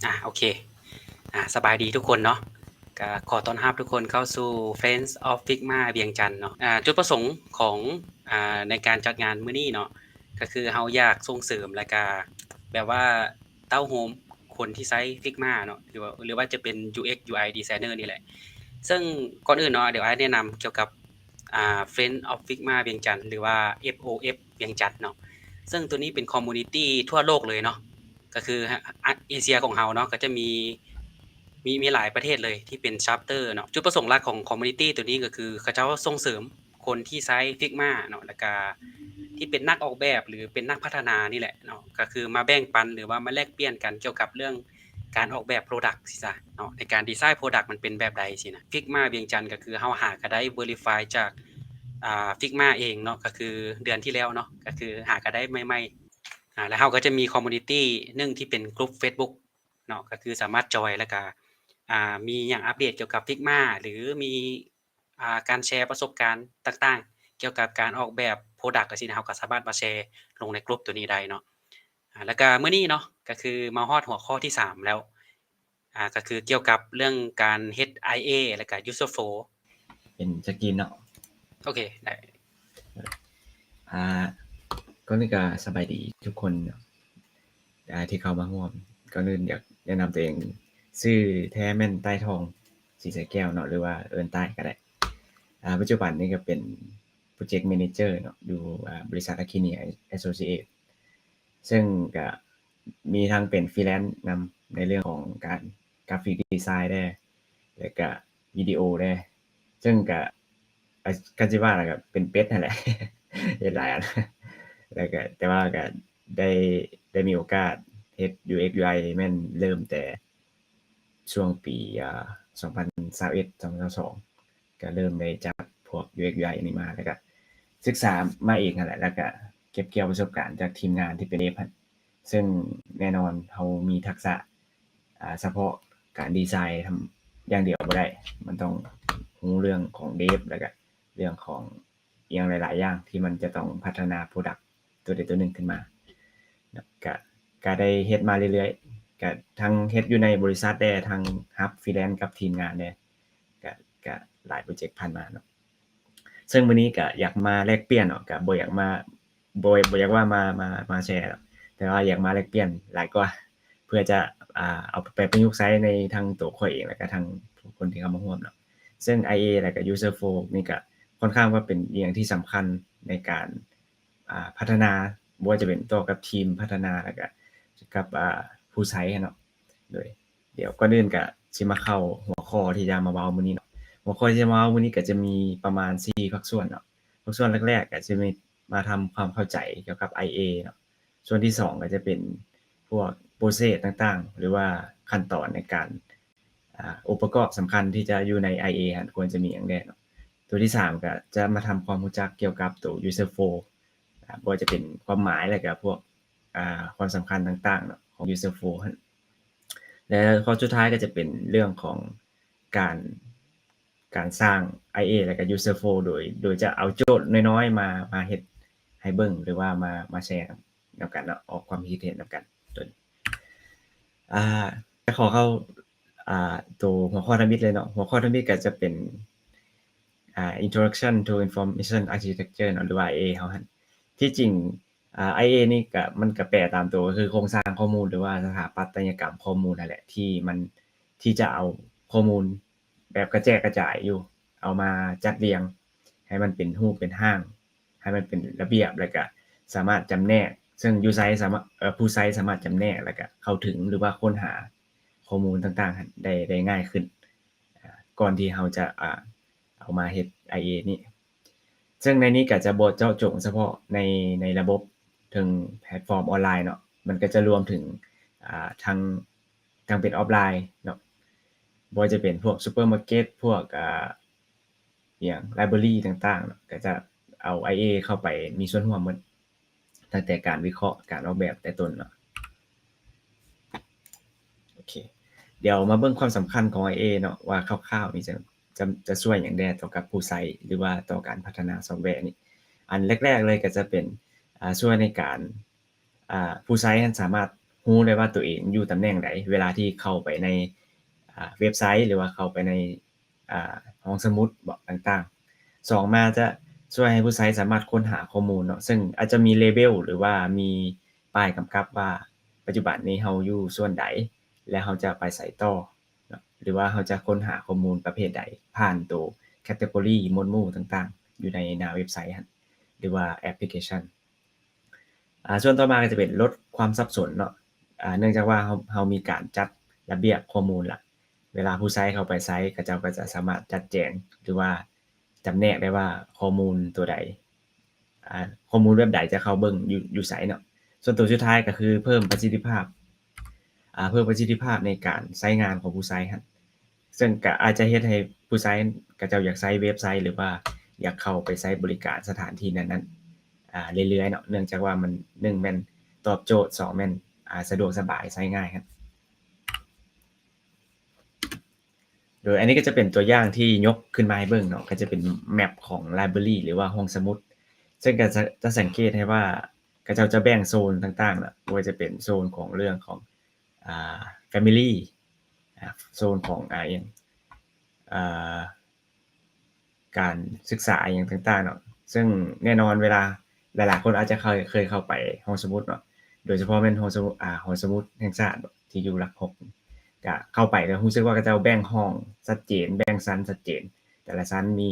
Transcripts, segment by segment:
ອ່າ ໂອເຄ ອ່າ ສະບາຍດີທຸກຄົນເນາະ ກໍຂໍຕ້ອນຮັບທຸກຄົນເຂົ້າສູ່ Friends of Figma ວຽງຈັນເນາະ. ອ່າ ຈຸດປະສົງຂອງ ອ່າ ໃນການຈັດງານມື້ນີ້ເນາະ ກໍຄືເຮົາຢາກສົ່ງເສີມ ແລ້ວກໍແບບວ່າເຕົ້າໂຮມຄົນທີ່ໃຊ້ Figma ເນາະ ຫຼືວ່າ ຫຼືວ່າຈະເປັນ UX UI designer ນີ້ແຫຼະ. ເຊິ່ງກ່ອນອື່ນເນາະ ດຽວອ້າຍແນະນຳກ່ຽວກັບ ອ່າ Friends of Figma ວຽງຈັນ ຫຼືວ່າ FOF ວຽງຈັນເນາະ ເຊິ່ງຕົວນີ້ເປັນ community ທົ່ວໂລກເລີຍເນາະ ກໍຄື ອາ ເອເຊຍຂອງເຮົາເນາະ ກໍຈະມີ ມີ ມີຫຼາຍປະເທດເລີຍທີ່ເປັນ chapter ເນາະ. ຈຸດປະສົງຫຼັກຂອງ community ຕົວນີ້ກໍຄືເຂົາເຈົ້າສົ່ງເສີມຄົນທີ່ໃຊ້ Figma ເນາະ ແລ້ວກະທີ່ເປັນນັກອອກແບບ ຫຼື ເປັນນັກພັດທະນານີ້ແຫຼະເນາະ ກໍຄືມາແບ່ງປັນ ຫຼືວ່າມາແລກປ່ຽນກັນກ່ຽວກັບເລື່ອງການອອກແບບ product ຊີ້ຊະເນາະ ໃນການ design product ມັນເປັນແບບໃດຊີ້ນະ. Figma ວຽງຈັນກໍຄືເຮົາຫາກໍໄດ້ verify ຈາກ ອ່າ Figma ເອງເນາະ ກໍຄືເດືອນທີ່ແລ້ວເນາະ ກໍຄືຫາກໍໄດ້ໃໝ່ໆ ອ່າ ແລ້ວເຮົາກໍຈະມີ community ໜຶ່ງທີ່ເປັນ group Facebook ເນາະ ກໍຄືສາມາດ join ແລ້ວກໍ ອ່າ ມີຫຍັງອັບເດດກ່ຽວກັບ Figma ຫຼື ມີ ອ່າ ການແຊປະສົບການຕ່າງໆ ກ່ຽວກັບການອອກແບບ product ຈັ່ງຊີ້ນະ ເຮົາກໍສາມາດມາແຊລົງໃນ group ຕົວນີ້ໄດ້ເນາະ. ອ່າ ແລ້ວກໍມື້ນີ້ເນາະ ກໍຄືມາຮອດຫົວຂໍ້ທີສາມແລ້ວ ອ່າ ກໍຄືກ່ຽວກັບເລື່ອງການເຮັດ IA ແລ້ວກໍ user flow. ເປັນສະກຣີນເນາະ. ໂອເຄ ໄດ້. ອ່າ ກ່ອນອື່ນກໍສະບາຍດີທຸກຄົນເນາະ ອ່າ ທີ່ເຂົ້າມາຮ່ວມ. ກ່ອນອື່ນຢາກແນະນຳຕົວເອງ ຊື່ແທ້ແມ່ນ ຕ້າຍທອງ ສີໃສແກ້ວເນາະ ຫຼືວ່າເອີ້ນຕ້າຍກໍໄດ້. ອ່າ ປັດຈຸບັນນີ້ກໍເປັນ project manager ເນາະ ຢູ່ ອ່າ ບໍລິສັດ Akini Associate ເຊິ່ງກໍມີທັງເປັນ freelance ນຳ ໃນເລື່ອງຂອງການ graphic design ແດ່ ແລ້ວກະວິດີໂອແດ່ ເຊິ່ງກະ ອາ ຄັນຊິວ່າແລ້ວກະເປັນເປັດຫັ້ນແຫຼະ ເຮັດຫຼາຍອັນ ແລ້ວກະ ແຕ່ວ່າກະໄດ້ ໄດ້ມີໂອກາດເຮັດ UX UI ແມ່ນເລີ່ມແຕ່ຊ່ວງປີ ອາ ສອງພັນຊາວເອັດ ສອງພັນຊາວສອງ ກະເລີ່ມໄດ້ຈັບພວກ UX UI ນີ້ມາ ແລ້ວກະສຶກສາມາເອງຫັ້ນແຫຼະ ແລ້ວກະເກັບກ່ຽວປະສົບການຈາກທີມງານທີ່ເປັນ dev ຫັ້ນ ເຊິ່ງແນ່ນອນເຮົາມີທັກສະ ອ່າ ສະເພາະການດີໄຊທຳ ຢ່າງດຽວບໍ່ໄດ້ ມັນຕ້ອງຮູ້ເລື່ອງຂອງ dev ແລ້ວກະເລື່ອງຂອງອີ່ຫຍັງຫຼາຍໆຢ່າງ ທີ່ມັນຈະຕ້ອງພັດທະນາ product ຕົວໃດຕົວໜຶ່ງຂຶ້ນມາເນາະ. ກະ ກະໄດ້ເຮັດມາເລື້ອຍໆ ກະທັງເຮັດຢູ່ໃນບໍລິສັດແດ່ ທັງຮັບ freelance ກັບທີມງານແດ່ ກະ ກະຫຼາຍໂປຣເຈັກຜ່ານມາເນາະ. ເຊິ່ງມື້ນີ້ກະຢາກມາແລກປ່ຽນເນາະ ກະບໍ່ຢາກມາ ບໍ່ ບໍ່ຢາກວ່າມາ ມາ ມາແຊດອກ ແຕ່ວ່າຢາກມາແລກປ່ຽນຫຼາຍກວ່າ ເພື່ອຈະ ອ່າ ເອົາໄປປະຍຸກໃຊ້ໃນທັງໂຕຂ້ອຍເອງ ແລ້ວກະທັງຜູ້ຄົນທີ່ເຂົ້າມາຮ່ວມເນາະ. ເຊິ່ງ IA ແລ້ວກະ User Flow ນີ້ກະຄ່ອນຂ້າງວ່າເປັນອີ່ຫຍັງທີ່ສຳຄັນໃນການ ອ່າ ພັດທະນາ ບໍ່ວ່າຈະເປັນຕໍ່ກັບທີມພັດທະນາ ແລ້ວກະກັບ ອ່າ ຜູ້ໃຊ້ເນາະ. ໂດຍ ດຽວກ່ອນອື່ນກະຊິມາເຂົ້າຫົວຂໍ້ທີ່ຈະມາເວົ້າມື້ນີ້ເນາະ. ຫົວຂໍ້ທີ່ຈະມາເວົ້າມື້ນີ້ກະຈະມີປະມານສີ່ພາກສ່ວນເນາະ. ພາກສ່ວນແລກໆກະຈະມີມາທຳຄວາມເຂົ້າໃຈກ່ຽວກັບ IA ເນາະ. ສ່ວນທີສອງກະຈະເປັນພວກ process ຕ່າງໆ ຫຼືວ່າຂັ້ນຕອນໃນການ ອ່າ ອົງປະກອບສຳຄັນທີ່ຈະຢູ່ໃນ IA ຫັ້ນ ຄວນຈະມີຫຍັງແດ່ເນາະ. ຕົວທີສາມກະຈະມາທຳຄວາມຮູ້ຈັກກ່ຽວກັບໂຕ User Flow ອ່າ ບໍ່ວ່າຈະເປັນຄວາມໝາຍ ແລ້ວກະພວກ ອ່າ ຄວາມສຳຄັນຕ່າງໆເນາະ ຂອງ User Flow ຫັ້ນ ແລະ ຂໍ້ສຸດທ້າຍກໍຈະເປັນເລື່ອງຂອງການ ການສ້າງ IA ແລ້ວກໍ User Flow ໂດຍ ໂດຍຈະເອົາໂຈດນ້ອຍໆມາ ມາເຮັດໃຫ້ເບິ່ງ ຫຼືວ່າມາ ມາແຊນຳກັນເນາະ ອອກຄວາມຄິດເຫັນນຳກັນ. ຕົວນີ້ ອ່າ ຈະຂໍເຂົ້າ ອ່າ ໂຕຫົວຂໍ້ທຳອິດເລີຍເນາະ. ຫົວຂໍ້ທຳອິດກໍຈະເປັນ ອ່າ Introduction to Information Architecture ເນາະ ຫຼືວ່າ IA ເຮົາຫັ້ນ. ທີ່ຈິງ ອ່າ IA ນີ້ກະ ມັນກະແປຕາມໂຕກໍຄືໂຄງສ້າງຂໍ້ມູນ ຫຼືວ່າສະຖາປັດຕະຍະກຳຂໍ້ມູນຫັ້ນແຫຼະ ທີ່ມັນ ທີ່ຈະເອົາຂໍ້ມູນແບບກະແຈກກະຈາຍຢູ່ ເອົາມາຈັດລຽງໃຫ້ມັນເປັນຮູບເປັນຮ່າງ ໃຫ້ມັນເປັນລະບຽບ ແລ້ວກະສາມາດຈຳແນກ ເຊິ່ງ user ສາມາດ ເອີ ຜູ້ໃຊ້ສາມາດຈຳແນກ ແລ້ວກະເຂົ້າເຖິງ ຫຼືວ່າຄົ້ນຫາຂໍ້ມູນຕ່າງໆ ໄດ້ ໄດ້ງ່າຍຂຶ້ນ ອ່າ ກ່ອນທີ່ເຮົາຈະ ອ່າ ເອົາມາເຮັດ IA ນີ້. ເຊິ່ງໃນນີ້ກໍຈະບໍ່ເຈາະຈົງສະເພາະໃນ ໃນລະບົບເທິງແພລດຟອມອອນລາຍເນາະ, ມັນກໍຈະລວມເຖິງ ອ່າ ທັງ ທັງເປັນອອຟລາຍເນາະ, ບໍ່ວ່າຈະເປັນພວກຊຸບເປີມາເກັດ ພວກ ອ່າ ອີ່ຫຍັງ ໄລບຣາຣີຕ່າງໆເນາະ, ກໍຈະເອົາ IA ເຂົ້າໄປມີສ່ວນຮ່ວມໝົດ. ຕັ້ງແຕ່ການວິເຄາະ ການອອກແບບແຕ່ຕົ້ນເນາະ. ໂອເຄ ດຽວມາເບິ່ງຄວາມສຳຄັນຂອງ IA ເນາະ ວ່າຄ່າວໆນີ້ຈະ ຈະ ຈະຊ່ວຍຫຍັງແດ່ຕໍ່ກັບຜູ້ໃຊ້ ຫຼືວ່າຕໍ່ການພັດທະນາຊອບແວນີ້. ອັນແລກໆເລີຍກໍຈະເປັນ ອ່າ ຊ່ວຍໃນການ ອ່າ ຜູ້ໃຊ້ຫັ້ນສາມາດ ຮູ້ໄດ້ວ່າໂຕເອງຢູ່ຕຳແໜ່ງໃດ ເວລາທີ່ເຂົ້າໄປໃນ ອາ ເວັບໄຊ ຫຼືວ່າເຂົ້າໄປໃນ ອາ ຫ້ອງສະໝຸດບໍຕ່າງໆ. ສອງມາຈະຊ່ວຍໃຫ້ຜູ້ໃຊ້ສາມາດຄົ້ນຫາຂໍ້ມູນເນາະ ເຊິ່ງອາດຈະມີເລເບວ ຫຼືວ່າມີປ້າຍກຳກັບວ່າປັດຈຸບັນນີ້ເຮົາຢູ່ສ່ວນໃດ ແລະ ເຮົາຈະໄປໃສຕໍ່ເນາະ ຫຼືວ່າເຮົາຈະຄົ້ນຫາຂໍ້ມູນປະເພດໃດ ຜ່ານໂຕ category ໝວດໝູ່ຕ່າງໆ ຢູ່ໃນໜ້າເວັບໄຊຫັ້ນ ຫຼືວ່າແອັບພລິເຄຊັນ. ອາ ສ່ວນຕໍ່ມາກໍຈະເປັນລົດຄວາມສັບສົນເນາະ ອາ ເນື່ອງຈາກວ່າເຮົາ ເຮົາມີການຈັດລະບຽບຂໍ້ມູນລະ ເວລາຜູ້ໃຊ້ເຂົ້າໄປໃຊ້ ເຂົາເຈົ້າກໍຈະສາມາດຈັດແຈງ ຫຼືວ່າຈຳແນກໄດ້ວ່າຂໍ້ມູນຕົວໃດ ອາ ຂໍ້ມູນແບບໃດຈະເຂົ້າເບິ່ງຢູ່ ຢູ່ໃສເນາະ. ສ່ວນຕົວສຸດທ້າຍກໍຄືເພີ່ມປະສິດທິພາບ ອາ ເພີ່ມປະສິດທິພາບໃນການໃຊ້ງານຂອງຜູ້ໃຊ້ຫັ້ນ ເຊິ່ງກະອາດຈະເຮັດໃຫ້ຜູ້ໃຊ້ເຂົາເຈົ້າຢາກໃຊ້ເວັບໄຊ ຫຼືວ່າຢາກເຂົ້າໄປໃຊ້ບໍລິການສະຖານທີ່ນັ້ນໆ ອາ ເລື້ອຍໆເນາະ ເນື່ອງຈາກວ່າມັນ ໜຶ່ງແມ່ນຕອບໂຈດ ສອງແມ່ນ ອາ ສະດວກສະບາຍ ໃຊ້ງ່າຍ. ໂດຍອັນນີ້ກໍຈະເປັນຕົວຢ່າງທີ່ຍົກຂຶ້ນມາໃຫ້ເບິ່ງເນາະ ກໍຈະເປັນແມັບຂອງ library ຫຼືວ່າຫ້ອງສະໝຸດ ເຊິ່ງກໍຈະ ຈະສັງເກດໃຫ້ວ່າ ເຂົາເຈົ້າຈະແບ່ງໂຊນຕ່າງໆເນາະ ບໍ່ວ່າຈະເປັນໂຊນຂອງເລື່ອງຂອງ ອ່າ family ອ່າ ໂຊນຂອງ ອ່າ ອີ່ຫຍັງ ອ່າ ການສຶກສາອີ່ຫຍັງຕ່າງໆເນາະ ເຊິ່ງແນ່ນອນເວລາຫຼາຍໆຄົນອາດຈະເຄີຍ ເຄີຍເຂົ້າໄປຫ້ອງສະໝຸດເນາະ ໂດຍສະເພາະແມ່ນຫ້ອງສະໝຸດ ອ່າ ຫໍສະໝຸດແຫ່ງຊາດທີ່ຢູ່ຫຼັກຫົກ ກະເຂົ້າໄປກະຮູ້ສຶກວ່າເຂົາເຈົ້າແບ່ງຫ້ອງຊັດເຈນ ແບ່ງຊັ້ນຊັດເຈນ ແຕ່ລະຊັ້ນມີ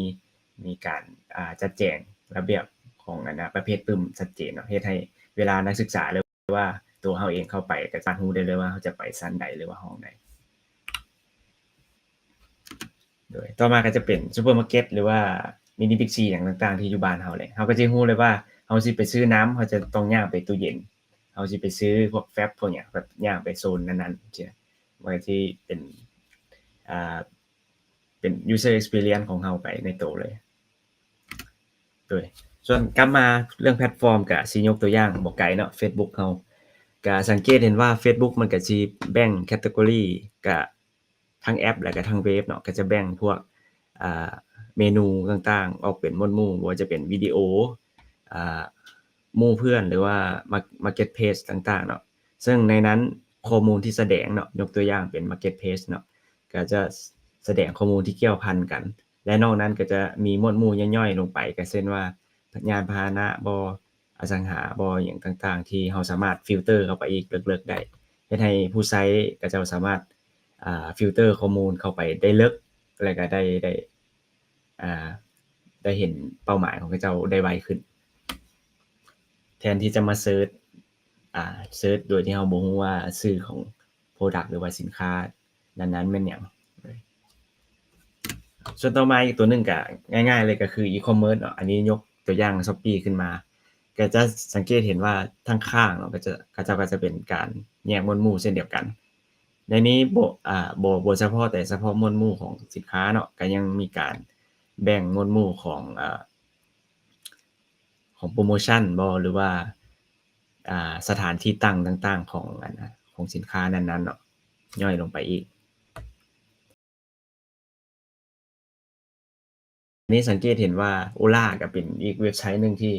ມີການ ອ່າ ຈັດແຈງລະບຽບຂອງ ອັນນະ ປະເພດປຶ້ມຊັດເຈນເນາະ ເຮັດໃຫ້ເວລານັກສຶກສາ ຫຼືວ່າຕົວເຮົາເອງເຂົ້າໄປ ກໍສາມາດຮູ້ໄດ້ເລີຍວ່າເຮົາຈະໄປຊັ້ນໃດ ຫຼືວ່າຫ້ອງໃດ. ໂດຍຕໍ່ມາກໍຈະເປັນ supermarket ຫຼືວ່າ mini big C ຫຍັງຕ່າງໆທີ່ຢູ່ບ້ານເຮົາແຫຼະ ເຮົາກໍຈະຮູ້ເລີຍວ່າເຮົາຊິໄປຊື້ນ້ຳ ເຮົາຈະຕ້ອງຍ່າງໄປຕູ້ເຢັນ ເຮົາຊິໄປຊື້ພວກແຟບພວກຫຍັງ ແບບຍ່າງໄປໂຊນນັ້ນໆ ຊີ້ນະ ມັນກໍຊິເປັນ ອ່າ ເປັນ user experience ຂອງເຮົາໄປໃນໂຕເລີຍ. ໂດຍສ່ວນກັບມາເລື່ອງແພລດຟອມ ກະຊິຍົກຕົວຢ່າງບໍ່ໄກເນາະ Facebook ເຮົາ ກະສັງເກດເຫັນວ່າ Facebook ມັນກະຊິແບ່ງ category ກະທັງແອັບ ແລະກະທັງເວັບເນາະ ກະຈະແບ່ງພວກ ອ່າ ເມນູຕ່າງໆອອກເປັນໝວດໝູ່ ບໍ່ວ່າຈະເປັນວິດີໂອ ອ່າ ໝູ່ເພື່ອນ ຫຼືວ່າ Mar- Marketplace ຕ່າງໆເນາະ ເຊິ່ງໃນນັ້ນຂໍ້ມູນທີ່ສະແດງເນາະ ຍົກຕົວຢ່າງເປັນ Marketplace ເນາະ ກໍຈະສະແດງຂໍ້ມູນທີ່ກ່ຽວພັນກັນ ແລະ ນອກນັ້ນກໍຈະມີໝວດໝູ່ຍ່ອຍໆລົງໄປ ກໍເຊັ່ນວ່າ ຍານພາຫະນະບໍ ອະສັງຫາບໍ ຫຍັງຕ່າງໆ ທີ່ເຮົາສາມາດຟິວເຕີເຂົ້າໄປອີກເລິກໆໄດ້ ເຮັດໃຫ້ຜູ້ໃຊ້ເຂົາເຈົ້າສາມາດ ອ່າ ຟິວເຕີຂໍ້ມູນເຂົ້າໄປໄດ້ເລິກ ແລະ ກໍໄດ້ ໄດ້ ອ່າ ໄດ້ເຫັນເປົ້າໝາຍຂອງເຂົາເຈົ້າໄດ້ໄວຂຶ້ນ ແທນທີ່ຈະມາເສີດ ອ່າ ເສີດໂດຍທີ່ເຮົາບໍ່ຮູ້ວ່າຊື່ຂອງ product ຫຼືວ່າສິນຄ້ານັ້ນໆແມ່ນຫຍັງ. ສ່ວນຕໍ່ມາອີກຕົວໜຶ່ງກໍງ່າຍໆເລີຍ ກໍຄື e-commerce ເນາະ ອັນນີ້ຍົກຕົວຢ່າງ Shopee ຂຶ້ນມາ ກໍຈະສັງເກດເຫັນວ່າທາງຂ້າງເນາະ ກໍຈະ ເຂົາເຈົ້າກໍຈະເປັນການແຍກໝວດໝູ່ເຊັ່ນດຽວກັນ ໃນນີ້ບໍ່ ອ່າ ບໍ່ ບໍ່ສະເພາະແຕ່ສະເພາະໝວດໝູ່ຂອງສິນຄ້າເນາະ ກໍຍັງມີການແບ່ງໝວດໝູ່ຂອງ ອ່າ ຂອງໂປຣໂມຊັນບໍ ຫຼືວ່າ ອ່າ ສະຖານທີ່ຕັ້ງຕ່າງໆຂອງ ອັນນະ ຂອງສິນຄ້ານັ້ນໆເນາະ ຍ່ອຍລົງໄປອີກ. ນີ້ສັງເກດເຫັນວ່າ Ola ກໍເປັນອີກເວັບໄຊໜຶ່ງທີ່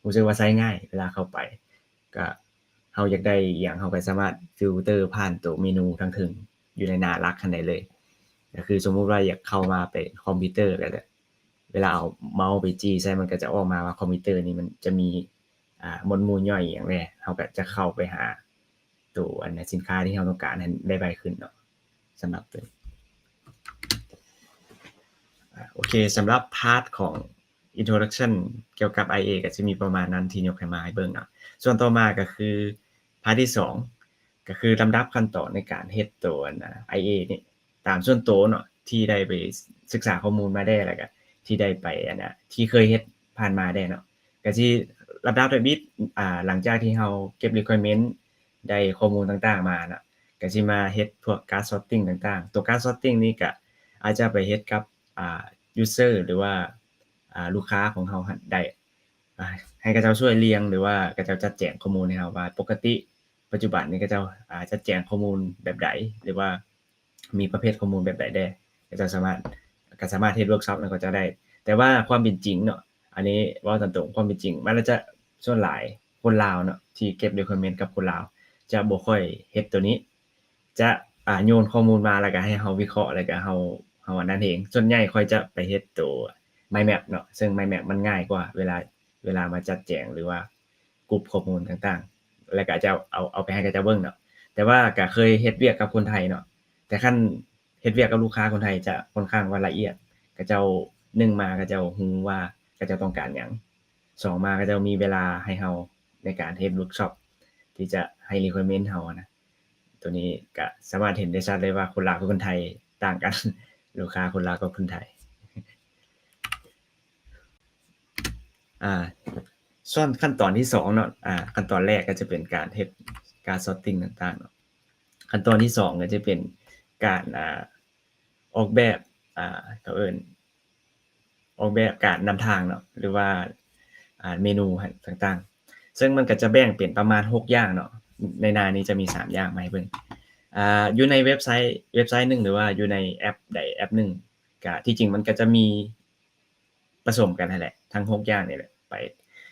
ຮູ້ສຶກວ່າໃຊ້ງ່າຍ ເວລາເຂົ້າໄປ ກໍເຮົາຢາກໄດ້ອີ່ຫຍັງ ເຮົາກໍສາມາດຟິວເຕີຜ່ານໂຕເມນູທາງເທິງ ຢູ່ໃນໜ້າຫຼັກຫັ້ນໄດ້ເລີຍ ກໍຄືສົມມຸດວ່າຢາກເຂົ້າມາເປັນຄອມພິວເຕີ ກໍຈະ ເວລາເອົາເມົາສ໌ໄປຈີ້ໃສ່ ມັນກໍຈະອອກມາວ່າຄອມພິວເຕີນີ້ມັນຈະມີ ອ່າ ໝວດໝູ່ຍ່ອຍອີ່ຫຍັງແດ່ ເຮົາກໍຈະເຂົ້າໄປຫາໂຕ ອັນ ສິນຄ້າທີ່ເຮົາຕ້ອງການໃຫ້ໄດ້ໄວຂຶ້ນເນາະ ສຳລັບໂຕນີ້. ອ່າ ໂອເຄ ສຳລັບພາດຂອງ introduction ກ່ຽວກັບ IA ກໍຈະມີປະມານນັ້ນທີ່ຍົກໃຫ້ມາໃຫ້ເບິ່ງເນາະ. ສ່ວນຕໍ່ມາກໍຄືພາດທີສອງ ກໍຄືລຳດັບຂັ້ນຕອນໃນການເຮັດໂຕ ອັນນະ IA ນີ້ ຕາມສ່ວນໂຕເນາະ ທີ່ໄດ້ໄປສຶກສາຂໍ້ມູນມາແດ່ ແລ້ວກະທີ່ໄດ້ໄປ ອັນນະ ທີ່ເຄີຍເຮັດຜ່ານມາແດ່ເນາະ ກະຊິລຳດັບທຳອິດ ອ່າ ຫຼັງຈາກທີ່ເຮົາເກັບ requirement ໄດ້ຂໍ້ມູນຕ່າງໆມາເນາະ ກະຊິມາເຮັດພວກ cart sorting ຕ່າງໆ. ຕົວ cart sorting ນີ້ກະອາດຈະໄປເຮັດກັບ ອ່າ user ຫຼືວ່າ ອ່າ ລູກຄ້າຂອງເຮົາຫັ້ນໄດ້ ອ່າ ໃຫ້ເຂົາເຈົ້າຊ່ວຍລຽງ ຫຼືວ່າເຂົາເຈົ້າຈັດແຈງຂໍ້ມູນໃຫ້ເຮົາວ່າ ປົກກະຕິປັດຈຸບັນນີ້ເຂົາເຈົ້າ ອ່າ ຈັດແຈງຂໍ້ມູນແບບໃດ ຫຼືວ່າ ມີປະເພດຂໍ້ມູນແບບໃດແດ່ ເຂົາເຈົ້າສາມາດ ກໍສາມາດເຮັດ workshop ນຳເຂົາເຈົ້າໄດ້. ແຕ່ວ່າຄວາມເປັນຈິງເນາະ ອັນນີ້ເວົ້າຕາມຕົງ ຄວາມເປັນຈິງ ມັນອາດຈະ ສ່ວນຫຼາຍຄົນລາວເນາະ ທີ່ເກັບ requirement ກັບຄົນລາວ ຈະບໍ່ຄ່ອຍເຮັດໂຕນີ້ ຈະ ອາ ໂຍນຂໍ້ມູນມາ ແລ້ວກໍໃຫ້ເຮົາວິເຄາະ ແລ້ວກໍເຮົາ ເຮົາອັນນັ້ນເອງ. ສ່ວນໃຫຍ່ຂ້ອຍຈະໄປເຮັດໂຕ mind map ເນາະ, ເຊິ່ງ mind map ມັນງ່າຍກວ່າເວລາ ເວລາມາຈັດແຈງ ຫຼືວ່າ ກຸ່ມຂໍ້ມູນຕ່າງໆ ແລ້ວກໍຈະເອົາ ເອົາໄປໃຫ້ເຂົາເຈົ້າເບິ່ງເນາະ. ແຕ່ວ່າກໍເຄີຍເຮັດວຽກກັບຄົນໄທເນາະ, ແຕ່ຄັນເຮັດວຽກກັບລູກຄ້າຄົນໄທຈະຄ່ອນຂ້າງວ່າລະອຽດ, ເຂົາເຈົ້າ ໜຶ່ງມາເຂົາເຈົ້າຮູ້ວ່າເຂົາເຈົ້າຕ້ອງການຫຍັງ, ສອງມາເຂົາເຈົ້າມີເວລາໃຫ້ເຮົາໃນການເຮັດ workshop ທີ່ຈະໃຫ້ requirement ເຮົານະ. ໂຕນີ້ກໍສາມາດເຫັນໄດ້ຊັດເລີຍວ່າຄົນລາວກັບຄົນໄທຕ່າງກັນ, ລູກຄ້າຄົນລາວກັບຄົນໄທ. ອ່າ ສ່ວນຂັ້ນຕອນທີສອງເນາະ, ອ່າ ຂັ້ນຕອນແລກກໍຈະເປັນການເຮັດ card sorting ຕ່າງໆເນາະ. ຂັ້ນຕອນທີສອງກໍຈະເປັນການ ອ່າ ອອກແບບ ອ່າ ເຂົາເອີ້ນ ອອກແບບການນຳທາງເນາະ ຫຼືວ່າ ອ່າ ເມນູຫັ້ນຕ່າງໆ. ເຊິ່ງມັນກໍຈະແບ່ງເປັນປະມານຫົກຢ່າງເນາະ, ໃນໜ້ານີ້ຈະມີສາມຢ່າງມາໃຫ້ເບິ່ງ. ອ່າ ຢູ່ໃນເວັບໄຊ ເວັບໄຊໜຶ່ງ ຫຼືວ່າຢູ່ໃນແອັບໃດແອັບໜຶ່ງ ກະທີ່ຈິງມັນກໍຈະມີປະສົມກັນຫັ້ນແຫຼະ ທັງຫົກຢ່າງນີ້ແຫຼະ. ໄປ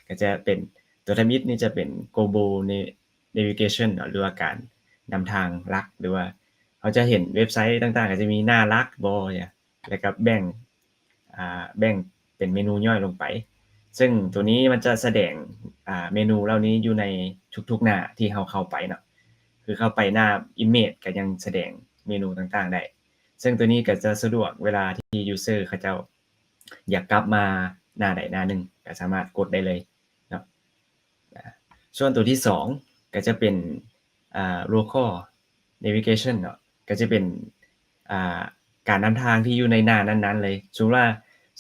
ກໍຈະເປັນຕົວທຳອິດນີ້ຈະເປັນ global navigation ເນາະ ຫຼືວ່າການນຳທາງຫຼັກ ຫຼືວ່າເຮົາຈະເຫັນເວັບໄຊຕ່າງໆ ກໍຈະມີໜ້າຫຼັກບໍ ແລ້ວກໍແບ່ງ ອ່າ ແບ່ງເປັນເມນູຍ່ອຍລົງໄປ. ເຊິ່ງຕົວນີ້ມັນຈະສະແດງ ອ່າ ເມນູເຫຼົ່ານີ້ຢູ່ໃນທຸກໆໜ້າທີ່ເຮົາເຂົ້າໄປເນາະ, ຄືເຂົ້າໄປໜ້າ image ກໍຍັງສະແດງເມນູຕ່າງໆໄດ້. ເຊິ່ງຕົວນີ້ກໍຈະສະດວກເວລາທີ່ user ເຂົາເຈົ້າຢາກກັບມາໜ້າໃດໜ້າໜຶ່ງ ກໍສາມາດກົດໄດ້ເລີຍເນາະ. ສ່ວນຕົວທີສອງກໍຈະເປັນ ອ່າ local navigation ເນາະ, ກໍຈະເປັນ ອ່າ ການນຳທາງທີ່ຢູ່ໃນໜ້ານັ້ນໆເລີຍ. ສົມມຸດວ່າ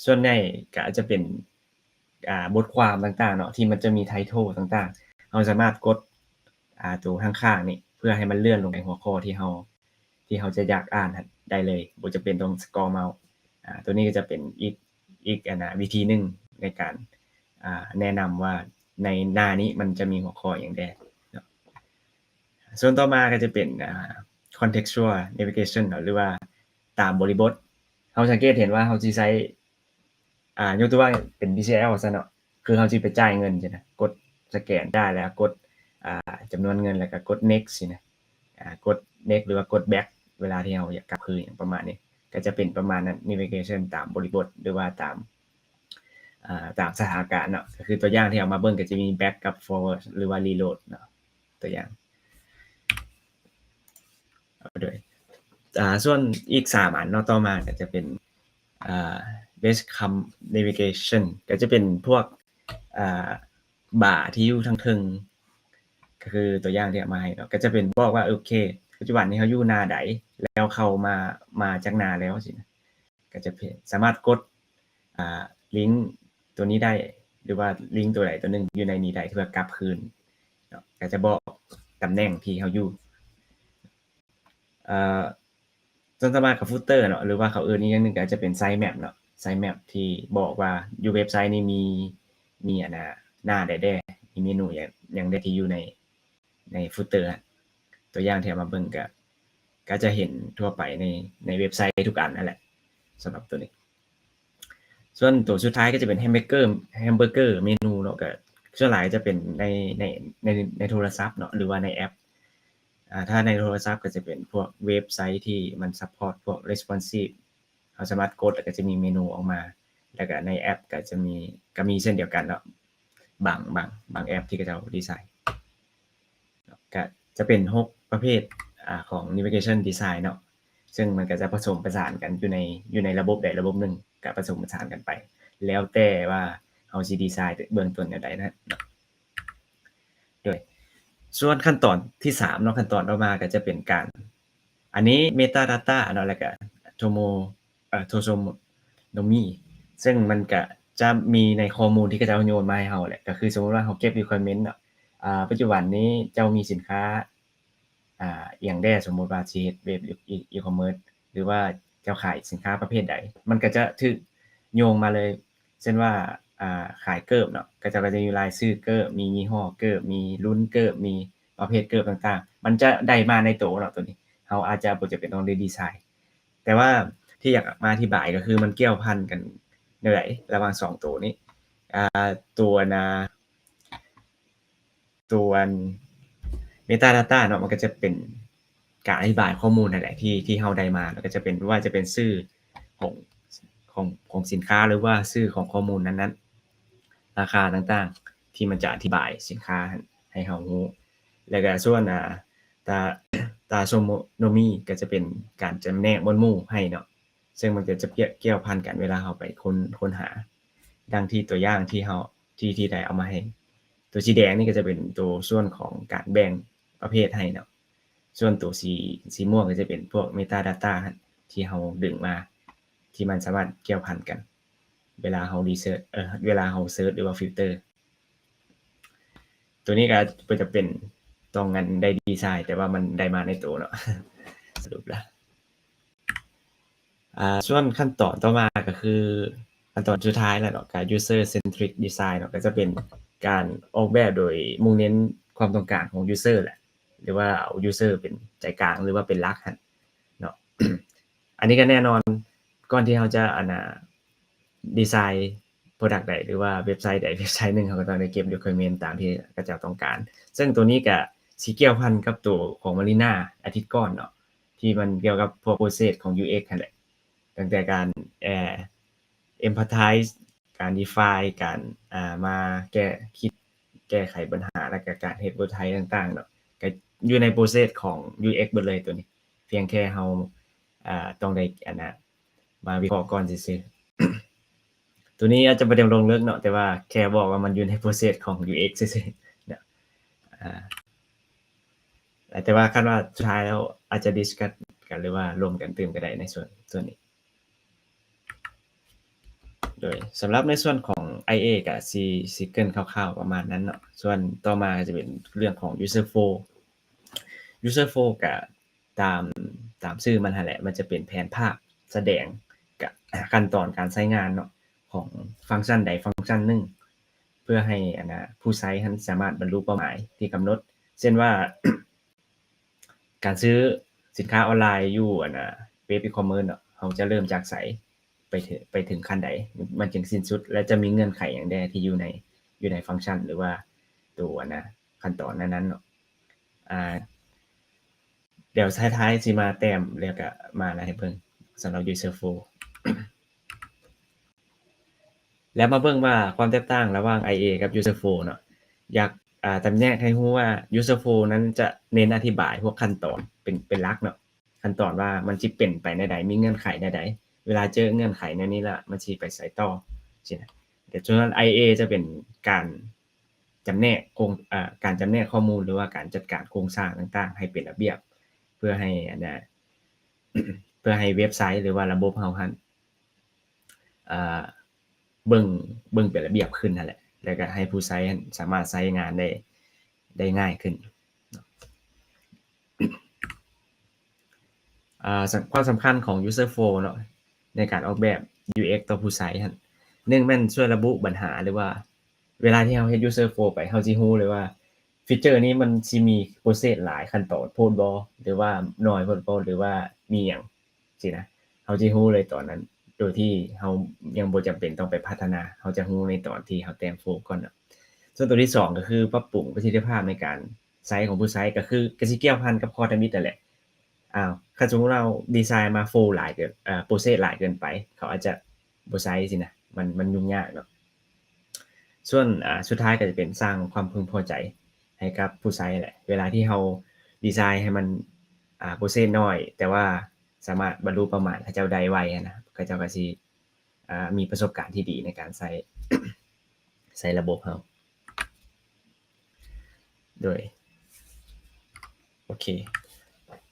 ສ່ວນໃຫຍ່ກໍອາດຈະເປັນ ອ່າ ບົດຄວາມຕ່າງໆເນາະ ທີ່ມັນຈະມີ title ຕ່າງໆ, ເຮົາສາມາດກົດ ອ່າ ຕົວຂ້າງໆນີ້ ເພື່ອໃຫ້ມັນເລື່ອນລົງໃນຫົວຂໍ້ທີ່ເຮົາ ທີ່ເຮົາຈະຢາກອ່ານໄດ້ເລີຍ, ບໍ່ຈຳເປັນຕ້ອງ scroll mouse. ອ່າ ຕົວນີ້ກໍຈະເປັນອີກ ອີກ ອັນນະ ວິທີໜຶ່ງໃນການ ອ່າ ແນະນຳວ່າໃນໜ້ານີ້ມັນຈະມີຫົວຂໍ້ຫຍັງແດ່ເນາະ. ສ່ວນຕໍ່ມາກໍຈະເປັນ ອ່າ contextual navigation ເນາະ ຫຼືວ່າຕາມບໍລິບົດ. ເຮົາສັງເກດເຫັນວ່າເຮົາຊິໃຊ້ ອ່າ ຍົກຕົວຢ່າງເປັນ BCL ຊັ້ນເນາະ, ຄືເຮົາຊິໄປຈ່າຍເງິນຊີ້ນະ, ກົດສະແກນຈ່າຍ ແລ້ວກົດ ອ່າ ຈຳນວນເງິນ ແລ້ວກໍກົດ next ຊີ້ນະ, ອ່າ ກົດ next ຫຼືວ່າກົດ back ເວລາທີ່ເຮົາຢາກກັບຄືນ ຫຍັງປະມານນີ້. ກໍຈະເປັນປະມານນັ້ນ navigation ຕາມບໍລິບົດ ຫຼືວ່າຕາມ ອ່າ ຕາມສະຖານະການເນາະ. ກໍຄືຕົວຢ່າງທີ່ເອົາມາເບິ່ງກໍຈະມີ back ກັບ forward ຫຼືວ່າ reload ເນາະ, ຕົວຢ່າງ. ໂດຍ ອ່າ ສ່ວນອີກສາມອັນເນາະ ຕໍ່ມາກໍຈະເປັນ ອ່າ breadcrumb navigation ກໍຈະເປັນພວກ ອ່າ ບາທີ່ຢູ່ທາງເທິງ, ກໍຄືຕົວຢ່າງທີ່ເອົາມາໃຫ້ເນາະ, ກໍຈະເປັນບອກວ່າ ໂອເຄ ປັດຈຸບັນນີ້ເຮົາຢູ່ໜ້າໃດ ແລ້ວເຂົ້າມາ ມາຈາກໜ້າແລ້ວຊີ້ນະ. ກໍຈະສາມາດກົດ ອ່າ ລິງຕົວນີ້ໄດ້ ຫຼືວ່າລິງຕົວໃດຕົວໜຶ່ງຢູ່ໃນນີ້ໄດ້ ເພື່ອກັບຄືນເນາະ, ກໍຈະບອກຕຳແໜ່ງທີ່ເຮົາຢູ່. ເອີ ສ່ວນຕໍ່ມາກໍ footer ເນາະ ຫຼືວ່າເຂົາເອີ້ນອີກຢ່າງໜຶ່ງກໍອາດຈະເປັນ sitemap ເນາະ, sitemap ທີ່ບອກວ່າຢູ່ເວັບໄຊນີ້ມີ ມີອັນນະ ໜ້າໃດແດ່ ມີເມນູຫຍັງ ຫຍັງແດ່ທີ່ຢູ່ໃນ ໃນ footer ຫັ້ນ. ຕົວຢ່າງທີ່ເອົາມາເບິ່ງກໍ ກໍຈະເຫັນທົ່ວໄປໃນ ໃນເວັບໄຊທຸກອັນນັ້ນແຫຼະ ສຳລັບຕົວນີ້. ສ່ວນຕົວສຸດທ້າຍກໍຈະເປັນ hamburger hamburger ເມນູເນາະ, ກໍສ່ວນຫຼາຍຈະເປັນໃນ ໃນ ໃນ ໃນໂທລະສັບເນາະ ຫຼືວ່າໃນແອັບ. ອ່າ ຖ້າໃນໂທລະສັບກໍຈະເປັນພວກເວັບໄຊທີ່ມັນ support ພວກ responsive ເຮົາສາມາດກົດ ແລ້ວກໍຈະມີເມນູອອກມາ, ແລ້ວກໍໃນແອັບກໍຈະມີ ກໍມີເຊັ່ນດຽວກັນເນາະ, ບາງ ບາງ ບາງແອັບທີ່ເຂົາເຈົ້າດີໄຊ ກໍຈະເປັນຫົກປະເພດ ອ່າ ຂອງ navigation design ເນາະ, ເຊິ່ງມັນກໍຈະປະສົມປະສານກັນຢູ່ໃນ ຢູ່ໃນລະບົບໃດລະບົບໜຶ່ງ ກໍປະສົມປະສານກັນໄປ ແລ້ວແຕ່ວ່າເຮົາຊິດີໄຊເບື້ອງຕົ້ນແນວໃດນະເນາະ. ໂດຍ ສ່ວນຂັ້ນຕອນທີສາມເນາະ, ຂັ້ນຕອນຕໍ່ມາກໍຈະເປັນການ ອັນນີ້ metadata ເນາະ ແລ້ວກໍ tomo ເອີ taxonomy ເຊິ່ງມັນກະຈະມີໃນຂໍ້ມູນທີ່ເຂົາເຈົ້າໂຍນມາໃຫ້ເຮົາແຫຼະ. ກໍຄືສົມມຸດວ່າເຮົາເກັບ requirement ເນາະ, ອາ ປັດຈຸບັນນີ້ເຈົ້າມີສິນຄ້າ ອາ ອີ່ຫຍັງແດ່, ສົມມຸດວ່າຊິເຮັດເວັບ e-commerce ຫຼືວ່າເຈົ້າຂາຍສິນຄ້າປະເພດໃດ, ມັນກໍຈະຖືກໂຍງມາເລີຍ. ເຊັ່ນວ່າ ອາ ຂາຍເກີບເນາະ, ເຂົາເຈົ້າກໍຈະມີລາຍຊື່ເກີບ, ມີຍີ່ຫໍ້ເກີບ, ມີລຸ້ນເກີບ, ມີປະເພດເກີບຕ່າງໆ, ມັນຈະໄດ້ມາໃນໂຕເນາະ. ໂຕນີ້ເຮົາອາດຈະບໍ່ຈຳເປັນຕ້ອງໄດ້ດີໄຊ, ແຕ່ວ່າທີ່ຢາກມາອະທິບາຍກໍຄືມັນກ່ຽວພັນກັນແນວໃດລະຫວ່າງສອງໂຕນີ້. ອາ ຕົວນະ ຕົວ Metadata ເນາະ ມັນກໍຈະເປັນການອະທິບາຍຂໍ້ມູນນັ້ນແຫຼະ ທີ່ ທີ່ເຮົາໄດ້ມາ ແລ້ວກໍຈະເປັນ ວ່າຈະເປັນຊື່ຂອງ ຂອງ ຂອງສິນຄ້າ ຫຼືວ່າຊື່ຂອງຂໍ້ມູນນັ້ນໆ ລາຄາຕ່າງໆ ທີ່ມັນຈະອະທິບາຍສິນຄ້າໃຫ້ເຮົາຮູ້ ແລ້ວກໍສ່ວນ ອ່າ Taxonomy ກໍຈະເປັນການຈຳແນກໝວດໝູ່ໃຫ້ເນາະ ເຊິ່ງມັນກໍຈະກ່ຽວ ກ່ຽວພັນກັນເວລາເຮົາໄປຄົ້ນ ຄົ້ນຫາ ດັ່ງທີ່ຕົວຢ່າງທີ່ເຮົາ ທີ່ ທີ່ໄດ້ເອົາມາໃຫ້ ຕົວສີແດງນີ້ກໍຈະເປັນຕົວສ່ວນຂອງການແບ່ງປະເພດໃຫ້ເນາະ ສ່ວນຕົວສີ ສີມ່ວງກໍຈະເປັນພວກ metadata ທີ່ເຮົາດຶງມາ ທີ່ມັນສາມາດກ່ຽວພັນກັນ ເວລາເຮົາ research ເອີ ເວລາເຮົາ search ຫຼືວ່າ filter ຕົວນີ້ກໍບໍ່ຈຳເປັນຕ້ອງອັນໄດ້ດີໄຊ ແຕ່ວ່າມັນໄດ້ມາໃນໂຕເນາະ ສະຫຼຸບລະ ອ່າ ສ່ວນຂັ້ນຕອນຕໍ່ມາກໍຄືຂັ້ນຕອນສຸດທ້າຍແລ້ວເນາະ ກໍ user centric design ເນາະ ກໍຈະເປັນການອອກແບບໂດຍມຸ່ງເນັ້ນຄວາມຕ້ອງການຂອງ user ແຫຼະ ຫຼືວ່າເອົາ user ເປັນໃຈກາງ ຫຼືວ່າເປັນຫຼັກຫັ້ນເນາະ ອັນນີ້ກໍແນ່ນອນ ກ່ອນທີ່ເຮົາຈະ ອັນນ່າ design product ໃດ ຫຼືວ່າເວັບໄຊໃດເວັບໄຊໜຶ່ງ ເຮົາກໍຕ້ອງໄດ້ເກັບ requirement ຕາມທີ່ເຂົາເຈົ້າຕ້ອງການ ເຊິ່ງຕົວນີ້ກໍຊິກ່ຽວພັນກັບຕົວຂອງ Marina ອາທິດກ່ອນເນາະ ທີ່ມັນກ່ຽວກັບພວກ process ຂອງ UX ຫັ້ນແຫຼະ ຕັ້ງແຕ່ການ ເອີ empathize ການ define ການ ອ່າ ມາແກ້ ຄິດແກ້ໄຂບັນຫາ ແລ້ວກໍການເຮັດ prototype ຕ່າງໆເນາະ ກໍຢູ່ໃນ process ຂອງ UX ເບິດເລີຍຕົວນີ້ ພຽງແຄ່ເຮົາ ອ່າ ຕ້ອງໄດ້ ອັນນ່າ ມາວິເຄາະກ່ອນຊື່ໆ ຕົວນີ້ອາດຈະບໍ່ໄດ້ລົງເລິກເນາະ ແຕ່ວ່າແຄ່ບອກວ່າມັນຢູ່ໃນ process ຂອງ UX ຊື່ໆເນາະ ອ່າ ແຕ່ວ່າຄັນວ່າສຸດທ້າຍແລ້ວອາດຈະ discuss ກັນ ຫຼືວ່າລົມກັນຕື່ມກໍໄດ້ໃນສ່ວນ ສ່ວນນີ້ ໂດຍສຳລັບໃນສ່ວນຂອງ IA ກໍຊິ ຊິເກີ່ນຄ່າວໆປະມານນັ້ນເນາະ ສ່ວນຕໍ່ມາກໍຈະເປັນເລື່ອງຂອງ user flow user flow ກໍ ຕາມ ຕາມຊື່ມັນຫັ້ນແຫຼະ ມັນຈະເປັນແຜນພາບສະແດງກະ ຂັ້ນຕອນການໃຊ້ງານເນາະ ຂອງຟັງຊັນໃດຟັງຊັນໜຶ່ງ ເພື່ອໃຫ້ ອັນນ່າ ຜູ້ໃຊ້ຫັ້ນສາມາດບັນລຸເປົ້າໝາຍທີ່ກຳນົດ ເຊັ່ນວ່າ ການຊື້ສິນຄ້າອອນລາຍຢູ່ ອັນນ່າ ເວັບ e-commerce ເນາະ ເຮົາຈະເລີ່ມຈາກໃສ ໄປເຖິງ ໄປເຖິງຂັ້ນໃດ ມັນຈຶ່ງສິ້ນສຸດ ແລະ ຈະມີເງື່ອນໄຂຫຍັງແດ່ທີ່ຢູ່ໃນ ຢູ່ໃນຟັງຊັນ ຫຼືວ່າໂຕ ອັນນ່າ ຂັ້ນຕອນນັ້ນໆເນາະ ອ່າ ດຽວທ້າຍໆຊິມາແຕ້ມ ແລ້ວກະມາລະໃຫ້ເບິ່ງສຳລັບ user flow ແລ້ວມາເບິ່ງວ່າຄວາມແຕກຕ່າງລະຫວ່າງ IA ກັບ user flow ເນາະ ຢາກ ອ່າ ຈຳແນກໃຫ້ຮູ້ວ່າ user flow ນັ້ນຈະເນັ້ນອະທິບາຍພວກຂັ້ນຕອນເປັນ ເປັນຫຼັກເນາະ ຂັ້ນຕອນວ່າມັນຊິເປັນໄປແນວໃດ ມີເງື່ອນໄຂແນວໃດ ເວລາເຈີເງື່ອນໄຂແນວນີ້ລະ ມັນຊິໄປໃສຕໍ່ ຊີ້ນະ ແຕ່ສ່ວນ IA ຈະເປັນການ ຈຳແນກໂຄງ ເອີ ການຈຳແນກຂໍ້ມູນ ຫຼືວ່າການຈັດການໂຄງສ້າງຕ່າງໆໃຫ້ເປັນລະບຽບ ເພື່ອໃຫ້ ອັນນ່າ ເພື່ອໃຫ້ເວັບໄຊ ຫຼືວ່າລະບົບເຮົາຫັ້ນ ເອີ ເບິ່ງ ເບິ່ງເປັນລະບຽບຂຶ້ນຫັ້ນແຫຼະ ແລ້ວກໍໃຫ້ຜູ້ໃຊ້ຫັ້ນສາມາດໃຊ້ງານໄດ້ ໄດ້ງ່າຍຂຶ້ນ. ອ່າ ສຳ ຄວາມສຳຄັນຂອງ user flow ເນາະ ໃນການອອກແບບ UX ຕໍ່ຜູ້ໃຊ້ຫັ້ນ ໜຶ່ງແມ່ນຊ່ວຍລະບຸບັນຫາ ຫຼືວ່າເວລາທີ່ເຮົາເຮັດ user flow ໄປ ເຮົາຊິຮູ້ເລີຍວ່າ feature ນີ້ມັນຊິມີ process ຫຼາຍຂັ້ນຕອນໂພດບໍ່ ຫຼືວ່າໜ້ອຍໂພດບໍ່ ຫຼືວ່າມີຫຍັງ ຊີ້ນະ ເຮົາຈະຮູ້ເລີຍຕອນນັ້ນ ໂດຍທີ່ເຮົາຍັງບໍ່ຈຳເປັນຕ້ອງໄປພັດທະນາ ເຮົາຈະຮູ້ໃນຕອນທີ່ເຮົາແຕ້ມ flow ກ່ອນເນາະ. ສ່ວນຕົວທີສອງກໍຄືປັບປຸງປະສິດທິພາບໃນການໃຊ້ຂອງຜູ້ໃຊ້ ກໍຄື ກໍຊິກ່ຽວພັນກັບ core ທຳອິດນັ້ນແຫຼະ. ອ່າ ຄັນສົມມຸດເຮົາດີໄຊມາ flow ຫຼາຍເກີນ ເອີ process ຫຼາຍເກີນໄປ ເຂົາອາດຈະບໍ່ໃຊ້ຊີ້ນະ ມັນ ມັນຫຍຸ້ງຍາກເນາະ. ສ່ວນ ອ່າ ສຸດທ້າຍກໍຈະເປັນສ້າງຄວາມເພິ່ງພໍໃຈໃຫ້ກັບຜູ້ໃຊ້ແຫຼະ ເວລາທີ່ເຮົາດີໄຊໃຫ້ມັນ ອ່າ process ນ້ອຍ ແຕ່ວ່າສາມາດບັນລຸເປົ້າໝາຍເຂົາເຈົ້າໄດ້ໄວຫັ້ນນະ ເຂົາເຈົ້າກໍຊິ ອ່າ ມີປະສົບການທີ່ດີໃນການໃຊ້ ໃຊ້ລະບົບເຮົາ. ໂດຍ ໂອເຄ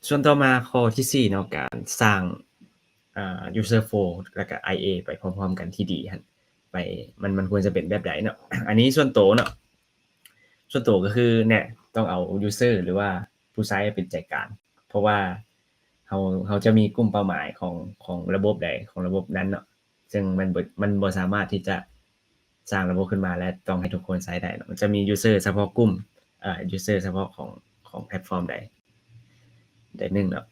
ສ່ວນຕໍ່ມາຂໍ້ທີສີ່ເນາະ ການສ້າງ ອ່າ user flow ແລ້ວກະ IA ໄປພ້ອມໆກັນທີ່ດີຫັ້ນ ໄປ ມັນ ມັນຄວນຈະເປັນແບບໃດເນາະ. ອັນນີ້ສ່ວນໂຕເນາະ ສ່ວນໂຕກໍຄືແນະ ຕ້ອງເອົາ user ຫຼືວ່າຜູ້ໃຊ້ເປັນໃຈກາງ ເພາະວ່າເຮົາ ເຮົາຈະມີກຸ່ມເປົ້າໝາຍຂອງ ຂອງລະບົບໃດ ຂອງລະບົບນັ້ນເນາະ ເຊິ່ງມັນບໍ່ ມັນບໍ່ສາມາດທີ່ຈະສ້າງລະບົບຂຶ້ນມາ ແລະ ຕ້ອງໃຫ້ທຸກຄົນໃຊ້ໄດ້ເນາະ. ມັນຈະມີ user ສະເພາະກຸ່ມ ເອີ user ສະເພາະຂອງ ຂອງແພລດຟອມໃດ ໃດໜຶ່ງເນາະ.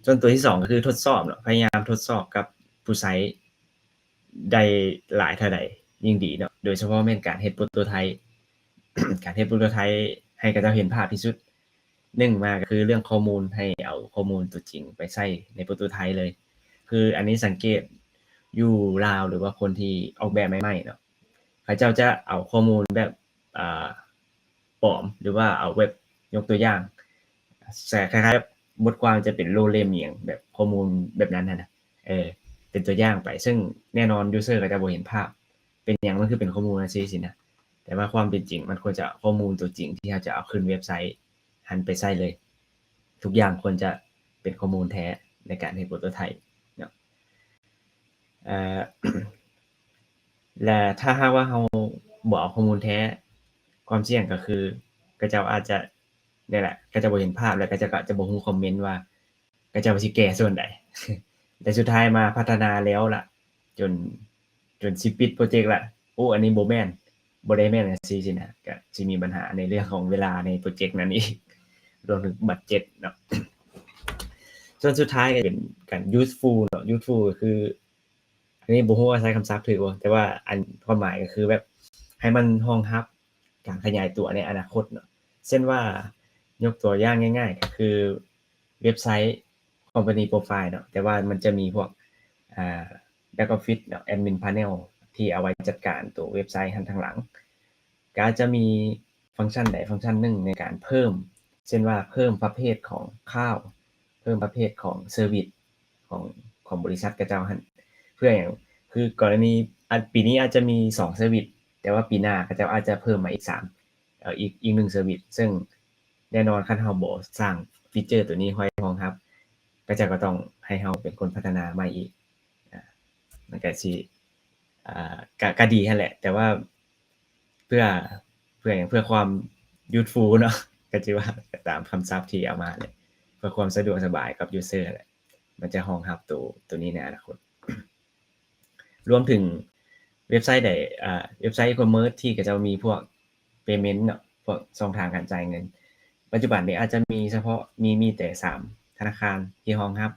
ສ່ວນຕົວທີສອງກໍຄືທົດສອບເນາະ ພະຍາຍາມທົດສອບກັບຜູ້ໃຊ້ ໄດ້ຫຼາຍເທົ່າໃດຍິ່ງດີເນາະ ໂດຍສະເພາະແມ່ນການເຮັດໂປໂຕໄທ ການເຮັດໂປໂຕໄທໃຫ້ເຂົາເຈົ້າເຫັນພາບທີ່ສຸດ ໜຶ່ງມາກໍຄືເລື່ອງຂໍ້ມູນ ໃຫ້ເອົາຂໍ້ມູນຕົວຈິງໄປໃສ່ໃນໂປຣໂຕໄທເລີຍ. ຄືອັນນີ້ສັງເກດຢູ່ລາວ ຫຼືວ່າຄົນທີ່ອອກແບບໃໝ່ໆເນາະ ເຂົາເຈົ້າຈະເອົາຂໍ້ມູນແບບ ອ່າ ປອມ ຫຼືວ່າເອົາແບບ ຍົກຕົວຢ່າງ ແຊ ຄ້າຍໆແບບບົດຄວາມຈະເປັນໂລເລມອີ່ຫຍັງ ແບບຂໍ້ມູນແບບນັ້ນຫັ້ນນະ ເອີ ເປັນຕົວຢ່າງໄປ ເຊິ່ງແນ່ນອນ user ກໍຈະບໍ່ເຫັນພາບ ເປັນຫຍັງມັນຄືເປັນຂໍ້ມູນຈັ່ງຊີ້ຊີ້ນະ. ແຕ່ວ່າຄວາມເປັນຈິງ ມັນຄວນຈະຂໍ້ມູນຕົວຈິງທີ່ເຮົາຈະເອົາຂຶ້ນເວັບໄຊຫັ້ນໄປໃສ່ເລີຍ. ທຸກຢ່າງຄວນຈະເປັນຂໍ້ມູນແທ້ໃນການເຮັດໂປຣໂຕໄທເນາະ. ເອີ ແລະ ຖ້າຫາກວ່າເຮົາບໍ່ເອົາຂໍ້ມູນແທ້ ຄວາມສ່ຽງກໍຄື ເຂົາເຈົ້າອາດຈະ ນີ້ແຫຼະ ເຂົາເຈົ້າບໍ່ເຫັນພາບ ແລະ ເຂົາເຈົ້າກໍຈະບໍ່ຮູ້ຄອມເມັນວ່າ ເຂົາເຈົ້າຊິແກ້ສ່ວນໃດ ແລະ ສຸດທ້າຍມາພັດທະນາແລ້ວລະ ຈົນ ຈົນຊິປິດໂປຣເຈັກລະ ໂອ້ ອັນນີ້ບໍ່ແມ່ນ ບໍ່ໄດ້ແມ່ນຈັ່ງຊີ້ຊີ້ນະ ກໍຊິມີບັນຫາໃນເລື່ອງຂອງເວລາໃນໂປຣເຈັກນັ້ນອີກ ລວມເຖິງບັດເຈັດເນາະ. ສ່ວນສຸດທ້າຍກໍເປັນການ useful ເນາະ useful ກໍຄື ອັນນີ້ບໍ່ຮູ້ວ່າໃຊ້ຄຳສັບຖືກບໍ່ ແຕ່ວ່າອັນ ຄວາມໝາຍກໍຄືແບບໃຫ້ມັນຮອງຮັບການຂະຫຍາຍຕົວໃນອະນາຄົດເນາະ. ເຊັ່ນວ່າ ຍົກຕົວຢ່າງງ່າຍໆ ກໍຄືເວັບໄຊ company profile ເນາະ ແຕ່ວ່າມັນຈະມີພວກ ອ່າ back office ເນາະ admin panel ທີ່ເອົາໄວ້ຈັດການຕົວເວັບໄຊຫັ້ນທາງຫຼັງ ກໍອາດຈະມີຟັງຊັນໃດຟັງຊັນໜຶ່ງໃນການເພີ່ມ ເຊັ່ນວ່າເພີ່ມປະເພດຂອງຂ່າວ ເພີ່ມປະເພດຂອງເຊີວິສຂອງ ຂອງບໍລິສັດຂະເຈົ້າຫັ້ນ ເພື່ອຫຍັງ ຄືກໍລະນີ ອາ ປີນີ້ອາດຈະມີສອງເຊີວິສ ແຕ່ວ່າປີໜ້າຂະເຈົ້າອາດຈະເພີ່ມມາອີກສາມ ເອີ ອີກ ອີກໜຶ່ງເຊີວິສ ເຊິ່ງແນ່ນອນຄັນເຮົາບໍ່ສ້າງຟີເຈີຕົວນີ້ໃຫ້ຮອງຮັບ ຂະເຈົ້າກໍຕ້ອງໃຫ້ເຮົາເປັນຄົນພັດທະນາໃໝ່ອີກ ອາ ມັນກໍຊິ ອາ ກະ ກະດີຫັ້ນແຫຼະ ແຕ່ວ່າເພື່ອ ເພື່ອຫຍັງ ເພື່ອຄວາມ useful ເນາະ ກໍຊິວ່າຕາມຄຳສັບທີ່ເອົາມາແຫຼະ ເພື່ອຄວາມສະດວກສະບາຍກັບ user ແຫຼະ ມັນຈະຮອງຮັບໂຕ ໂຕນີ້ໃນອະນາຄົດ. ລວມເຖິງເວັບໄຊໃດ ອາ ເວັບໄຊ e-commerce ທີ່ເຂົາເຈົ້າມີພວກ payment ເນາະ ພວກຊ່ອງທາງການຈ່າຍເງິນ ປັດຈຸບັນນີ້ອາດຈະມີສະເພາະ ມີ ມີແຕ່ສາມທະນາຄານທີ່ຮອງຮັບ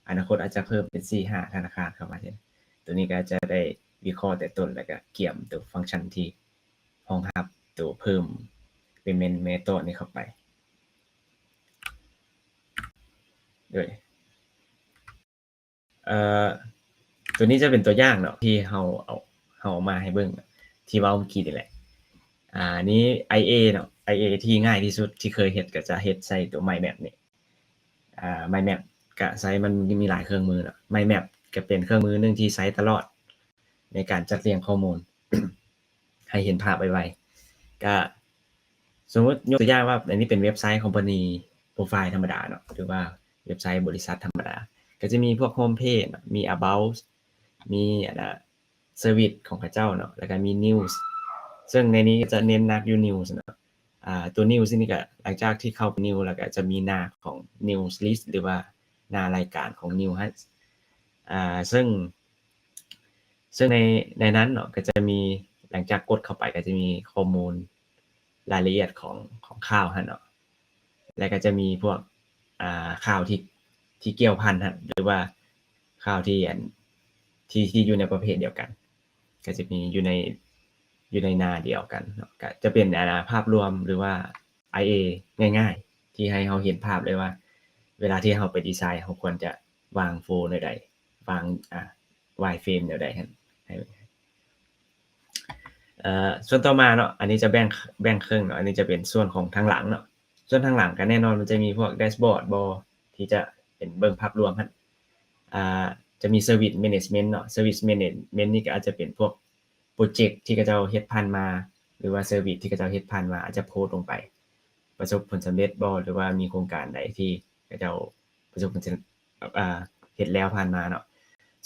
ອະນາຄົດອາດຈະເພີ່ມເປັນສີ່ຫ້າທະນາຄານເຂົ້າມາແທນ. ໂຕນີ້ກໍອາດຈະໄດ້ວິເຄາະແຕ່ຕົ້ນ ແລ້ວກໍກຽມໂຕຟັງຊັນທີ່ຮອງຮັບໂຕເພີ່ມ payment method ນີ້ເຂົ້າໄປ ໂດຍ ເອີ ຕົວນີ້ຈະເປັນຕົວຢ່າງເນາະ ທີ່ເຮົາເອົາ ເຮົາເອົາມາໃຫ້ເບິ່ງ ທີ່ເວົ້າເມື່ອກີ້ນີ້ແຫຼະ. ອາ ນີ້ ໄອເອ ເນາະ ໄອເອ ທີ່ງ່າຍທີ່ສຸດທີ່ເຄີຍເຮັດ ກໍຈະເຮັດໃສ່ຕົວ mind map ນີ້. ອາ mind map ກະໃຊ້ ມັນມີຫຼາຍເຄື່ອງມືເນາະ mind map ກະເປັນເຄື່ອງມືໜຶ່ງທີ່ໃຊ້ຕະຫຼອດໃນການຈັດລຽງຂໍ້ມູນ ໃຫ້ເຫັນພາບໄວໆ. ກະສົມມຸດຍົກຕົວຢ່າງວ່າ ອັນນີ້ເປັນເວັບໄຊ company profile ທຳມະດາເນາະ ຫຼືວ່າເວັບໄຊບໍລິສັດທຳມະດາ ກໍຈະມີພວກ home page ເນາະ ມີ about ມີ ອັນນ່າ service ຂອງເຂົາເຈົ້າເນາະ ແລ້ວກໍມີ news ເຊິ່ງໃນນີ້ຈະເນັ້ນໜັກຢູ່ news ເນາະ. ອາ ຕົວ news ນີ້ກໍ ຫຼັງຈາກທີ່ເຂົ້າໄປ news ແລ້ວກໍຈະມີໜ້າຂອງ news list ຫຼືວ່າໜ້າລາຍການຂອງ news ໃຫ້ ອາ ເຊິ່ງ ເຊິ່ງໃນ ໃນນັ້ນເນາະ ກໍຈະມີ ຫຼັງຈາກກົດເຂົ້າໄປ ກໍຈະມີຂໍ້ມູນລາຍລະອຽດຂອງ ຂອງຂ່າວຫັ້ນເນາະ ແລ້ວກໍຈະມີພວກ ອາ ຂ່າວທີ່ ທີ່ກ່ຽວພັນຫັ້ນ ຫຼືວ່າຂ່າວທີ່ ອັນ ທີ່ ທີ່ຢູ່ໃນປະເພດດຽວກັນ ກໍຈະມີຢູ່ໃນ ຢູ່ໃນໜ້າດຽວກັນເນາະ. ກໍຈະເປັນ ອາ ພາບລວມ ຫຼືວ່າ ໄອເອ ງ່າຍໆ ທີ່ໃຫ້ເຮົາເຫັນພາບເລີຍວ່າ ເວລາທີ່ເຮົາໄປດີໄຊ ເຮົາຄວນຈະວາງໂຟແນວໃດ ວາງ ອາ wireframe ແນວໃດຫັ້ນໃຫ້ ເອີ ສ່ວນຕໍ່ມາເນາະ ອັນນີ້ຈະແບ່ງ ແບ່ງເຄິ່ງເນາະ ອັນນີ້ຈະເປັນສ່ວນຂອງທາງຫຼັງເນາະ. ສ່ວນທາງຫຼັງກໍແນ່ນອນ ມັນຈະມີພວກ dashboard ບໍ່ ທີ່ຈະເປັນເບິ່ງພາບລວມຫັ້ນ ອາ ຈະມີ service management ເນາະ service management ນີ້ກໍອາດຈະເປັນພວກ ໂປຣເຈັກທີ່ເຂົາເຈົ້າເຮັດຜ່ານມາ ຫຼືວ່າເຊີວິສທີ່ເຂົາເຈົ້າເຮັດຜ່ານມາ ອາດຈະໂພສລົງໄປ ປະສົບຜົນສຳເລັດບໍ່ ຫຼືວ່າມີໂຄງການໃດທີ່ເຂົາເຈົ້າປະສົບຜົນສຳ ອາ ເຮັດແລ້ວຜ່ານມາເນາະ.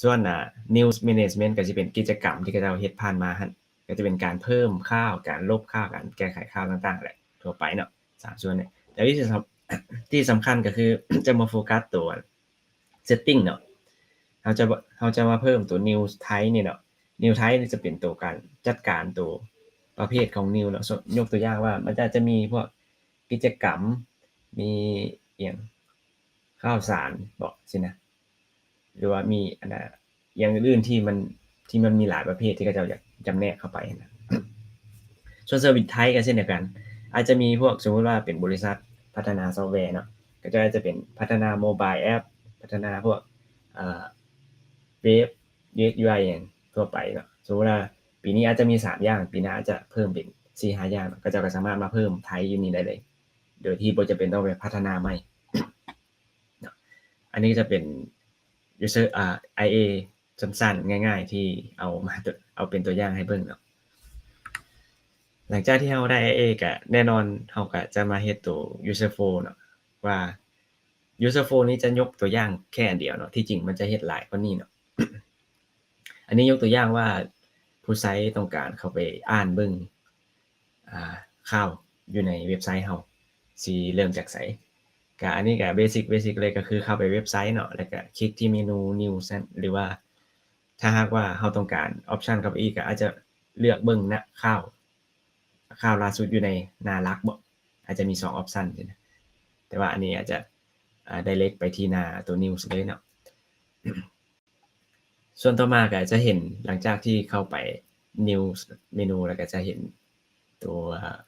ສ່ວນ ອາ news management ກໍຊິເປັນກິດຈະກຳທີ່ເຂົາເຈົ້າເຮັດຜ່ານມາຫັ້ນ ກໍຈະເປັນການເພີ່ມຂ່າວ ການລົບຂ່າວ ການແກ້ໄຂຂ່າວຕ່າງໆແຫຼະ ທົ່ວໄປເນາະ ສາມສ່ວນນີ້. ແຕ່ທີ່ສຳ ທີ່ສຳຄັນກໍຄືຈະມາໂຟກັສໂຕ setting ເນາະ ເຮົາຈະ ເຮົາຈະມາເພີ່ມຕົວ news type ນີ້ເນາະ. news type ນີ້ຈະເປັນຕົວການຈັດການຕົວປະເພດຂອງ news ເນາະ. ຍົກຕົວຢ່າງວ່າ ມັນອາດຈະມີພວກກິດຈະກຳ ມີອີ່ຫຍັງ ຂ່າວສານເບາະ ຊີ້ນະ ຫຼືວ່າມີອັນນ່າ ຢ່າງອື່ນໆທີ່ມັນ ທີ່ມັນມີຫຼາຍປະເພດທີ່ເຂົາເຈົ້າຢາກຈຳແນກເຂົ້າໄປຫັ້ນນະ. ສ່ວນ service type ກໍເຊັ່ນດຽວກັນ ອາດຈະມີພວກ ສົມມຸດວ່າເປັນບໍລິສັດ ພັດທະນາຊອບແວເນາະ ຂະເຈົ້າອາດຈະເປັນພັດທະນາໂມບາຍແອັບ ພັດທະນາພວກ ເອີ ເວັບ ຢູເອັກ ຢູໄອ ຫຍັງທົ່ວໄປເນາະ. ສົມມຸດວ່າປີນີ້ອາດຈະມີສາມຢ່າງ ປີໜ້າອາດຈະເພີ່ມເປັນສີ່ຫ້າຢ່າງເນາະ ຂະເຈົ້າກໍສາມາດມາເພີ່ມໄທຢູ່ນີ້ໄດ້ເລີຍ ໂດຍທີ່ບໍ່ຈຳເປັນຕ້ອງໄປພັດທະນາໃໝ່ເນາະ. ອັນນີ້ຈະເປັນ user ອາ ໄອເອ ສັ້ນໆ ງ່າຍໆ ທີ່ເອົາມາ ເອົາເປັນຕົວຢ່າງໃຫ້ເບິ່ງເນາະ. ຫຼັງຈາກທີ່ເຮົາໄດ້ ໄອເອ ກະແນ່ນອນເຮົາກະຈະມາເຮັດໂຕ user flow ເນາະ ວ່າ user flow ນີ້ຈະຍົກຕົວຢ່າງແຄ່ອັນດຽວເນາະ ທີ່ຈິງມັນຈະເຮັດຫຼາຍກວ່ານີ້ເນາະ. ອັນນີ້ຍົກຕົວຢ່າງວ່າຜູ້ໃຊ້ຕ້ອງການເຂົ້າໄປອ່ານເບິ່ງ ອາ ຂ່າວຢູ່ໃນເວັບໄຊເຮົາ ຊິເລີ່ມຈາກໃສ. ກະອັນນີ້ກະ basic basic ເລີຍ ກໍຄືເຂົ້າໄປເວັບໄຊເນາະ ແລ້ວກະຄລິກທີ່ເມນູ news ນັ້ນ ຫຼືວ່າຖ້າຫາກວ່າເຮົາຕ້ອງການ option ເຂົ້າໄປອີກ ກໍອາດຈະເລືອກເບິ່ງນະ ຂ່າວ ຂ່າວລ່າສຸດຢູ່ໃນໜ້າຫຼັກເບາະ ອາດຈະມີສອງ option ຊີ້ນະ ແຕ່ວ່າອັນນີ້ອາດຈະ ອາ direct ໄປທີ່ໜ້າໂຕ news ເລີຍເນາະ. ສ່ວນຕໍ່ມາກໍຈະເຫັນ ຫຼັງຈາກທີ່ເຂົ້າໄປ news ເມນູ ແລ້ວກໍຈະເຫັນຕົວ ອາ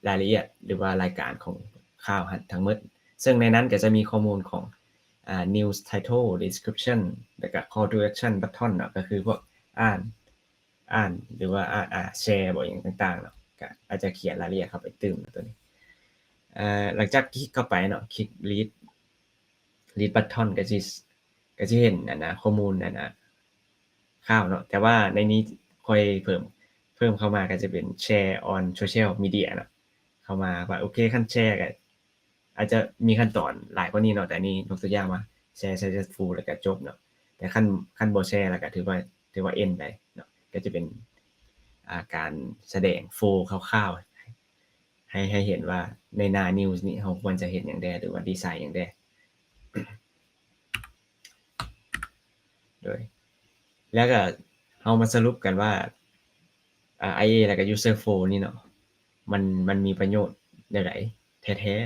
ລາຍລະອຽດ ຫຼືວ່າລາຍການຂອງຂ່າວຫັ້ນທັງໝົດ ເຊິ່ງໃນນັ້ນກໍຈະມີຂໍ້ມູນຂອງ ອາ news title description ແລ້ວກໍ call to action button ເນາະ ກໍຄືພວກອ່ານ ອ່ານ ຫຼືວ່າ ອາ ອາ ແຊ ບໍ ຫຍັງຕ່າງໆເນາະ ກໍອາດຈະຂຽນລາຍລະອຽດເຂົ້າໄປຕື່ມຕົວນີ້. ເອີ ຫຼັງຈາກຄລິກເຂົ້າໄປເນາະ ຄລິກ read read button ກໍຊິ ກໍຊິເຫັນອັນນະ ຂໍ້ມູນອັນນະ ຂ່າວເນາະ ແຕ່ວ່າໃນນີ້ຂ້ອຍເພີ່ມ ເພີ່ມເຂົ້າມາກໍຈະເປັນ share on social media ເນາະ ເຂົ້າມາວ່າ ໂອເຄ ຄັນແຊກໍອາດຈະມີຂັ້ນຕອນຫຼາຍກວ່ານີ້ເນາະ ແຕ່ນີ້ຍົກຕົວຢ່າງວ່າ share successful ແລ້ວກໍຈົບເນາະ ແຕ່ຄັນ ຄັນບໍ່ແຊແລ້ວກໍຖືວ່າ ຖືວ່າ end ໄປເນາະ ກໍຈະເປັນ ອາ ການສະແດງ flow ຄ່າວໆ ໃຫ້ ໃຫ້ເຫັນວ່າໃນໜ້າ news ນີ້ເຮົາຄວນຈະເຮັດຫຍັງແດ່ ຫຼືວ່າດີໄຊຫຍັງແດ່. ໂດຍ ແລ້ວກໍເຮົາມາສະຫຼຸບກັນວ່າ ອາ ໄອເອ ແລ້ວກໍ user flow ນີ້ເນາະ ມັນ ມັນມີປະໂຫຍດແນວໃດແທ້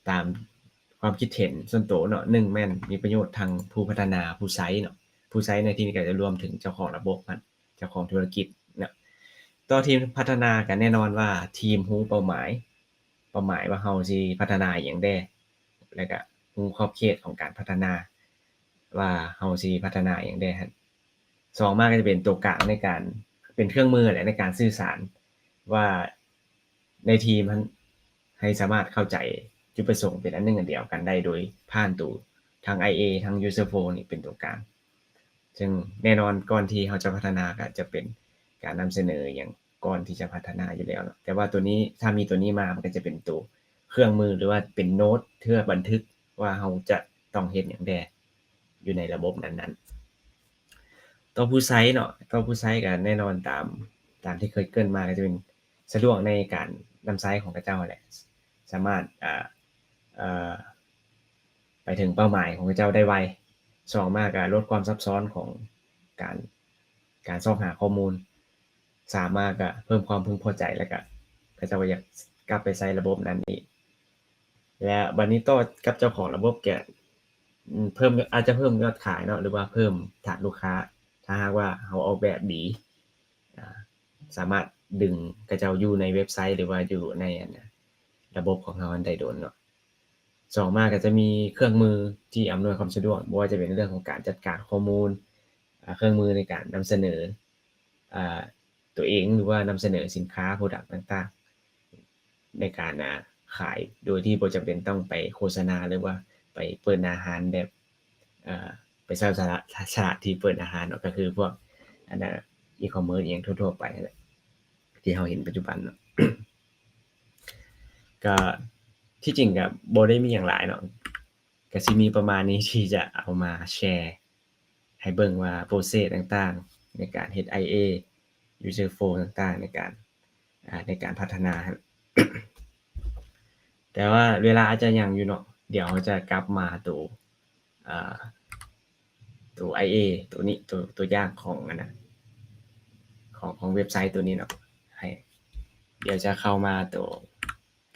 ໆ ຕາມຄວາມຄິດເຫັນສ່ວນໂຕເນາະ. ໜຶ່ງ ແມ່ນມີປະໂຫຍດທັງຜູ້ພັດທະນາ ຜູ້ໃຊ້ເນາະ ຜູ້ໃຊ້ໃນທີ່ນີ້ກໍຈະລວມເຖິງເຈົ້າຂອງລະບົບຫັ້ນ ເຈົ້າຂອງທຸລະກິດເນາະ. ຕໍ່ທີມພັດທະນາກໍແນ່ນອນວ່າທີມຮູ້ເປົ້າໝາຍ ເປົ້າໝາຍວ່າເຮົາຊິພັດທະນາອີ່ຫຍັງແດ່ ແລ້ວກະຮູ້ຂອບເຂດຂອງການພັດທະນາວ່າເຮົາຊິພັດທະນາອີ່ຫຍັງແດ່ຫັ້ນ. ສອງມາກໍຈະເປັນຕົວກາງໃນການ ເປັນເຄື່ອງມືແຫຼະໃນການສື່ສານວ່າໃນທີມຫັ້ນ ໃຫ້ສາມາດເຂົ້າໃຈຈຸດປະສົງເປັນອັນໜຶ່ງອັນດຽວກັນໄດ້ ໂດຍຜ່ານໂຕທັງ ໄອເອ ທັງ user flow ນີ້ເປັນຕົວກາງ. ເຊິ່ງແນ່ນອນກ່ອນທີ່ເຮົາຈະພັດທະນາກໍຈະເປັນການນຳສະເໜີຫຍັງກ່ອນທີ່ຈະພັດທະນາຢູ່ແລ້ວເນາະ ແຕ່ວ່າໂຕນີ້ ຖ້າມີໂຕນີ້ມາ ມັນກໍຈະເປັນໂຕເຄື່ອງມື ຫຼືວ່າເປັນໂນ້ດເພື່ອບັນທຶກວ່າເຮົາຈະຕ້ອງເຮັດຫຍັງແດ່ຢູ່ໃນລະບົບນັ້ນໆ. ຕໍ່ຜູ້ໃຊ້ເນາະ ຕໍ່ຜູ້ໃຊ້ກໍແນ່ນອນຕາມ ຕາມທີ່ເຄີຍເກີ່ນມາ ກໍຈະເປັນສະດວກໃນການນຳໃຊ້ຂອງເຂົາເຈົ້າຫັ້ນແຫຼະ ສາມາດ ເອີ ເອີ ໄປເຖິງເປົ້າໝາຍຂອງເຂົາເຈົ້າໄດ້ໄວ. ສອງມາກໍລົດຄວາມຊັບຊ້ອນຂອງການ ການຊອກຫາຂໍ້ມູນ. ສາມມາກໍເພີ່ມຄວາມເພິ່ງພໍໃຈ ແລ້ວກໍເຂົາເຈົ້າກໍຢາກກັບໄປໃຊ້ລະບົບນັ້ນອີກ. ແລະ ບັດນີ້ຕໍ່ກັບເຈົ້າຂອງລະບົບກໍ ອາ ເພີ່ມ ອາດຈະເພີ່ມຍອດຂາຍເນາະ ຫຼືວ່າເພີ່ມຖານລູກຄ້າ ຖ້າຫາກວ່າເຮົາອອກແບບດີ ອາ ສາມາດດຶງເຂົາເຈົ້າຢູ່ໃນເວັບໄຊ ຫຼືວ່າຢູ່ໃນ ອັນນະ ລະບົບຂອງເຮົາຫັ້ນໄດ້ດົນເນາະ. ສອງມາກໍຈະມີເຄື່ອງມືທີ່ອຳນວຍຄວາມສະດວກ ບໍ່ວ່າຈະເປັນເລື່ອງຂອງການຈັດການຂໍ້ມູນ ອາ ເຄື່ອງມືໃນການນຳສະເໜີ ອາ ຕົວເອງ ຫຼືວ່ານຳສະເໜີສິນຄ້າ product ຕ່າງໆ ໃນການ ອາ ຂາຍໂດຍທີ່ບໍ່ຈຳເປັນຕ້ອງໄປໂຄສະນາ ຫຼືວ່າໄປເປີດໜ້າຮ້ານແບບ ເອີ ໄປເຊົ່າສະຖານທີ່ເປີດອາຫານເນາະ ກໍຄືພວກອັນນະ e-commerce ອີ່ຫຍັງທົ່ວໆໄປຫັ້ນແຫຼະ ທີ່ເຮົາເຫັນປັດຈຸບັນເນາະ. ກໍທີ່ຈິງກໍບໍ່ໄດ້ມີຫຍັງຫຼາຍເນາະ ກໍຊິມີປະມານນີ້ທີ່ຈະເອົາມາແຊໃຫ້ເບິ່ງວ່າ process ຕ່າງໆ ໃນການເຮັດ ໄອເອ user flow ຕ່າງໆ ໃນການ ອາ ໃນການພັດທະນາຫັ້ນ. ແຕ່ວ່າເວລາອາດຈະຍັງຢູ່ເນາະ ດຽວເຮົາຈະກັບມາໂຕ ອາ ໂຕ ໄອເອ ໂຕນີ້ ໂຕ ຕົວຢ່າງຂອງອັນນະ ຂອງ ຂອງເວັບໄຊໂຕນີ້ເນາະ ໃຫ້ ດຽວຈະເຂົ້າມາໂຕ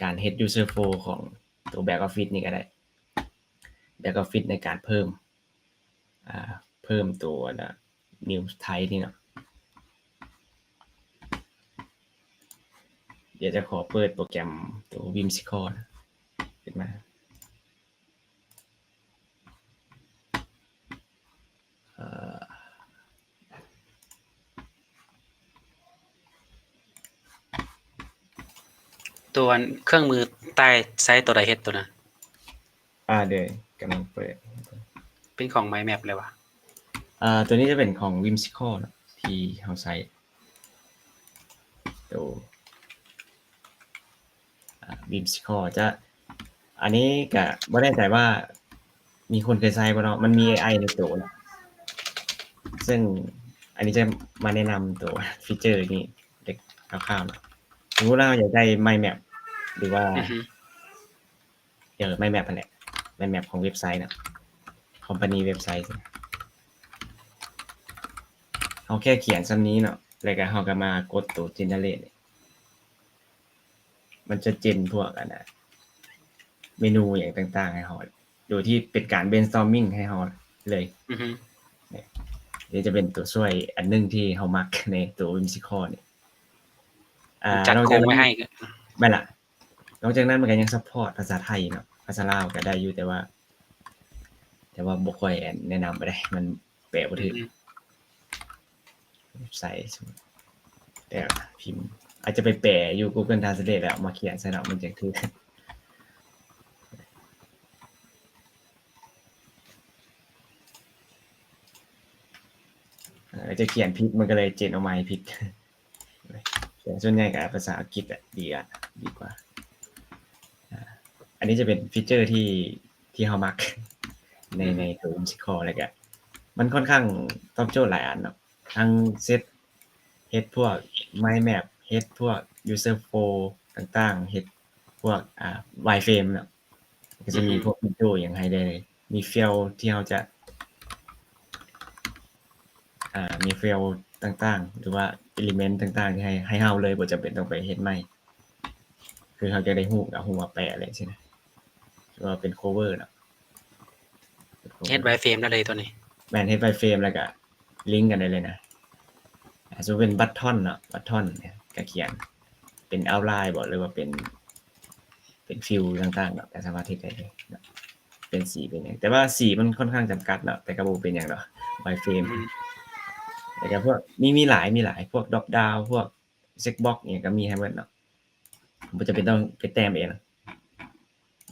ການເຮັດ user flow ຂອງໂຕ back office ນີ້ກໍໄດ້ back office ໃນການເພີ່ມ ອາ ເພີ່ມໂຕອັນນະ news type ນີ້ເນາະ. ດຽວຈະຂໍເປີດໂປຣແກຣມໂຕ Whimsical ນະ ຂຶ້ນມາ ເອີ ຕົວອັນເຄື່ອງມືໃຕ້ໃຊ້ຕົວໃດເຮັດຕົວນັ້ນ? ອ່າ ເດີ ກຳລັງເປີດ ເປັນຂອງ Mind Map ເລີຍຫວາ? ອ່າ ຕົວນີ້ຈະເປັນຂອງ Whimsical ເນາະ ທີ່ເຮົາໃຊ້ ໂຕ ອ່າ Whimsical ຈະ ອັນນີ້ກະບໍ່ແນ່ໃຈວ່າມີຄົນເຄີຍໃຊ້ບໍ່ເນາະ ມັນມີ ເອໄອ ໃນໂຕເນາະ ເຊິ່ງອັນນີ້ຈະມາແນະນຳໂຕ feature ນີ້ເລັກໆ ຄ່າວໆ ເນາະ. ສົມມຸດວ່າເຮົາຢາກໄດ້ Mind Map ຫຼືວ່າ ອືຮຶ ເອີ Mind Map ຫັ້ນແຫຼະ Mind Map ຂອງເວັບໄຊເນາະ company ເວັບໄຊ ເຮົາແຄ່ຂຽນຊ່ຳນີ້ເນາະ ແລ້ວກະເຮົາກະມາກົດໂຕ generate ນີ້ ມັນຈະ gen ພວກອັນນະ ເມນູຫຍັງຕ່າງໆໃຫ້ເຮົາ ໂດຍທີ່ເປັນການ brainstorming ໃຫ້ເຮົາເລີຍ ອືຮຶ ນີ້ຈະເປັນຕົວຊ່ວຍອັນໜຶ່ງທີ່ເຮົາມັກໃນຕົວ Whimsical ນີ້ ອ່າ ຈັດໂຄງໄວ້ໃຫ້ ແມ່ນລະ ນອກຈາກນັ້ນມັນກະຍັງ support ພາສາໄທເນາະ ພາສາລາວກະໄດ້ຢູ່ ແຕ່ວ່າ ແຕ່ວ່າບໍ່ຄ່ອຍແນະນຳປານໃດ ມັນແປບໍ່ຖືກ ອືຮຶ ໃສ່ ແຕ່ພິມ ອາດຈະໄປແປຢູ່ Google Translate ແລ້ວເອົາມາຂຽນໃສ່ເນາະ ມັນຈັ່ງຖືກ ອາ ຈະຂຽນຜິດ ມັນກະເລີຍ gen ອອກມາໃຫ້ຜິດ ແຕ່ສ່ວນໃຫຍ່ກະພາສາອັງກິດອະ ດີອະ ດີກວ່າ ອາ ອັນນີ້ຈະເປັນ feature ທີ່ ທີ່ເຮົາມັກໃນ ອືຮຶ ໃນໂຕ Whimsical ແລ້ວກະມັນຄ່ອນຂ້າງຕອບໂຈດຫຼາຍອັນເນາະ ທັງເຊັດ ເຮັດພວກ Mind Map ເຮັດພວກ User Flow ຕ່າງໆ ເຮັດພວກ ອ່າ Wireframe ເນາະ ກະຈະມີ ອືຮຶ ພວກ window ຫຍັງໃຫ້ໄດ້ເລີຍ ມີ field ທີ່ເຮົາຈະ ອ່າ ມີ field ຕ່າງໆ ຫຼືວ່າ element ຕ່າງໆ ທີ່ໃຫ້ ໃຫ້ເຮົາເລີຍ ບໍ່ຈຳເປັນຕ້ອງໄປເຮັດໃໝ່ ຄືເຮົາຢາກໄດ້ຮູບກະເອົາຮູບມາແປະເລີຍຊີ້ນະ ຫຼືວ່າເປັນ cover ເນາະ ເຮັດ wireframe ໄດ້ເລີຍໂຕນີ້ ແມ່ນ ເຮັດ wireframe ແລ້ວກະ link ກັນໄດ້ເລີຍນະ ອາ ສົມມຸດເປັນ button ເນາະ button ກະຂຽນເປັນ outline ບໍ ຫຼືວ່າເປັນ ເປັນ field ຕ່າງໆເນາະ ກະສາມາດເຮັດໄດ້ເລີຍເນາະ ເປັນສີເປັນຫຍັງ ແຕ່ວ່າສີມັນຄ່ອນຂ້າງຈຳກັດເນາະ ແຕ່ກະບໍ່ເປັນຫຍັງດອກ wireframe ອືມ ແລ້ວກະພວກ ມີ ມີຫຼາຍ ມີຫຼາຍ ພວກ drop down ພວກ check box ອີ່ຫຍັງກະມີໃຫ້ໝົດເນາະ ບໍ່ຈຳເປັນຕ້ອງໄປແຕ້ມເອງ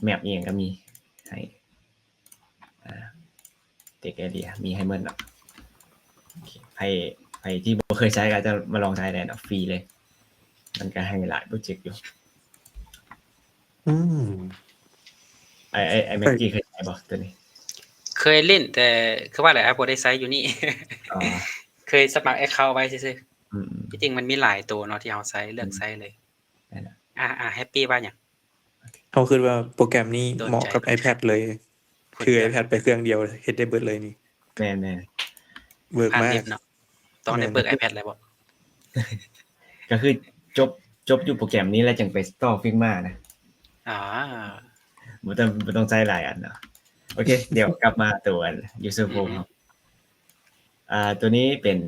map ອີ່ຫຍັງກະມີໃຫ້ ອ່າ text area ມີໃຫ້ໝົດເນາະ ໂອເຄ ໃຜ ໃຜທີ່ບໍ່ເຄີຍໃຊ້ກະຈະມາລອງໃຊ້ໄດ້ເນາະ ຟຣີເລີຍ ມັນກະໃຫ້ຫຼາຍໂປຣເຈັກຢູ່ ອືມ ໄອ້ ໄອ້ ໄອ້ແມັກກີ້ເຄີຍໃຊ້ບໍ່ໂຕນີ້? ເຄີຍຫຼິ້ນ ແຕ່ຄືວ່າແຫຼະ ບໍ່ໄດ້ໃຊ້ຢູ່ນີ້ ອໍ ເຄີຍສະໝັກ account ໄວ້ຊື່ໆ ອືມໆ ທີ່ຈິງມັນມີຫຼາຍໂຕເນາະ ທີ່ເຮົາໃຊ້ ເລືອກໃຊ້ເລີຍ ແມ່ນລະ ອ່າ ແຮັບປີ້ວ່າຫຍັງ? ເຮົາຄິດວ່າໂປຣແກຣມນີ້ເໝາະກັບ iPad ເລີຍ ຖື iPad ໄປເຄື່ອງດຽວເຮັດໄດ້ເບິດເລີຍນີ້ ແມ່ນໆ ເວີກມາກ ຕ້ອງໄດ້ເບີກ iPad ແລ້ວບໍ? ກະຄືຈົບ ຈົບຢູ່ໂປຣແກຣມນີ້ແລ້ວຈຶ່ງໄປຕໍ່ Figma ນະ ອໍ ບໍ່ຕ້ອງ ບໍ່ຕ້ອງໃຊ້ຫຼາຍອັນເນາະ ໂອເຄ ດຽວກັບມາໂຕອັນ User Flow ເຮົາ ອ່າ ໂຕນີ້ເປັນ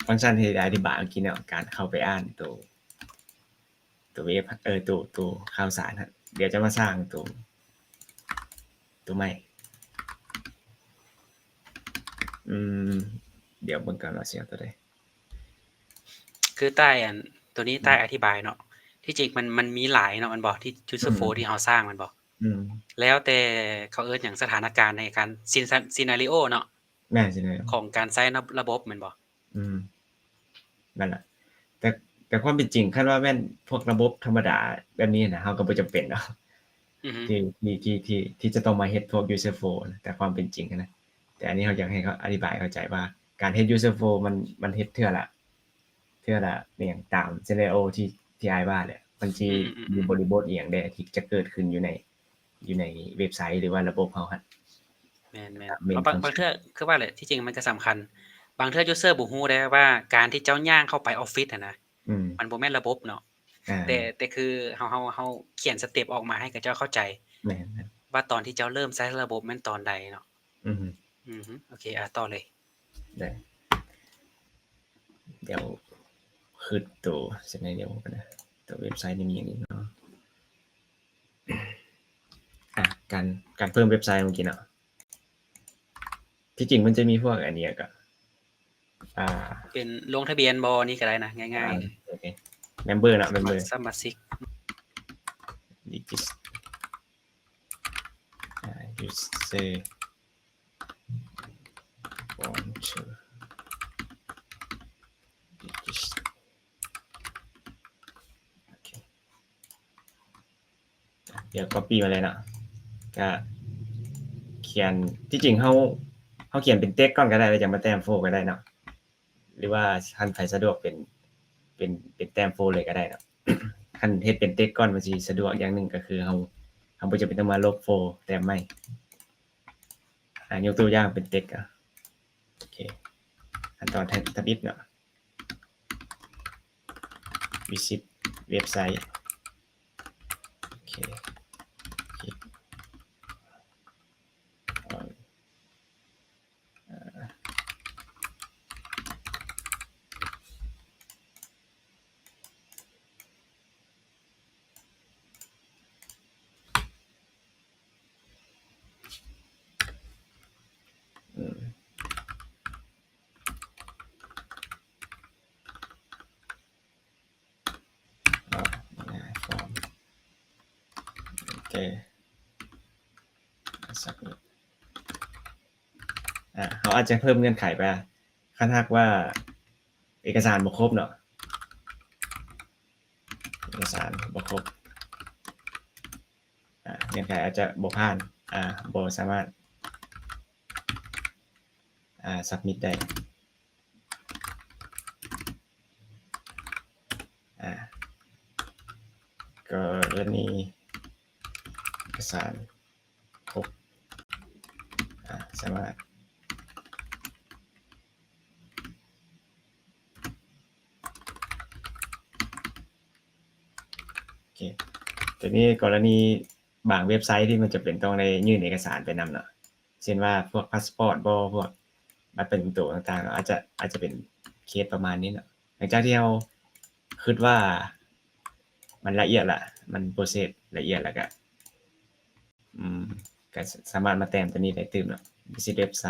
ຟັງຊັນທີ່ໄດ້ອະທິບາຍເມື່ອກີ້ເນາະ ການເຂົ້າໄປອ່ານໂຕ ໂຕເວັບ ເອີ ໂຕ ໂຕຂ່າວສານຫັ້ນ ດຽວຈະມາສ້າງໂຕ ໂຕໃໝ່ ອືມ ດຽວເບິ່ງກ່ອນວ່າຊິເອົາໂຕໃດ ຄືໃຕ້ອັນ ໂຕນີ້ໃຕ້ອະທິບາຍເນາະ ທີ່ຈິງມັນ ມັນມີຫຼາຍເນາະ ແມ່ນບໍ່ ທີ່ User Flow ທີ່ເຮົາສ້າງແມ່ນບໍ່ ອືມ ແລ້ວແຕ່ເຂົາເອີ້ນຫຍັງ ສະຖານະການໃນການ scenario ເນາະ ແມ່ນ scenario ຂອງການໃຊ້ລະບົບແມ່ນບໍ່? ອືມ ນັ້ນລະ ແຕ່ ແຕ່ຄວາມເປັນຈິງ ຄັນວ່າແມ່ນພວກລະບົບທຳມະດາແບບນີ້ນະ ເຮົາກະບໍ່ຈຳເປັນດອກ ອືຮຶ ທີ່ ທີ່ ທີ່ ທີ່ ທີ່ຈະຕ້ອງມາເຮັດພວກ user flow ນະ ແຕ່ຄວາມເປັນຈິງຫັ້ນນະ ແຕ່ອັນນີ້ເຮົາຢາກໃຫ້ເຂົາອະທິບາຍເຂົ້າໃຈວ່າ ການເຮັດ user flow ມັນ ມັນເຮັດເທື່ອລະ ເທື່ອລະແມ່ນຫຍັງ ຕາມ scenario ທີ່ ທີ່ອ້າຍວ່າແຫຼະ ມັນຊິ ອືມໆໆ ມີບໍລິບົດອີ່ຫຍັງແດ່ທີ່ຈະເກີດຂຶ້ນຢູ່ໃນ ຢູ່ໃນເວັບໄຊ ຫຼືວ່າລະບົບເຮົາຫັ້ນ ແມ່ນໆ ບາງ ບາງເທື່ອ ຄືວ່າແຫຼະ ທີ່ຈິງມັນກະສຳຄັນ ບາງເທື່ອ user ບໍ່ຮູ້ເດ້ວ່າ ການທີ່ເຈົ້າຍ່າງເຂົ້າໄປອອບຟິດຫັ້ນນະ ອືມ ມັນບໍ່ແມ່ນລະບົບເນາະ ແຕ່ ແຕ່ຄືເຮົາ ເຮົາ ເຮົາຂຽນ step ອອກມາໃຫ້ເຂົາເຈົ້າເຂົ້າໃຈ ແມ່ນໆ ວ່າຕອນທີ່ເຈົ້າເລີ່ມໃຊ້ລະບົບແມ່ນຕອນໃດເນາະ ອືຮຶ ອືຮຶ ໂອເຄ ອ່າ ຕໍ່ເລີຍ ໄດ້ ດຽວຄຶດໂຕ scenario ກ່ອນນະ ໂຕເວັບໄຊນີ້ມີຫຍັງອີກເນາະ? ການ ການເພີ່ມເວັບໄຊເມື່ອກີ້ເນາະ ທີ່ຈິງມັນຈະມີພວກອັນນີ້ກໍ ອ່າ ເປັນລົງທະບຽນບໍ່ ນີ້ກໍໄດ້ນະ ງ່າຍໆ ອ່າ ໂອເຄ ເມມເບີເນາະ ເມມເບີ ສະມາຊິກ register ອ່າ user want to register ໂອເຄ ດຽວກັອບປີ້ມາເລີຍເນາະ ກະຂຽນ ທີ່ຈິງເຮົາ ເຮົາຂຽນເປັນເຕັກກ່ອນກໍໄດ້ ແລ້ວຈັ່ງມາແຕ້ມໂຟກໍໄດ້ເນາະ ຫຼືວ່າທ່ານໃຜສະດວກເປັນ ເປັນ ເປັນແຕ້ມໂຟເລີຍກໍໄດ້ເນາະ ຄັນເຮັດເປັນເຕັກກ່ອນມັນຊິສະດວກຢ່າງໜຶ່ງ ກໍຄືເຮົາ ເຮົາບໍ່ຈຳເປັນຕ້ອງມາລົບໂຟແຕ້ມໃໝ່ ອາ ຍົກຕົວຢ່າງເປັນເຕັກ ອາ ໂອເຄ ຂັ້ນຕອນທຳອິດເນາະ visit ເວັບໄຊ ໂອເຄ ຄລິກ ອາ ງ່າຍ ຟອມ ໂອເຄ ສັກ ອາ ເຮົາອາດຈະເພີ່ມເງື່ອນໄຂໄປ ຄັນຫາກວ່າເອກະສານບໍ່ຄົບເນາະ ເອກະສານບໍ່ຄົບ ອາ ເງື່ອນໄຂອາດຈະບໍ່ຜ່ານ ອາ ບໍ່ສາມາດ ອາ submit ໄດ້ ອາ ກໍລະນີເອກະສານຄົບ ອາ ສາມາດ ໂອເຄ ໂຕນີ້ກໍລະນີບາງເວັບໄຊທີ່ມັນຈະເປັນຕ້ອງໄດ້ຍື່ນເອກະສານໄປນຳເນາະ ເຊັ່ນວ່າພວກພາສປອດບໍ ພວກບັດປະຈຳໂຕຕ່າງໆເນາະ ອາດຈະ ອາດຈະເປັນເຄສປະມານນີ້ເນາະ ຫຼັງຈາກທີ່ເຮົາຄິດວ່າມັນລະອຽດລະ ມັນໂປຣເຊສລະອຽດລະກະ ອືມ ກໍສາມາດມາແຕ້ມຕົວນີ້ໄດ້ຕື່ມເນາະ visit ເວັບໄຊ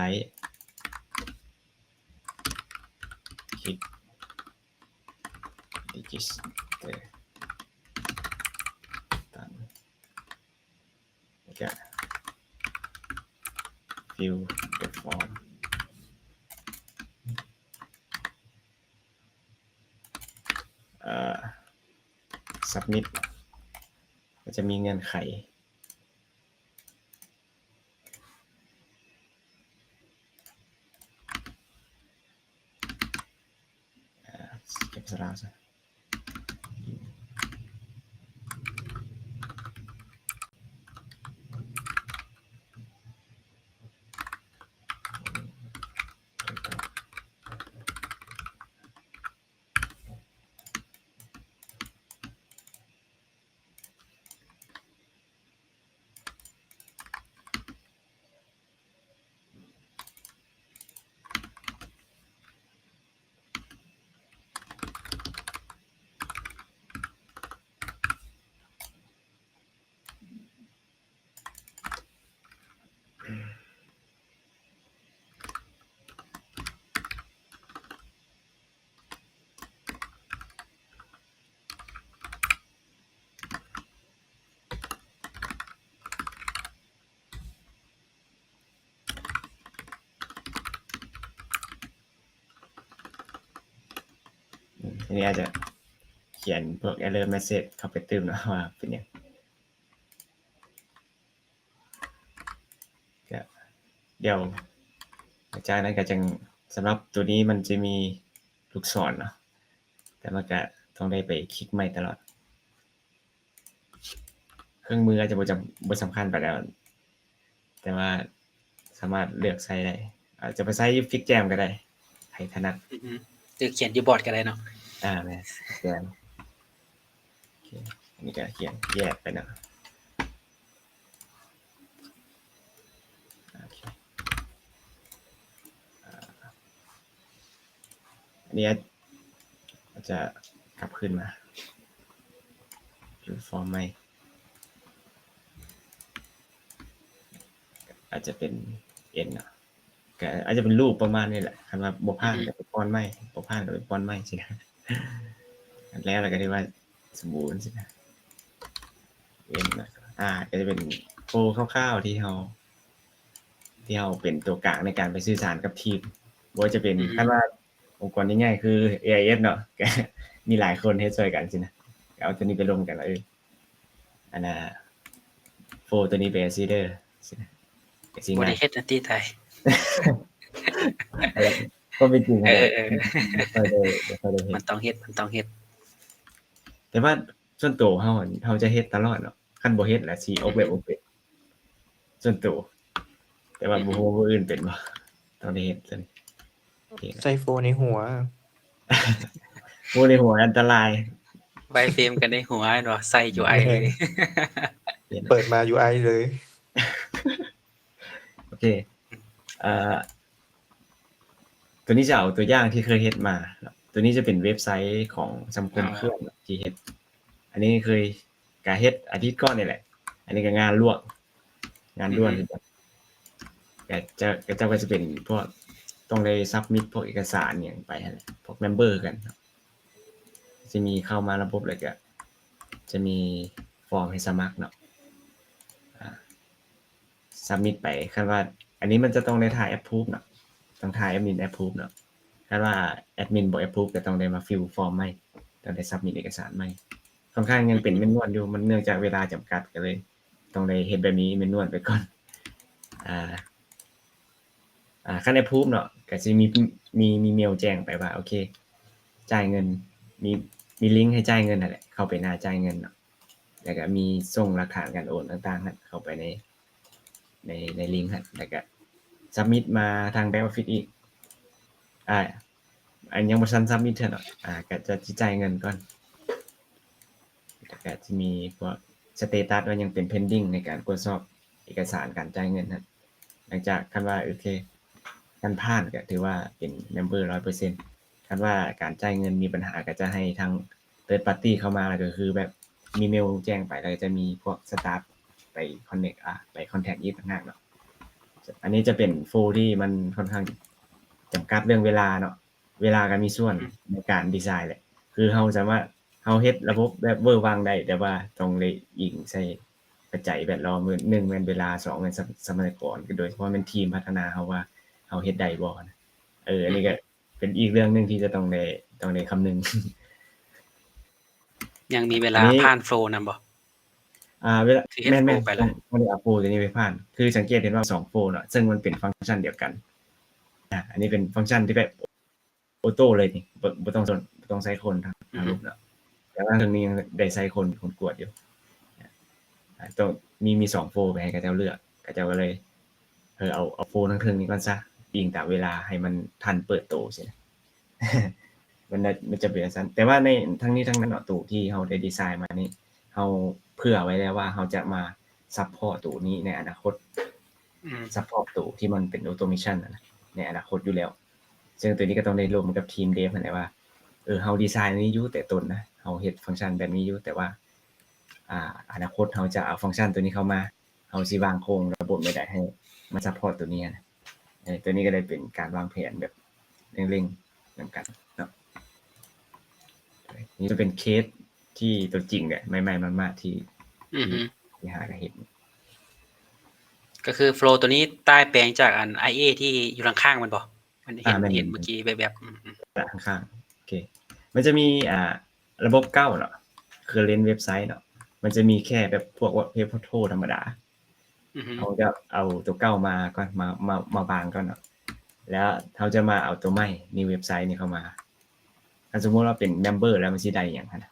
ຄລິກ register done ແລ້ວກໍ fill the form ເອີ submit ກໍຈະມີເງື່ອນໄຂ ເກັບສະລາວຊະ. ອືມ ທີນີ້ອາດຈະຂຽນພວກ error message ເຂົ້າໄປຕື່ມເນາະ ວ່າເປັນຫຍັງ. ກະດຽວ ຫຼັງຈາກນັ້ນກະຈັ່ງ ສຳລັບໂຕນີ້ມັນຈະມີລູກສອນເນາະ ແຕ່ມັນກະຕ້ອງໄດ້ໄປຄລິກໃໝ່ຕະຫຼອດ. ເຄື່ອງມືອາດຈະບໍ່ຈຳ ບໍ່ສຳຄັນປານໃດ ແຕ່ວ່າສາມາດເລືອກໃຊ້ໄດ້ ອາດຈະໄປໃຊ້ຢູ່ຟິກແຈມກໍໄດ້ ໃຜຖະໜັດ. ອືຮຶ ຫຼືຂຽນຢູ່ບອດກໍໄດ້ເນາະ. ອາ ແມ່ນ ແມ່ນ. ໂອເຄ ອັນນີ້ກໍຂຽນແຍກໄປເນາະ. ໂອເຄ ອາ ອັນນີ້ອາດຈະກັບຄືນມາ fill form ໃໝ່. ອາດຈະເປັນ N ເນາະ ກໍອາດຈະເປັນຮູບປະມານນີ້ແຫຼະ. ຄັນວ່າບໍ່ຜ່ານກໍໄປປ້ອນໃໝ່ ບໍ່ຜ່ານກໍໄປປ້ອນໃໝ່ຊີ້ນະ. ແລ້ວ ແລ້ວກໍຖືວ່າສົມບູນຊີ້ນະ. N ນະ R ກໍຈະເປັນໂຟລ໌ຄ່າວໆທີ່ເຮົາ ທີ່ເຮົາເປັນຕົວກາງໃນການໄປສື່ສານກັບທີມ. ບໍ່ວ່າຈະເປັນ ອືມ ຄັນວ່າອົງກອນໃຫຍ່ໆຄື ເອໄອເອສ ເນາະ ກໍມີຫຼາຍຄົນເຮັດຊ່ວຍກັນຊີ້ນະ. ເອົາຕົວນີ້ໄປລົມກັນວ່າ ເອີ ອັນນ່າ ໂຟລ໌ຕົວນີ້ໄປເຮັດຊີ້ເດີ ກໍຊິງ່າຍ. ບໍ່ໄດ້ເຮັດອັນຕິໄທ ຄວາມເປັນຈິງ ເອີ ເອີ ບໍ່ຄ່ອຍໄດ້ ບໍ່ຄ່ອຍໄດ້ເຮັດ. ມັນຕ້ອງເຮັດ ມັນຕ້ອງເຮັດ. ແຕ່ວ່າສ່ວນໂຕເຮົາ ເຮົາຈະເຮັດຕະຫຼອດເນາະ. ຄັນບໍ່ເຮັດລະຊິອອກແບບ ອືມ ບໍ່ເປັນ ສ່ວນໂຕ. ແຕ່ວ່າ ອືມ ບໍ່ຮູ້ຜູ້ອື່ນເປັນບໍ່? ຕ້ອງໄດ້ເຮັດຊັ້ນ. ໃສ່ໂຟໃນຫົວ ໂຟໃນຫົວອັນຕະລາຍ. ໄວເຟຣມກັນໃນຫົວເນາະ ໃສ່ UI ເລີຍ. ເປີດມາ UI ເລີຍ. ໂອເຄ ເອີ ຕົວນີ້ຈະເອົາຕົວຢ່າງທີ່ເຄີຍເຮັດມາເນາະ. ຕົວນີ້ຈະເປັນເວັບໄຊຂອງສະມາຄົມເຄື່ອງທີ່ເຮັດ. ອັນນີ້ເຄີຍ ກະເຮັດອາທິດກ່ອນນີ້ແຫຼະ. ອັນນີ້ກໍງານລວກ ງານດ່ວນ ອືຮຶ ຄືກັນ. ກະຈະ ກະເຈົ້າກໍຈະເປັນພວກ ຕ້ອງໄດ້ຊັບມິດພວກເອກະສານຫຍັງໄປຫັ້ນແຫຼະ ພວກເມັມເບີຄືກັນ. ຈະມີເຂົ້າມາລະບົບ ແລ້ວກະຈະມີຟອມໃຫ້ສະໝັກເນາະ ອາ ຊັບມິດໄປ. ຄັນວ່າ ອັນນີ້ມັນຈະຕ້ອງໄດ້ຖ້າແອັບພຣູບເນາະ ຕ້ອງຖ້າແອັດມິນແອັບພຣູບເນາະ. ຄັນວ່າແອັດມິນບໍ່ແອັບພຣູບ ກໍຕ້ອງໄດ້ມາຟິວຟອມໃໝ່ ຕ້ອງໄດ້ຊັບມິດເອກະສານໃໝ່. ຄ່ອນຂ້າງຍັງເປັນແມນນວນຢູ່ ມັນເນື່ອງຈາກເວລາຈຳກັດ ກໍເລີຍຕ້ອງໄດ້ເຮັດແບບນີ້ແມນນວນໄປກ່ອນ. ອາ ອາ ຄັນແອັບພຣູບເນາະ ກໍຊິມີ ມີ ມີເມວແຈ້ງໄປວ່າ ໂອເຄ ຈ່າຍເງິນ ມີ ມີລິງໃຫ້ຈ່າຍເງິນຫັ້ນແຫຼະ ເຂົ້າໄປໜ້າຈ່າຍເງິນເນາະ. ແລ້ວກໍມີສົ່ງຫຼັກຖານການໂອນຕ່າງໆ ເຂົ້າໄປໃນ ໃນ ໃນລິງຫັ້ນ ແລ້ວກໍຊັບມິດມາທາງແບັກອອບຟິດອີກ. ອາ ອັນຍັງບໍ່ທັນຊັບມິດເທື່ອເນາະ ອາ ກໍຈະ ຈະຈ່າຍເງິນກ່ອນ. ແລ້ວກໍຈະມີພວກສະເຕຕັສວ່າຍັງເປັນເພນດິງໃນການກວດສອບເອກະສານການຈ່າຍເງິນຫັ້ນ. ຫຼັງຈາກຄັນວ່າ ໂອເຄ ຄັນຜ່ານກໍຖືວ່າເປັນເມັມເບີຮ້ອຍເປີເຊັນ. ຄັນວ່າການຈ່າຍເງິນມີບັນຫາ ກໍຈະໃຫ້ທາງ ເທີດປາຕີ້ເຂົ້າມາ ແລ້ວກໍຄືແບບມີເມວແຈ້ງໄປ ແລ້ວກໍຈະມີພວກສະຕາຟໄປຄອນເນັກ ອາ ໄປຄອນແທັກອີກຕ່າງຫາກເນາະ. ອັນນີ້ຈະເປັນໂຟທີ່ມັນຄ່ອນຂ້າງຈຳກັດເລື່ອງເວລາເນາະ ເວລາກໍມີສ່ວນ ອືມ ໃນການດີໄຊນ໌ແຫຼະ. ຄືເຮົາສາມາດ ເຮົາເຮັດລະບົບແບບເວີວັງໄດ້ ແຕ່ວ່າຕ້ອງໄດ້ອີງໃສ່ປັດໄຈແວດລ້ອມ ໜຶ່ງແມ່ນເວລາ ສອງແມ່ນຊັບ ຊັບພະຍາກອນ ໂດຍສະເພາະແມ່ນທີມພັດທະນາເຮົາວ່າເຮົາເຮັດໄດ້ບໍ່ນະ. ເອີ ອັນນີ້ກໍ ເປັນອີກເລື່ອງໜຶ່ງທີ່ຈະຕ້ອງໄດ້ ຕ້ອງໄດ້ຄຳນຶງ. ຍັງມີເວລາ ອັນນີ້ ຜ່ານໂຟລນຳບໍ່? ອ່າ ເວລາ ຄືເຮັດ ແມ່ນໆ ໂຟລໄປແລ້ວ ຕ້ອງ ຕ້ອງໄດ້ເອົາໂຟລຕົວນີ້ໄປຜ່ານ. ຄືສັງເກດເຫັນວ່າສອງໂຟລເນາະ ເຊິ່ງມັນເປັນຟັງຊັນດຽວກັນ. ອາ ອັນນີ້ເປັນຟັງຊັນທີ່ແບບໂອໂຕ້ເລີຍນີ້ ບໍ່ ບໍ່ຕ້ອງ ບໍ່ຕ້ອງໃຊ້ຄົນທາງ ອືຮຶ ທາງລົບເນາະ. ແຕ່ວ່າເທິງນີ້ຍັງໄດ້ໃຊ້ຄົນ ຄົນກວດຢູ່. ອາ ຕ້ອງມີ ມີສອງໂຟລໄປໃຫ້ເຂົາເຈົ້າເລືອກ ເຂົາເຈົ້າກໍເລີຍ ເອີ ເອົາ ເອົາໂຟນທາງເທິງນີ້ກ່ອນຊະ ອີງຕາມເວລາໃຫ້ມັນທັນເປີດໂຕຊີ້ນະ. ມັນ ມັນຈະເປັນຈັ່ງຊັ້ນ. ແຕ່ວ່າໃນທັງນີ້ທັງນັ້ນເນາະ ໂຕທີ່ເຮົາໄດ້ດີໄຊມານີ້ ເຮົາເຜື່ອໄວ້ແລ້ວວ່າເຮົາຈະມາຊັບພອດໂຕນີ້ໃນອະນາຄົດ. ອືມ ຊັບພອດໂຕທີ່ມັນເປັນໂອໂຕເມຊັນນະ ໃນອະນາຄົດຢູ່ແລ້ວ. ເຊິ່ງໂຕນີ້ກໍຕ້ອງໄດ້ລົມກັບທີມເດບຫັ້ນແຫຼະວ່າ ເອີ ເຮົາດີໄຊນີ້ຢູ່ແຕ່ຕົ້ນນະ ເຮົາເຮັດຟັງຊັນແບບນີ້ຢູ່ ແຕ່ວ່າ ອາ ອະນາຄົດເຮົາຈະເອົາຟັງຊັນໂຕນີ້ເຂົ້າມາ ເຮົາຊິວາງໂຄງລະບົບແນວໃດໃຫ້ມັນຊັບພອດໂຕນີ້ນະ. ເອີ ໂຕນີ້ກໍໄດ້ເປັນການວາງແຜນແບບເລັ່ງໆນຳກັນເນາະ. ນີ້ຈະເປັນເຄສທີ່ຕົວຈິງແຫຼະ ໃໝ່ໆມາໆ ທີ່ ອືຮຶ ທີ່ຫາກໍເຫັນ ກໍຄືໂຟລໂຕນີ້ຕາຍແປງຈາກອັນ ໄອເອ ທີ່ຢູ່ຂ້າງໆ ແມ່ນບໍ່? ມັນເຫັນ ອາ ແມ່ນ ເຫັນເມື່ອກີ້ແວບໆ ອືມໆ ຂ້າງໆ ໂອເຄ ມັນຈະມີ ອ່າ ລະບົບເກົ່າເນາະ ຄືເລນເວັບໄຊເນາະ ມັນຈະມີແຄ່ແບບພວກເວັບພອດໂທທຳມະດາ. ອືຮຶ ເຮົາຈະເອົາຕົວເກົ່າມາກ່ອນ ມາ ມາ ມາວາງກ່ອນເນາະ ແລ້ວເຮົາຈະມາເອົາຕົວໃໝ່ New Website ນີ້ເຂົ້າມາ. ຄັນສົມມຸດວ່າເປັນ Member ແລ້ວມັນຊິໄດ້ຫຍັງຫັ້ນນະ?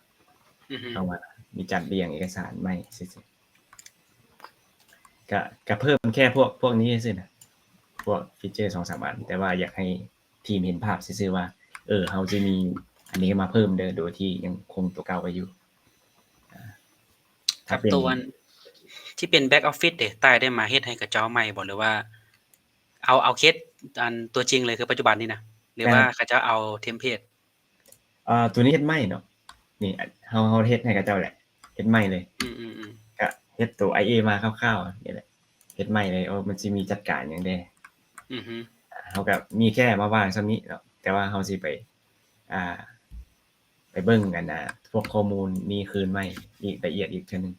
ອືຮຶ ເຂົ້າມາ ມີຈັດລຽງເອກະສານໃໝ່ຊື່ໆ ກະ ກະເພີ່ມແຄ່ພວກ ພວກນີ້ຊື່ໆນະ ພວກຟີເຈີສອງສາມອັນ ແຕ່ວ່າຢາກໃຫ້ ທີມເຫັນພາບຊື່ໆວ່າ ເອີ ເຮົາຈະມີອັນນີ້ມາເພີ່ມເດີ ໂດຍທີ່ຍັງຄົງຕົວເກົ່າໄວ້ຢູ່. ອາ ຖ້າເປັນຕົວອັນທີ່ເປັນ Back Office ເດ ຕ້າຍໄດ້ມາເຮັດໃຫ້ເຂົາເຈົ້າໃໝ່ບໍ່ ຫຼືວ່າເອົາ ເອົາເຄສອັນຕົວຈິງເລີຍ ຄືປັດຈຸບັນນີ້ນະ ຫຼືວ່າ ແມ່ນ ເຂົາເຈົ້າເອົາເທັມເພລດ? ເອີ ຕົວນີ້ເຮັດໃໝ່ເນາະ ນີ້ ເຮົາ ເຮົາເຮັດໃຫ້ເຂົາເຈົ້າແຫຼະ ເຮັດໃໝ່ເລີຍ. ອືມໆໆ ກະເຮັດຕົວ ໄອເອ ມາຄ່າວໆນີ້ແຫຼະ. ເຮັດໃໝ່ເລີຍ ໂອ້ ມັນຊິມີຈັດການຫຍັງແດ່ ອືຮຶ ເຮົາກໍມີແຄ່ມາວາງສ່ຳນີ້ເນາະ ແຕ່ວ່າເຮົາຊິໄປ ອ່າ ໄປເບິ່ງອັນນ່າ ພວກຂໍ້ມູນນີ້ຄືນໃໝ່ອີກລະອຽດອີກເທື່ອໜຶ່ງ.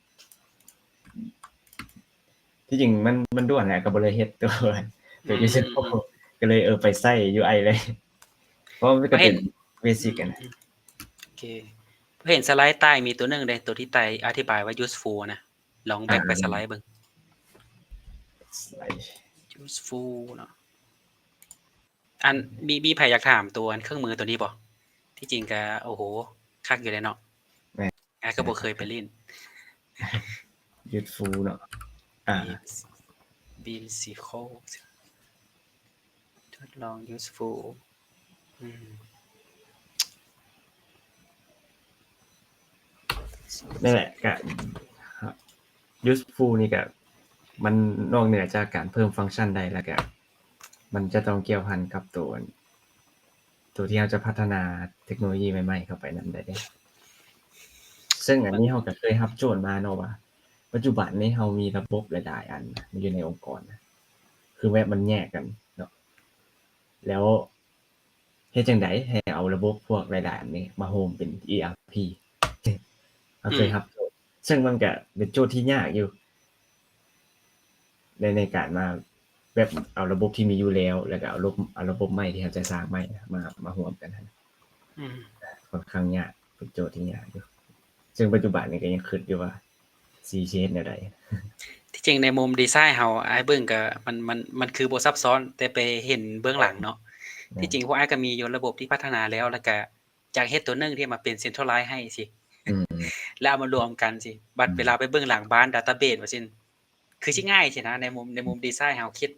ທີ່ຈິງມັນ ມັນດ່ວນແຫຼະ ກໍບໍ່ເລີຍເຮັດຕົວ ຕົວ user flow ກໍເລີຍ ເອີ ໄປໃສ່ UI ເລີຍ ເພາະມັນກໍເປັນ basic ອັນນະ. ໂອເຄ ເຫັນສະໄລໃຕ້ມີຕົວໜຶ່ງເດ້ ຕົວທີ່ໃຕ້ອະທິບາຍວ່າ useful ນະ ລອງ back ໄປສະໄລເບິ່ງ ສະໄລ useful ເນາະ. ອັນ ມີ ມີໃຜຢາກຖາມຕົວອັນເຄື່ອງມືຕົວນີ້ບໍ່? ທີ່ຈິງກໍ ໂອ້ໂຫ ຄັກຢູ່ເດ້ເນາະ ອ້າຍກໍບໍ່ເຄີຍໄປຫຼິ້ນ useful ເນາະ ອ່າ whimsical ທົດລອງ useful ອືມ ນັ້ນແຫຼະ ກະ useful ນີ້ກະ ມັນນອກເໜືອຈາກການເພີ່ມຟັງຊັນໄດ້ແລ້ວກະ ມັນຈະຕ້ອງກ່ຽວພັນກັບໂຕ ໂຕທີ່ເຮົາຈະພັດທະນາເຕັກໂນໂລຢີໃໝ່ໆເຂົ້າໄປນຳໄດ້ເດ້. ເຊິ່ງອັນນີ້ເຮົາກະເຄີຍຮັບໂຈດມາເນາະວ່າ ປັດຈຸບັນນີ້ເຮົາມີລະບົບຫຼາຍໆອັນຢູ່ໃນອົງກອນນະ ຄືແບບມັນແຍກກັນເນາະ ແລ້ວ ເຮັດຈັ່ງໃດໃຫ້ເອົາລະບົບພວກຫຼາຍໆອັນນີ້ມາໂຮມເປັນ ERP ເຮົາເຄີຍຮັບໂຈດ ເຊິ່ງມັນກະເປັນໂຈດທີ່ຍາກຢູ່ ໃນ ໃນການມາແບບເອົາລະບົບທີ່ມີຢູ່ແລ້ວ ແລ້ວກະເອົາລະບົບ ເອົາລະບົບໃໝ່ທີ່ເຮົາຈະສ້າງໃໝ່ມາ ມາຮ່ວມກັນຫັ້ນ ອືມ ຂ້ອນຂ້າງຍາກ ເປັນໂຈດທີ່ຍາກຢູ່ ເຊິ່ງປັດຈຸບັນນີ້ກໍຍັງຄິດຢູ່ວ່າ ຊິເຮັດແນວໃດ? ທີ່ຈິງໃນມຸມດີໄຊເຮົາ ອ້າຍເບິ່ງກໍມັນ ມັນ ມັນຄືບໍ່ຊັບຊ້ອນ ແຕ່ໄປເຫັນເບື້ອງຫຼັງເນາະ. ທີ່ຈິງພວກອ້າຍກໍມີຢູ່ລະບົບທີ່ພັດທະນາແລ້ວ ແລ້ວກໍຢາກເຮັດຕົວໜຶ່ງທີ່ມາເປັນ centralize ໃຫ້ຊີ້ ແລ້ວເອົາມາລວມກັນຊີ້. ບັດເວລາໄປເບິ່ງຫຼັງບ້ານ database ວ່າຊັ້ນ ຄືຊິງ່າຍຊີ້ນະ. ໃນມຸມ ໃນມຸມດີໄຊເຮົາຄິດ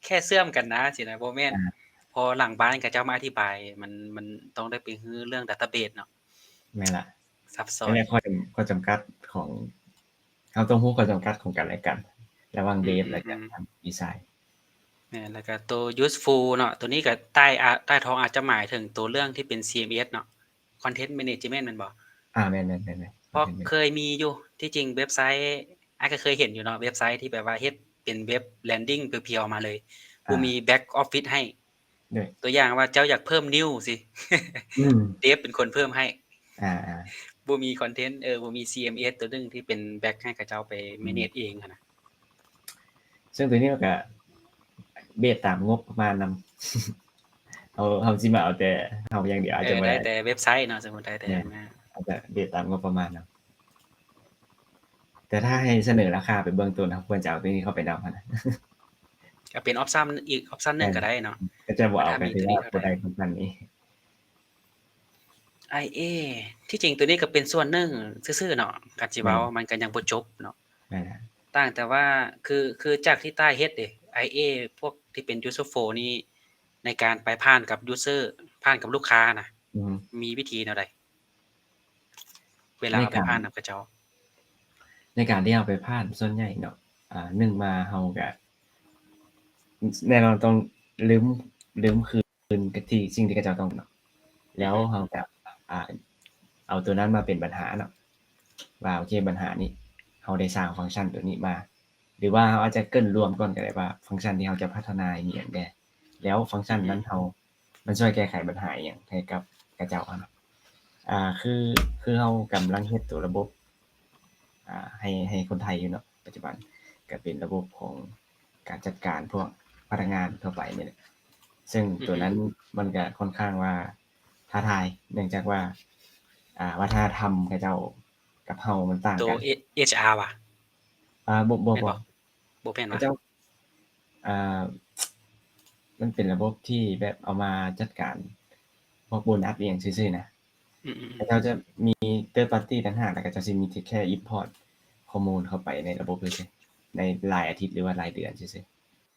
ແຄ່ເຊື່ອມກັນນະຊີ້ນະ ບໍ່ແມ່ນ ພໍຫຼັງບ້ານເຂົາເຈົ້າມາອະທິບາຍ ມັນ ມັນຕ້ອງໄດ້ໄປຮືເລື່ອງ database ເນາະ. ແມ່ນລະ ຊັບຊ້ອນ ແມ່ນຂໍ້ຈຳ ຂໍ້ຈຳກັດຂອງ ເຮົາຕ້ອງຮູ້ຂໍ້ຈຳກັດຂອງກັນແລະກັນ ລະຫວ່າງ dev ແລະກະ design. ແມ່ນ ແລ້ວກະໂຕ useful ເນາະ ໂຕນີ້ກະໃຕ້ ໃຕ້ທ້ອງອາດຈະໝາຍເຖິງໂຕເລື່ອງທີ່ເປັນ CMS ເນາະ content management ແມ່ນບໍ່? ອາ ແມ່ນໆ ເພາະເຄີຍມີຢູ່ ທີ່ຈິງເວັບໄຊ ອ້າຍກະເຄີຍເຫັນຢູ່ເນາະ ເວັບໄຊທີ່ແບບວ່າເຮັດເປັນເວັບ landing ພຽວໆມາເລີຍ ບໍ່ມີ back office ໃຫ້. ໂດຍ ຕົວຢ່າງວ່າເຈົ້າຢາກເພີ່ມ news ຊີ້ ອືມ dev ເປັນຄົນເພີ່ມໃຫ້ ອາໆ ບໍ່ມີ content ເອີ ບໍ່ມີ CMS ຕົວໜຶ່ງທີ່ເປັນ back ໃຫ້ເຂົາເຈົ້າໄປ manage ເອງຫັ້ນນະ. ເຊິ່ງຕົວນີ້ມັນກະ base ຕາມງົບປະມານນຳ ເຮົາ ເຮົາຊິມາເອົາແຕ່ເຮົາຢ່າງດຽວ ອາດຈະບໍ່ໄດ້ ໄດ້ແຕ່ເວັບໄຊເນາະ ສົມມຸດໄດ້ແຕ່ ແມ່ນ ອາດຈະ base ຕາມງົບປະມານນຳ. ແຕ່ຖ້າໃຫ້ສະເໜີລາຄາໄປເບື້ອງຕົ້ນ ເຮົາຄວນຈະເອົາຕົວນີ້ເຂົ້າໄປນຳຫັ້ນນະ ກໍເປັນ option ອີກ option ໜຶ່ງກໍໄດ້ເນາະ ກໍຈະບໍ່ເອົາ ກໍຖືວ່າບໍ່ໄດ້ option ນີ້. IA ທີ່ຈິງຕົວນີ້ກໍເປັນສ່ວນໜຶ່ງຊື່ໆເນາະ ຄັນຊິເວົ້າມັນກໍຍັງບໍ່ຈົບເນາະ. ຕ່າງແຕ່ວ່າ ຄື ຄືຈາກທີ່ຕ້າຍເຮັດເດ IA ພວກທີ່ເປັນ user flow ນີ້ ໃນການໄປຜ່ານກັບ user ຜ່ານກັບລູກຄ້ານະ ມີວິທີແນວໃດ? ເວລາເຮົາໄປຜ່ານນຳເຂົາເຈົ້າ ໃນການທີ່ເຮົາໄປຜ່ານ ສ່ວນໃຫຍ່ເນາະ ອາ ໜຶ່ງມາເຮົາກະແນ່ນອນຕ້ອງລືມ ລືມຄືນທີ່ສິ່ງທີ່ເຂົາເຈົ້າຕ້ອງເນາະ ແລ້ວເຮົາກະ ອາ ເອົາຕົວນັ້ນມາເປັນບັນຫາເນາະ ວ່າ ໂອເຄ ບັນຫານີ້ ເຮົາໄດ້ສ້າງຟັງຊັນຕົວນີ້ມາ ຫຼືວ່າເຮົາອາດຈະເກີ່ນລວມກ່ອນກໍໄດ້ວ່າ ຟັງຊັນທີ່ເຮົາຈະພັດທະນາມີຫຍັງແດ່ ແລ້ວຟັງຊັນນັ້ນເຮົາ ມັນຊ່ວຍແກ້ໄຂບັນຫາອີ່ຫຍັງໃຫ້ກັບຂະເຈົ້າຫັ້ນນະ. ອາ ຄື ຄືເຮົາກຳລັງເຮັດຕົວລະບົບ ອາ ໃຫ້ ໃຫ້ຄົນໄທຢູ່ເນາະ ປັດຈຸບັນກໍເປັນລະບົບຂອງການຈັດການພວກພະນັກງານທົ່ວໄປນີ້ແຫຼະ ເຊິ່ງຕົວນັ້ນມັນກໍຄ່ອນຂ້າງວ່າທ້າທາຍ ເນື່ອງຈາກວ່າ ອາ ວັດທະນະທຳຂະເຈົ້າກັບເຮົາມັນຕ່າງກັນ ໂຕ HR ຫວາ? ອາ ບໍ່ ບໍ່ ບໍ່ ບໍ່ແມ່ນຫວາ? ເຈົ້າ ອ່າ ມັນເປັນລະບົບທີ່ແບບເອົາມາຈັດການພວກໂບນັສອີ່ຫຍັງຊື່ໆນະ. ເຂົາເຈົ້າຈະມີ third party ຕ່າງຫາກ ແລ້ວເຂົາເຈົ້າຊິມີແຄ່ import ຂໍ້ມູນເຂົ້າໄປໃນລະບົບຊື່ໆ ໃນລາຍອາທິດ ຫຼືວ່າລາຍເດືອນຊື່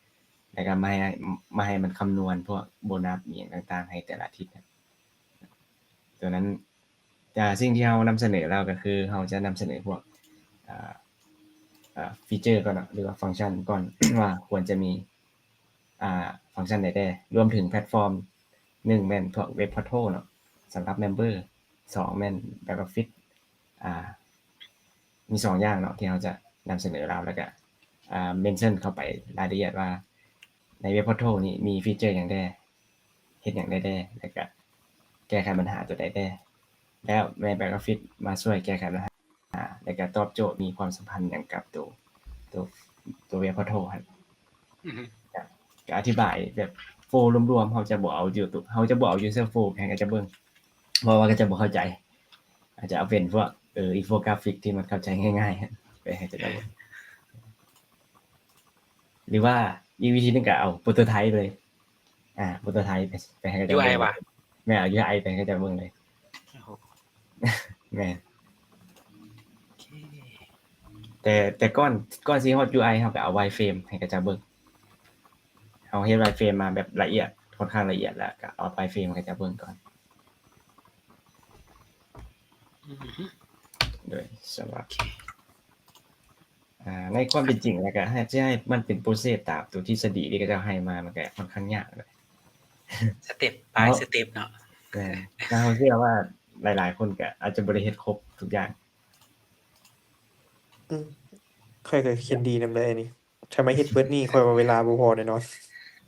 ໆ ແລ້ວກໍມາໃຫ້ ມາໃຫ້ມັນຄຳນວນພວກໂບນັສອີ່ຫຍັງຕ່າງໆໃຫ້ແຕ່ລະອາທິດ. ຕົວນັ້ນ ຈາກສິ່ງທີ່ເຮົານຳສະເໜີແລ້ວ ກໍຄືເຮົາຈະນຳສະເໜີພວກ ອາ ອາ feature ກ່ອນເນາະ ຫຼືວ່າຟັງຊັນກ່ອນ ວ່າຄວນຈະມີ ອາ ຟັງຊັນໃດແດ່ ລວມເຖິງແພລດຟອມ ໜຶ່ງແມ່ນພວກ web portal ເນາະ ສຳລັບ member ສອງແມ່ນ back office ອາ ມີສອງຢ່າງເນາະ ທີ່ເຮົາຈະນຳສະເໜີລາວ ແລ້ວກະ ອ່າ mention ເຂົ້າໄປລາຍລະອຽດວ່າ ໃນ Web Portal ນີ້ມີ feature ຫຍັງແດ່ ເຮັດຫຍັງໄດ້ແດ່ ແລ້ວກະແກ້ໄຂບັນຫາຕົວໃດແດ່ ແລ້ວແມ່ນ Back Office ມາຊ່ວຍແກ້ໄຂບັນຫາ ແລ້ວກະຕອບໂຈດ ມີຄວາມສຳພັນຫຍັງກັບໂຕ ໂຕ ໂຕ Web Portal ຫັ້ນ. ອືຮຶ ກະ ກະອະທິບາຍແບບ flow ລວມໆ ເຮົາຈະບໍ່ເອົາຢູ່ ເຮົາຈະບໍ່ເອົາ user flow ໄປໃຫ້ເຂົາເຈົ້າເບິ່ງ ເພາະວ່າເຂົາເຈົ້າບໍ່ເຂົ້າໃຈ. ອາດຈະເອົາເປັນພວກ ເອີ infographic ທີ່ມັນເຂົ້າໃຈງ່າຍໆ ໄປໃຫ້ເຂົາເຈົ້າເບິ່ງ ຫຼືວ່າອີກວິທີໜຶ່ງກໍເອົາ prototype ເລີຍ ອ່າ prototype ໄປ ໄປໃຫ້ເຂົາເຈົ້າເບິ່ງ ແມ່ນ ເອົາ UI ໄປໃຫ້ເຂົາເຈົ້າເບິ່ງເລີຍ. ໂອ້ໂຫ ແມ່ນ ໂອເຄ ແຕ່ ແຕ່ກ່ອນ ກ່ອນຊິຮອດ UI ເຮົາກໍເອົາ wireframe ໃຫ້ເຂົາເຈົ້າເບິ່ງ ເຮົາເຮັດ wireframe ມາແບບລະອຽດ ຂ້ອນຂ້າງລະອຽດ ແລ້ວກໍເອົາ wireframe ໃຫ້ເຂົາເຈົ້າເບິ່ງກ່ອນ. ອືຮຶ ໂດຍສຳລັບ ໂອເຄ ອ່າ ໃນຄວາມເປັນຈິງແລ້ວກໍໃຫ້ ຊິໃຫ້ມັນເປັນ process ຕາມຕົວທິດສະດີທີ່ເຂົາເຈົ້າໃຫ້ມາ ມັນກໍຂ້ອນຂ້າງຍາກແຫຼະ step by step ເນາະ. ແມ່ນ ແຕ່ເຮົາເຊື່ອວ່າຫຼາຍໆຄົນກໍອາດຈະບໍ່ໄດ້ເຮັດຄົບທຸກຢ່າງ. ອືມ ຂ້ອຍກໍຄິດດີນຳເລີຍນີ້ ຖ້າມາເຮັດເບິດນີ້ ຂ້ອຍວ່າເວລາບໍ່ພໍແນ່ນອນ.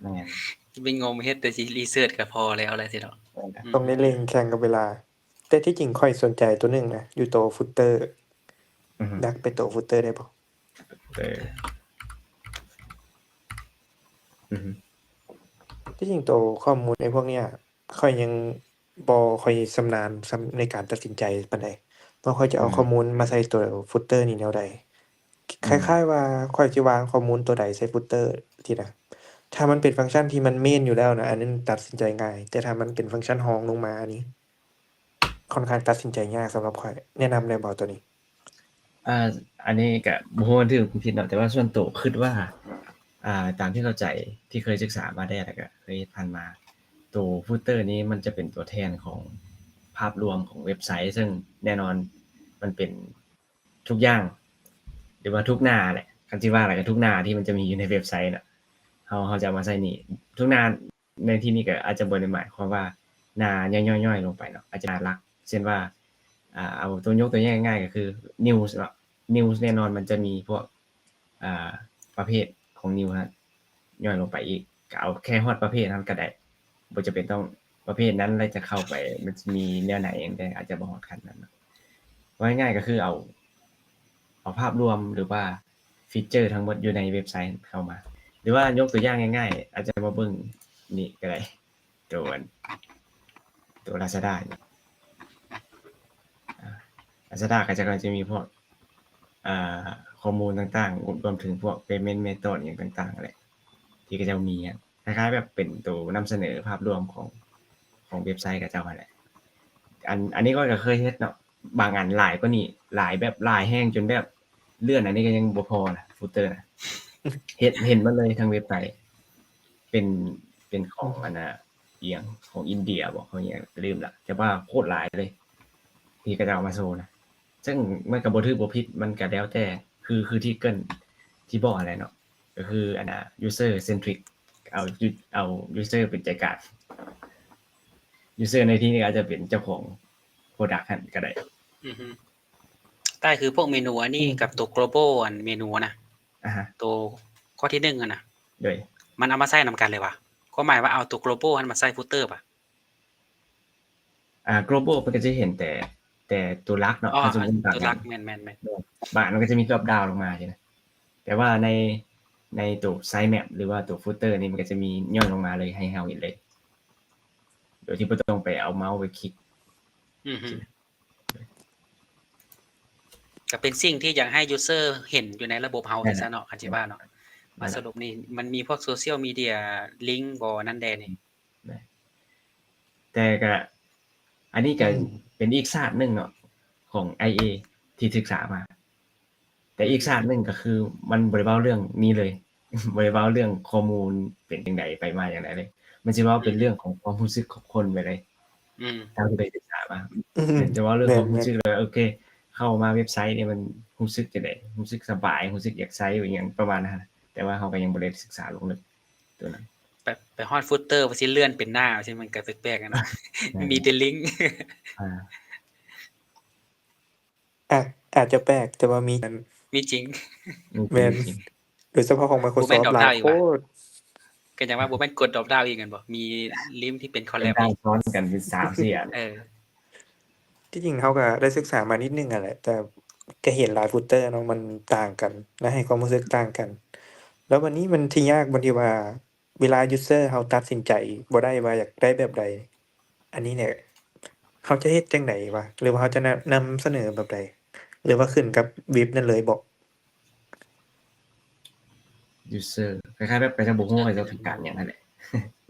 ແມ່ນ ຊິໄປງົມເຮັດ ແຕ່ຊິ research ກໍພໍແລ້ວແຫຼະຊິເນາະ. ແມ່ນ ອືມ ຕ້ອງໄດ້ເລັ່ງແຂ່ງກັບເວລາ. ແຕ່ທີ່ຈິງຂ້ອຍສົນໃຈຕົວໜຶ່ງນະ ຢູ່ໂຕ footer ອືຮຶ ດັກໄປໂຕ footer ໄດ້ບໍ່? ເອີ ອືຮຶ ທີ່ຈິງໂຕຂໍ້ມູນໃນພວກເນີ້ຍ ຂ້ອຍຍັງບໍ່ຄ່ອຍຊຳນານສ່ຳໃນການຕັດສິນໃຈປານໃດ ວ່າຂ້ອຍຈະເອົາ ອືມ ຂໍ້ມູນມາໃສ່ໂຕ footer ນີ້ແນວໃດ. ອືມ ຄ້າຍໆວ່າຂ້ອຍຊິວາງຂໍ້ມູນໂຕໃດໃສ່ footer ຊີ້ນະ ຖ້າມັນເປັນຟັງຊັນທີ່ມັນ main ຢູ່ແລ້ວນະ ອັນນັ້ນຕັດສິນໃຈງ່າຍ ແຕ່ຖ້າມັນເປັນຟັງຊັນຮອງລົງມານີ້ ຂ້ອນຂ້າງຕັດສິນໃຈຍາກສຳລັບຂ້ອຍ. ແນະນຳໄດ້ບໍ່ໂຕນີ້? ອ່າ ອັນນີ້ກະບໍ່ຮູ້ວ່າຖືກຫຼືຜິດເນາະ ແຕ່ວ່າສ່ວນໂຕຄິດວ່າ ອ່າ ຕາມທີ່ເຂົ້າໃຈ ທີ່ເຄີຍສຶກສາມາແດ່ ແລ້ວກະເຄີຍເຮັດຜ່ານມາ ໂຕ footer ນີ້ມັນຈະເປັນຕົວແທນຂອງພາບລວມຂອງເວັບໄຊ ເຊິ່ງແນ່ນອນມັນເປັນທຸກຢ່າງ ຫຼືວ່າທຸກໜ້າແຫຼະ ຄັນຊິວ່າແລ້ວກະທຸກໜ້າທີ່ມັນຈະມີຢູ່ໃນເວັບໄຊນະ ເຮົາ ເຮົາຈະເອົາມາໃສ່ນີ້ ທຸກໜ້າ ໃນທີ່ນີ້ກໍອາດຈະບໍ່ໄດ້ໝາຍຄວາມວ່າໜ້າຍ່ອຍໆລົງໄປເນາະ ອາດຈະໜ້າຫຼັກ ເຊັ່ນວ່າ ອ່າ ເອົາຕົວຍົກຕົວຢ່າງງ່າຍໆກໍຄື news ເນາະ news ແນ່ນອນມັນຈະມີພວກ ອ່າ ປະເພດຂອງ news ຫັ້ນຍ່ອຍລົງໄປອີກ ກໍເອົາແຄ່ຮອດປະເພດນັ້ນກໍໄດ້ ບໍ່ຈຳເປັນຕ້ອງປະເພດນັ້ນ ແລ້ວຈະເຂົ້າໄປ ມັນຈະມີແນວໃດຫຍັງແດ່ ອາດຈະບໍ່ຮອດຂັ້ນນັ້ນເນາະ. ເວົ້າງ່າຍໆກໍຄືເອົາ ເອົາພາບລວມ ຫຼືວ່າ feature ທັງໝົດຢູ່ໃນເວັບໄຊເຂົ້າມາ ຫຼືວ່າຍົກຕົວຢ່າງງ່າຍໆ ອາດຈະມາເບິ່ງນີ້ກໍໄດ້ ຕົວ ຕົວ Lazada ນີ້ ອາ Lazada ກໍຈະ ກໍຈະມີພວກ ອ່າ ຂໍ້ມູນຕ່າງໆ ລວມ ລວມເຖິງພວກ payment method ຫຍັງຕ່າງໆຫັ້ນແຫຼະ ທີ່ເຂົາເຈົ້າມີ ຄ້າຍໆແບບເປັນໂຕນຳສະເໜີພາບລວມຂອງ ຂອງເວັບໄຊເຂົາເຈົ້າຫັ້ນແຫຼະ. ອັນ ອັນນີ້ຂ້ອຍກໍເຄີຍເຮັດເນາະ ບາງອັນຫຼາຍກວ່ານີ້ ຫຼາຍແບບຫຼາຍແຮງ ຈົນແບບເລື່ອນອັນນີ້ກໍຍັງບໍ່ພໍນະ footer ນະ ເຮັດ ເຫັນໝົດເລີຍທັງເວັບໄຊ ເປັນ ເປັນຂອງ ອືມ ອັນນະ ອີ່ຫຍັງ ຂອງອິນເດຍບໍ ຂອງອີ່ຫຍັງ ລືມລະ ແຕ່ວ່າໂຄດຫຼາຍເລີຍ ທີ່ເຂົາເຈົ້າເອົາມາໂຊນະ ເຊິ່ງມັນກໍບໍ່ຖືກບໍ່ຜິດ ມັນກໍແລ້ວແຕ່ ຄື ຄືທີ່ເກີ່ນ ທີ່ບອກຫັ້ນແຫຼະເນາະ ກໍຄືອັນນະ user centric ເອົາ ເອົາ user ເປັນໃຈກາງ user ໃນທີ່ນີ້ກໍອາດຈະເປັນເຈົ້າຂອງ product ຫັ້ນກໍໄດ້. ອືຮຶ ໃຕ້ຄືພວກເມນູອັນນີ້ ອືມ ກັບຕົວ global ອັນເມນູນະ ອ່າຮະ ຕົວຂໍ້ທີໜຶ່ງຫັ້ນນະ ໂດຍ ມັນເອົາມາໃຊ້ນຳກັນເລີຍຫວາ? ຄວາມໝາຍວ່າເອົາຕົວ global ຫັ້ນມາໃສ່ footer ຫວາ? ອ່າ global ເພິ່ນກໍຈະເຫັນແຕ່ ແຕ່ຕົວຫຼັກເນາະ ອໍ ຄັນສົມມຸດ ຕົວຫຼັກ ແມ່ນໆໆ ບາງອັນມັນກໍຈະມີ drop down ລົງມາຊີ້ນະ ແຕ່ວ່າໃນ ໃນຕົວ sitemap ຫຼືວ່າຕົວ footer ນີ້ ມັນກໍຈະມີຍ່ອຍລົງມາເລີຍ ໃຫ້ເຮົາເຫັນເລີຍ ໂດຍທີ່ບໍ່ຕ້ອງໄປເອົາເມົາສ໌ໄປຄລິກ. ອືຮຶ ກໍເປັນສິ່ງທີ່ຢາກໃຫ້ user ເຫັນຢູ່ໃນລະບົບເຮົາ ນັ້ນແຫຼະ ຊັ້ນຊະເນາະ ຄັນຊິວ່າເນາະ ແມ່ນແຫຼະ ວ່າສະຫຼຸບນີ້ມັນມີພວກ social media link ບໍ່ ອັນນັ້ນແດ່ນີ້ ແຕ່ກະ ອັນນີ້ກະ ອືມ ເປັນອີກສາດໜຶ່ງເນາະ ຂອງ IA ທີ່ສຶກສາມາ ແຕ່ອີກສາດໜຶ່ງກໍຄືມັນບໍ່ໄດ້ເວົ້າເລື່ອງນີ້ເລີຍ ບໍ່ໄດ້ເວົ້າເລື່ອງຂໍ້ມູນເປັນຈັ່ງໃດ ໄປມາຈັ່ງໃດເລີຍ ມັນຊິເວົ້າເປັນເລື່ອງຂອງຄວາມຮູ້ສຶກຂອງຄົນໄປເລີຍ. ອືມ ເທົ່າທີ່ໄດ້ສຶກສາມາ ອືມ ຈະເວົ້າເລື່ອງຄວາມຮູ້ສຶກ ແມ່ນໆ ວ່າ ໂອເຄ ເຂົ້າມາເວັບໄຊນີ້ມັນຮູ້ສຶກຈັ່ງໃດ ຮູ້ສຶກສະບາຍ ຮູ້ສຶກຢາກໃຊ້ ອີ່ຫຍັງປະມານນັ້ນ ແຕ່ວ່າເຮົາກໍຍັງບໍ່ໄດ້ສຶກສາລົງເລິກຕົວນັ້ນ ໄປ ໄປຮອດ footer ວ່າຊິເລື່ອນເປັນໜ້າ ວ່າຊິ ມັນກໍແປກໆ ຫັ້ນນະ ແມ່ນ ມີແຕ່ລິ້ງ ອ່າ ອາດ ອາດຈະແປກ ແຕ່ວ່າມີ ມີຈິງ ມີແມ່ນ ມີຈິງ. ໂດຍສະເພາະຂອງ Microsoft ຫຼາຍໂພດ. ກໍຍັງວ່າບໍ່ແມ່ນກົດ drop down ອີກແມ່ນບໍ່? ມີ link ທີ່ເປັນ collab ໄດ້ຊ້ອນກັນເປັນສາມສີ່ອັນ. ເອີ ທີ່ຈິງເຮົາ ກໍໄດ້ສຶກສາມານິດໜຶ່ງຫັ້ນແຫຼະ ແຕ່ກໍເຫັນຫຼາຍ footer ເນາະ ມັນຕ່າງກັນ ແລະ ໃຫ້ຄວາມຮູ້ສຶກຕ່າງກັນ. ແລ້ວບັດນີ້ມັນຊິຍາກບ່ອນທີ່ວ່າ ເວລາ user ເຮົາຕັດສິນໃຈບໍ່ໄດ້ວ່າຢາກໄດ້ແບບໃດ, ອັນນີ້ແຫຼະ ເຮົາຈະເຮັດຈັ່ງໃດວະ ຫຼືວ່າເຮົາຈະນຳສະເໜີແບບໃດ ຫຼືວ່າຂຶ້ນກັບເວັບນັ້ນເລີຍບໍ? user ຄ້າຍໆແບບເຂົາເຈົ້າບໍ່ຮູ້ວ່າເຈົ້າຕ້ອງການຫຍັງຫັ້ນແຫຼະ.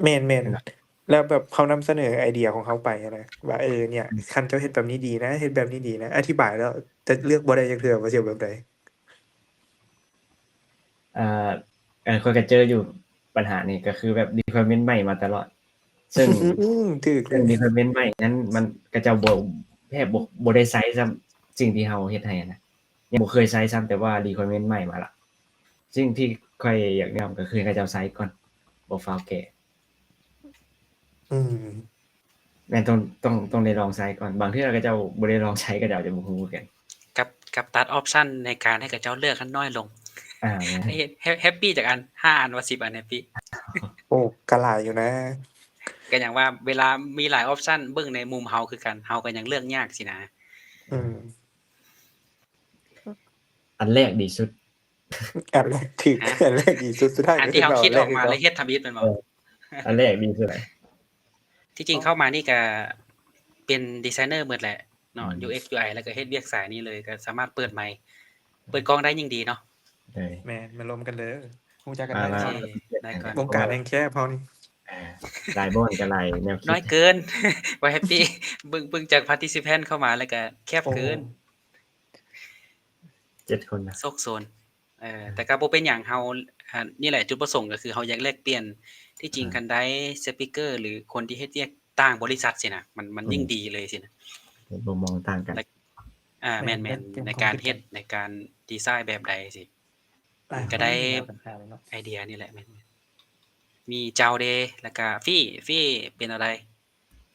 ແມ່ນໆ ແລ້ວແບບເຮົານຳສະເໜີໄອເດຍຂອງເຮົາໄປຫັ້ນນະ ວ່າ ເອີ ເນີ້ຍ ຄັນເຈົ້າເຮັດແບບນີ້ດີນະ ເຮັດແບບນີ້ດີນະ ອະທິບາຍແລ້ວ ແຕ່ເລືອກບໍ່ໄດ້ຈັກເທື່ອວ່າຊິເອົາແບບໃດ. ເອີ ເອີ ຂ້ອຍກໍເຈີຢູ່ບັນຫານີ້ ກໍຄືແບບ requirement ໃໝ່ມາຕະຫຼອດ ເຊິ່ງ ເຊິ່ງ requirement ໃໝ່ນັ້ນ ມັນ ເຂົາເຈົ້າບໍ່ ແທບບໍ່ ບໍ່ໄດ້ໃຊ້ຊ້ຳ ສິ່ງທີ່ເຮົາເຮັດໃຫ້ນະ ຍັງບໍ່ເຄີຍໃຊ້ຊ້ຳ ແຕ່ວ່າ requirement ໃໝ່ມາລະ ສິ່ງທີ່ຂ້ອຍຢາກແນະນຳກໍຄືໃຫ້ເຂົາເຈົ້າໃຊ້ກ່ອນ ບໍ່ຟ້າວແກ້. ອືມ ແມ່ນ ຕ້ອງ ຕ້ອງ ຕ້ອງໄດ້ລອງໃຊ້ກ່ອນ ບາງເທື່ອເຂົາເຈົ້າບໍ່ໄດ້ລອງໃຊ້ເຂົາເຈົ້າຈະບໍ່ຮູ້ຄືກັນ. ກັບ ກັບຕັດ option ໃນການໃຫ້ເຂົາເຈົ້າເລືອກຫັ້ນນ້ອຍລົງ. ອ່າ ແມ່ນ ແຮບ ແຮບປີ້ຈັກອັນ ຫ້າອັນວ່າ ສິບອັນ ແຮບປີ້. ໂອ້ ກໍຫຼາຍຢູ່ນະ ກໍຫຍັງວ່າເວລາມີຫຼາຍ option ເບິ່ງໃນມຸມເຮົາຄືກັນ ເຮົາກໍຍັງເລືອກຍາກຊີ້ນະ. ອືມ ອັນແລກດີສຸດ ອັນແລກຖືກ ອັນແລກດີສຸດ ສຸດທ້າຍ ອັນທີ່ເຮົາຄິດອອກມາແລ້ວເຮັດທຳອິດແມ່ນບໍ່? ເອີ ອັນແລກດີສຸດ. ທີ່ຈິງເຂົ້າມານີ້ກະເປັນດີໄຊເນີໝົດແຫຼະເນາະ UX UI ແລ້ວກະເຮັດວຽກສາຍນີ້ເລີຍ ກະສາມາດເປີດໄມ ເປີດກ້ອງໄດ້ຍິ່ງດີເນາະ. ແມ່ນ ມາລົມກັນເດີ ຮູ້ຈັກກັນໄດ້ ວົງການແຮ່ງແຄບເຮົານີ້ ຫຼາຍບ່ອນກໍຫຼາຍແນວຄິດ ນ້ອຍເກີນ ວ່າແຮບປີ້ ເບິ່ງ ເບິ່ງຈາກ participant ເຂົ້າມາແລ້ວກະແຄບເກີນ ເຈັດຄົນນະ ໂຊກໂຊນ. ເອີ ແຕ່ກໍບໍ່ເປັນຫຍັງ ເຮົາ ອັນນີ້ແຫຼະ ຈຸດປະສົງກໍຄືເຮົາຢາກແລກປ່ຽນ. ທີ່ຈິງ ອ່າ ຄັນໄດ້ speaker ຫຼືຄົນທີ່ເຮັດວຽກຕ່າງບໍລິສັດຊີ້ນະ ມັນ ມັນ ອືມ ຍິ່ງດີເລີຍຊີ້ນະ ເຫັນມຸມມອງຕ່າງກັນ. ອ່າ ແມ່ນໆ ໃນການເຮັດ ໃນການດີໄຊແບບໃດຊີ້ ກໍໄດ້ໄອເດຍນີ້ແຫຼະ. ແມ່ນ ມີເຈົ້າເດ ແລ້ວກໍຟີ ຟີເປັນແນວໃດ?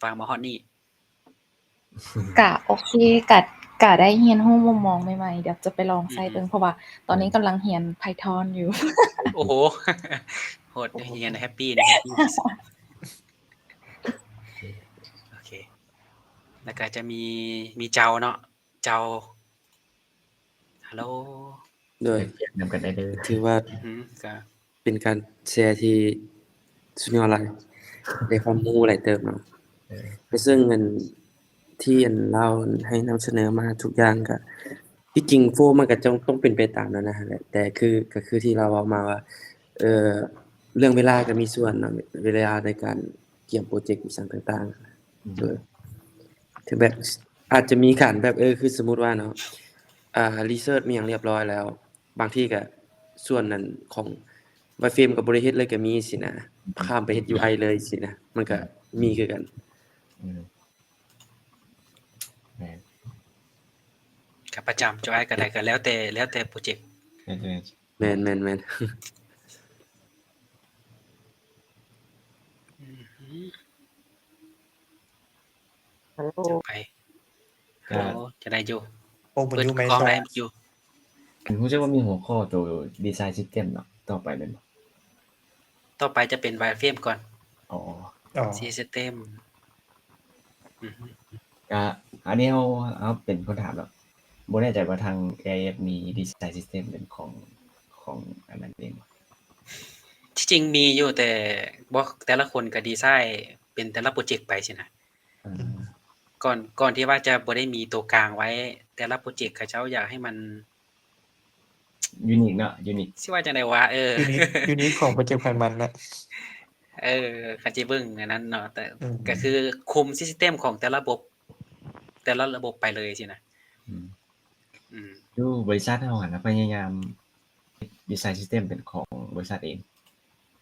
ຟັງມາຮອດນີ້ ກະໂອເຄ ກະ ກະໄດ້ຮຽນຮູ້ມຸມມອງໃໝ່ໆ ດຽວຈະໄປລອງໃຊ້ເບິ່ງ ເພາະວ່າຕອນນີ້ກຳລັງຮຽນ Python ຢູ່. ໂອ້ໂຫ ໂຫດ ຮຽນແຮບປີ້ນະ ໂອເຄ ແລ້ວກະຈະມີ ມີເຈົ້າເນາະ ເຈົ້າ ຮັລໂຫຼ ໂດຍ ນຳກັນໄດ້ເດີ ຖືວ່າ ອື ກະເປັນການແຊທີ່ສຸດຍອດຫຼາຍ ໄດ້ຄວາມຮູ້ຫຼາຍເຕີບເນາະ. ເອີ ແລະເຊິ່ງອັນທີ່ອັນລາວໃຫ້ນຳສະເໜີມາທຸກຢ່າງກະ ທີ່ຈິງໂຟລມັນກະຕ້ອງ ຕ້ອງເປັນໄປຕາມນັ້ນນະ ແຕ່ຄື ກະຄືທີ່ລາວເວົ້າມາວ່າ ເອີ ເລື່ອງເວລາກະມີສ່ວນເນາະ ເວລາໃນການກຽມໂປຣເຈັກອີ່ຫຍັງຕ່າງໆ ອື ໂດຍ ຄືແບບ ອາດຈະມີການແບບ ເອີ ຄືສົມມຸດວ່າເນາະ ອ່າ research ມີຫຍັງຮຽບຮ້ອຍແລ້ວ ບາງທີກະສ່ວນນັ້ນຂອງ wireframe ກໍບໍ່ໄດ້ເຮັດເລີຍກໍມີຊີ້ນະ ຂ້າມໄປເຮັດ UI ເລີຍຊີ້ນະ ມັນກະມີຄືກັນ. ອື ແມ່ນ ກະປະຈຳ UI ກໍໄດ້ ກໍແລ້ວແຕ່ ແລ້ວແຕ່ໂປຣເຈັກ. ແມ່ນ ແມ່ນ ແມ່ນ. ອື ຮັລໂຫຼ ໄປ ກໍ ໂອ້ ຈະໄດ້ຢູ່ ໂອ້ ເປີດກ້ອງໄດ້ຢູ່. ຮູ້ສຶກວ່າມີຫົວຂໍ້ໂຕ design system ເນາະ ຕໍ່ໄປແມ່ນບໍ່? ຕໍ່ໄປຈະເປັນ wireframe ກ່ອນ. ອໍ ອໍ system. ອື ກະອັນນີ້ເຮົາ ເຮົາເປັນຄົນຖາມເນາະ ບໍ່ແນ່ໃຈວ່າທາງ AIF ມີ design system ເປັນຂອງ ຂອງອັນນັ້ນເອງບໍ່? ທີ່ຈິງມີຢູ່ ແຕ່ບໍ່ ແຕ່ລະຄົນກະດີໄຊເປັນແຕ່ລະໂປຣເຈັກໄປຊີ້ນະ. ອື ກ່ອນ ກ່ອນທີ່ວ່າຈະບໍ່ໄດ້ມີໂຕກາງໄວ້ ແຕ່ລະໂປຣເຈັກເຂົາເຈົ້າຢາກໃຫ້ມັນ unique ເນາະ unique ຊິວ່າຈັ່ງໃດວະ ເອີ unique unique ຂອງໂປຣເຈັກໃຜມັນນະ. ເອີ ຄັນຊິເບິ່ງອັນນັ້ນເນາະ ແຕ່ ອື ກະຄືຄຸມ system ຂອງແຕ່ລະບົບ ແຕ່ລະລະບົບໄປເລີຍຊີ້ນະ. ອື ອື ຢູ່ບໍລິສັດເຮົາຫັ້ນນະ ພະຍາຍາມ design system ເປັນຂອງບໍລິສັດເອງ.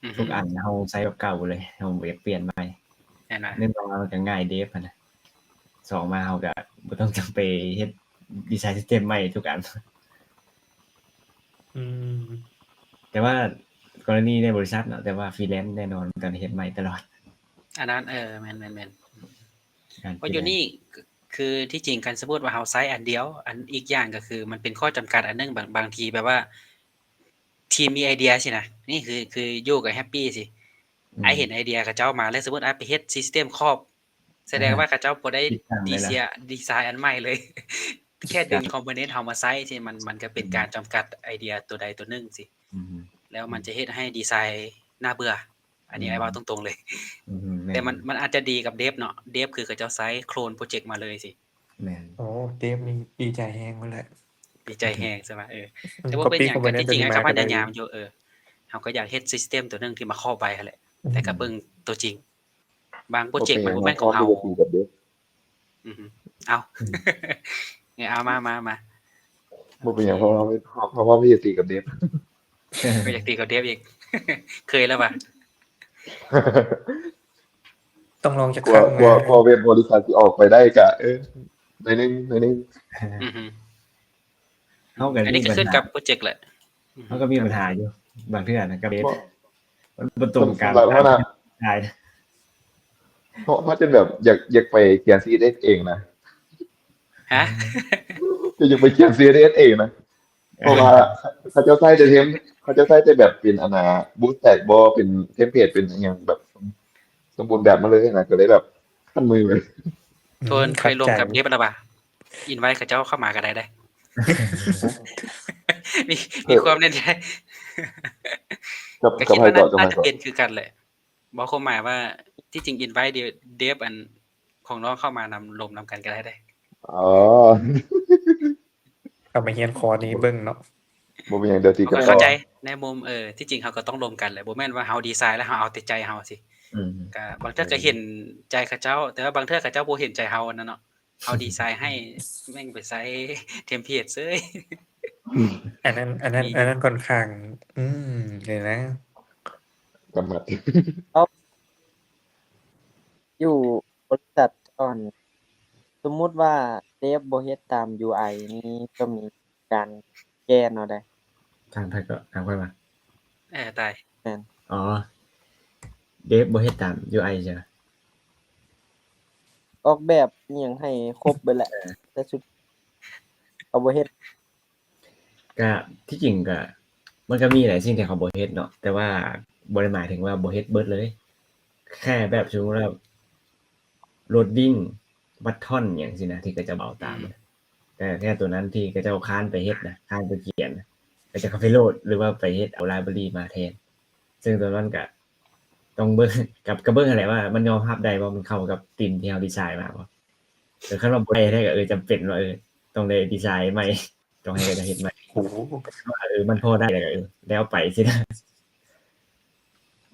ອື ທຸກອັນເຮົາໃຊ້ແບບເກົ່າເລີຍ ເຮົາບໍ່ຢາກປ່ຽນໃໝ່. ແມ່ນ ໜຶ່ງມາມັນກະງ່າຍ dev ຫັ້ນນະ ສອງມາເຮົາກະບໍ່ຕ້ອງຈຳໄປເຮັດ design system ໃໝ່ທຸກອັນ. ອື ແຕ່ວ່າກໍລະນີໃນບໍລິສັດເນາະ ແຕ່ວ່າ freelance ແນ່ນອນຕ້ອງໄດ້ເຮັດໃໝ່ຕະຫຼອດ. ອັນນັ້ນ ເອີ ແມ່ນໆໆ ເພາະຢູ່ນີ້ ຄືທີ່ຈິງຄັນສົມມຸດວ່າເຮົາໃຊ້ອັນດຽວ ອັນ ອີກຢ່າງກໍຄືມັນເປັນຂໍ້ຈຳກັດອັນໜຶ່ງ ບາງ ບາງທີແບບວ່າ ທີມມີໄອເດຍຊີ້ນະ ນີ້ຄື ຄືຢູ່ກໍແຮັບປີຊີ້. ອືມ ອ້າຍເຫັນໄອເດຍເຂົາເຈົ້າມາແລ້ວ ສົມມຸດອ້າຍໄປເຮັດ system ຄອບ ສະແດງວ່າເຂົາເຈົ້າບໍ່ໄດ້ດີໄຊ ດີໄຊອັນໃໝ່ເລີຍ ແຄ່ດຶງຄອມໂພເນັນເຮົາມາໃຊ້ຊີ້ ມັນ ມັນກໍເປັນການຈຳກັດໄອເດຍຕົວໃດຕົວໜຶ່ງຊີ້ ແລ້ວມັນຈະເຮັດໃຫ້ດີໄຊໜ້າເບື່ອ. ອັນນີ້ອ້າຍເວົ້າຕົງໆເລີຍ ແຕ່ມັນ ມັນອາດຈະດີກັບເດັບເນາະ ເດັບຄືເຂົາເຈົ້າໃຊ້ໂຄລນໂປຣເຈັກມາເລີຍຊີ້. ແມ່ນ ໂອ້ ເດັບນີ້ດີໃຈແຮງພຸ້ນແຫຼະ ດີໃຈແຮງໃຊ່ບໍ່? ເອີ ແຕ່ບໍ່ເປັນຫຍັງ ກໍຈິງໆອ້າຍກໍພະຍາຍາມຢູ່ ເອີ ເຮົາກໍຢາກເຮັດ system ຕົວໜຶ່ງທີ່ມາຄອບໄວ້ຫັ້ນແຫຼະ ແຕ່ກໍເບິ່ງຕົວຈິງ ບາງໂປຣເຈັກມັນບໍ່ແມ່ນຂອງເຮົາ. ອືຮຶ ເອົ້າ ເອີ ເອົາ ມາ ມາ ມາ ບໍ່ເປັນຫຍັງ ເພາະວ່າ ເພາະວ່າບໍ່ຢາກຕີກັບເດັບ ບໍ່ຢາກຕີກັບເດັບອີກ ເຄີຍແລ້ວຫວາ? ຕ້ອງລອງຈັກຄັ້ງ ກວ່າ ກວ່າເວັບບໍລິສັດຊິອອກໄປໄດ້ກະ ເອີ ໜ້ອຍໜຶ່ງ ໜ້ອຍໜຶ່ງ. ອືຮຶ ເຮົາກໍ ອັນນີ້ກໍຂຶ້ນກັບໂປຣເຈັກແຫຼະ ເຮົາກໍມີບັນຫາຢູ່ ບາງເທື່ອນະ ກັບເດັບ ມັນບໍ່ຕົງກັນ ສຳລັບເຮົານະ ເຮົາ ເຮົາຈົນແບບຢາກ ຢາກໄປຂຽນ CSS ເອງນະ. ຮະ? ຈະຢາກໄປຂຽນ CSS ເອງນະ ເພາະວ່າເຂົາເຈົ້າໃຊ້ແຕ່ເທັມ ເຂົາເຈົ້າໃຊ້ແຕ່ແບບເປັນອັນນ່າ Bootstrap ບໍ່ ເປັນເທັມເພລດ ເປັນອີ່ຫຍັງແບບສົມບູນແບບມາເລີຍນະ ກໍເລີຍແບບຄັນມືໄປ. ໂທນ ໄປລົມກັບເດັບແລ້ວຫວາ? ອິນໄວເຂົາເຈົ້າເຂົ້າມາກໍໄດ້ເດ້ ມີ ມີຄວາມແນ່ໃຈ ກັບ ກັບໃຜກໍ ກັບໃຜກໍ ໜ້າຈະປ່ຽນຄືກັນແຫຼະ. ບໍ່ ຄວາມໝາຍວ່າ ທີ່ຈິງອິນໄວເດບອັນຂອງນ້ອງເຂົ້າມານຳລົມນຳກັນກໍໄດ້ເດ້. ອໍ ເອົາມາຮຽນຄອນນີ້ເບິ່ງເນາະ. ບໍ່ມີຫຍັງ ດຽວຕິດກັນ ເຂົ້າໃຈໃນມຸມ ເອີ ທີ່ຈິງເຮົາກໍຕ້ອງລົມກັນແຫຼະ ບໍ່ແມ່ນວ່າເຮົາດີໄຊແລ້ວເຮົາເອົາແຕ່ໃຈເຮົາຊີ້. ອືມ ກໍບາງເທື່ອກໍເຫັນໃຈເຂົາເຈົ້າ ແຕ່ວ່າບາງເທື່ອເຂົາເຈົ້າບໍ່ເຫັນໃຈເຮົາຫັ້ນນະເນາະ. ເຮົາດີໄຊໃຫ້ແມ່ງໄປໃຊ້ເທັມເພລດເສີຍ. ອັນນັ້ນ ອັນນັ້ນ ອັນນັ້ນຂ້ອນຂ້າງ ອືມ ນີ້ນະ ກຳໝັດ ເອົາ ຢູ່ບໍລິສັດກ່ອນ ສົມມຸດວ່າເດບບໍ່ເຮັດຕາມ UI ນີ້ຕ້ອງມີການແກ້ແນວໃດ? ຖາມໃຜກໍ ຖາມຂ້ອຍວ່າ? ເອີ ຕາຍ ແມ່ນ ອໍ ເດບບໍ່ເຮັດຕາມ UI ໃຊ່ ອອກແບບອີ່ຫຍັງໃຫ້ຄົບເບິດແຫຼະ ເອີ ແຕ່ສຸດເຂົາບໍ່ເຮັດ. ກະ ທີ່ຈິງກະ ມັນກະມີຫຼາຍສິ່ງທີ່ເຂົາບໍ່ເຮັດເນາະ ແຕ່ວ່າບໍ່ໄດ້ໝາຍເຖິງວ່າບໍ່ເຮັດເບິດເລີຍ ແຄ່ແບບສົມມຸດວ່າ loading button ຫຍັງຊີ້ນະ ທີ່ເຂົາເຈົ້າເອົາຕາມ ອືມ ແຕ່ ແຕ່ໂຕນັ້ນທີ່ເຂົາເຈົ້າຄ້ານໄປເຮັດນະ ຄ້ານໄປຂຽນນະ ເຂົາເຈົ້າກໍໄປໂຫຼດ ຫຼືວ່າໄປເຮັດເອົາ library ມາແທນ ເຊິ່ງໂຕນັ້ນກະ ຕ້ອງເບິ່ງ ກັບ ກໍເບິ່ງຫັ້ນແຫຼະວ່າມັນຍອມຮັບໄດ້ບໍ່ ມັນເຂົ້າກັບທີມທີ່ເຮົາດີໄຊມາບໍ່. ເອີ ຄັນວ່າບໍ່ໄດ້ແທ້ກໍ ເອີ ຈຳເປັນວ່າ ເອີ ຕ້ອງໄດ້ດີໄຊໃໝ່ ຕ້ອງໃຫ້ເຂົາເຮັດໃໝ່. ໂອ້ ວ່າ ເອີ ມັນພໍໄດ້ແລ້ວກໍ ເອີ ແລ້ວໄປຊີ້ນະ.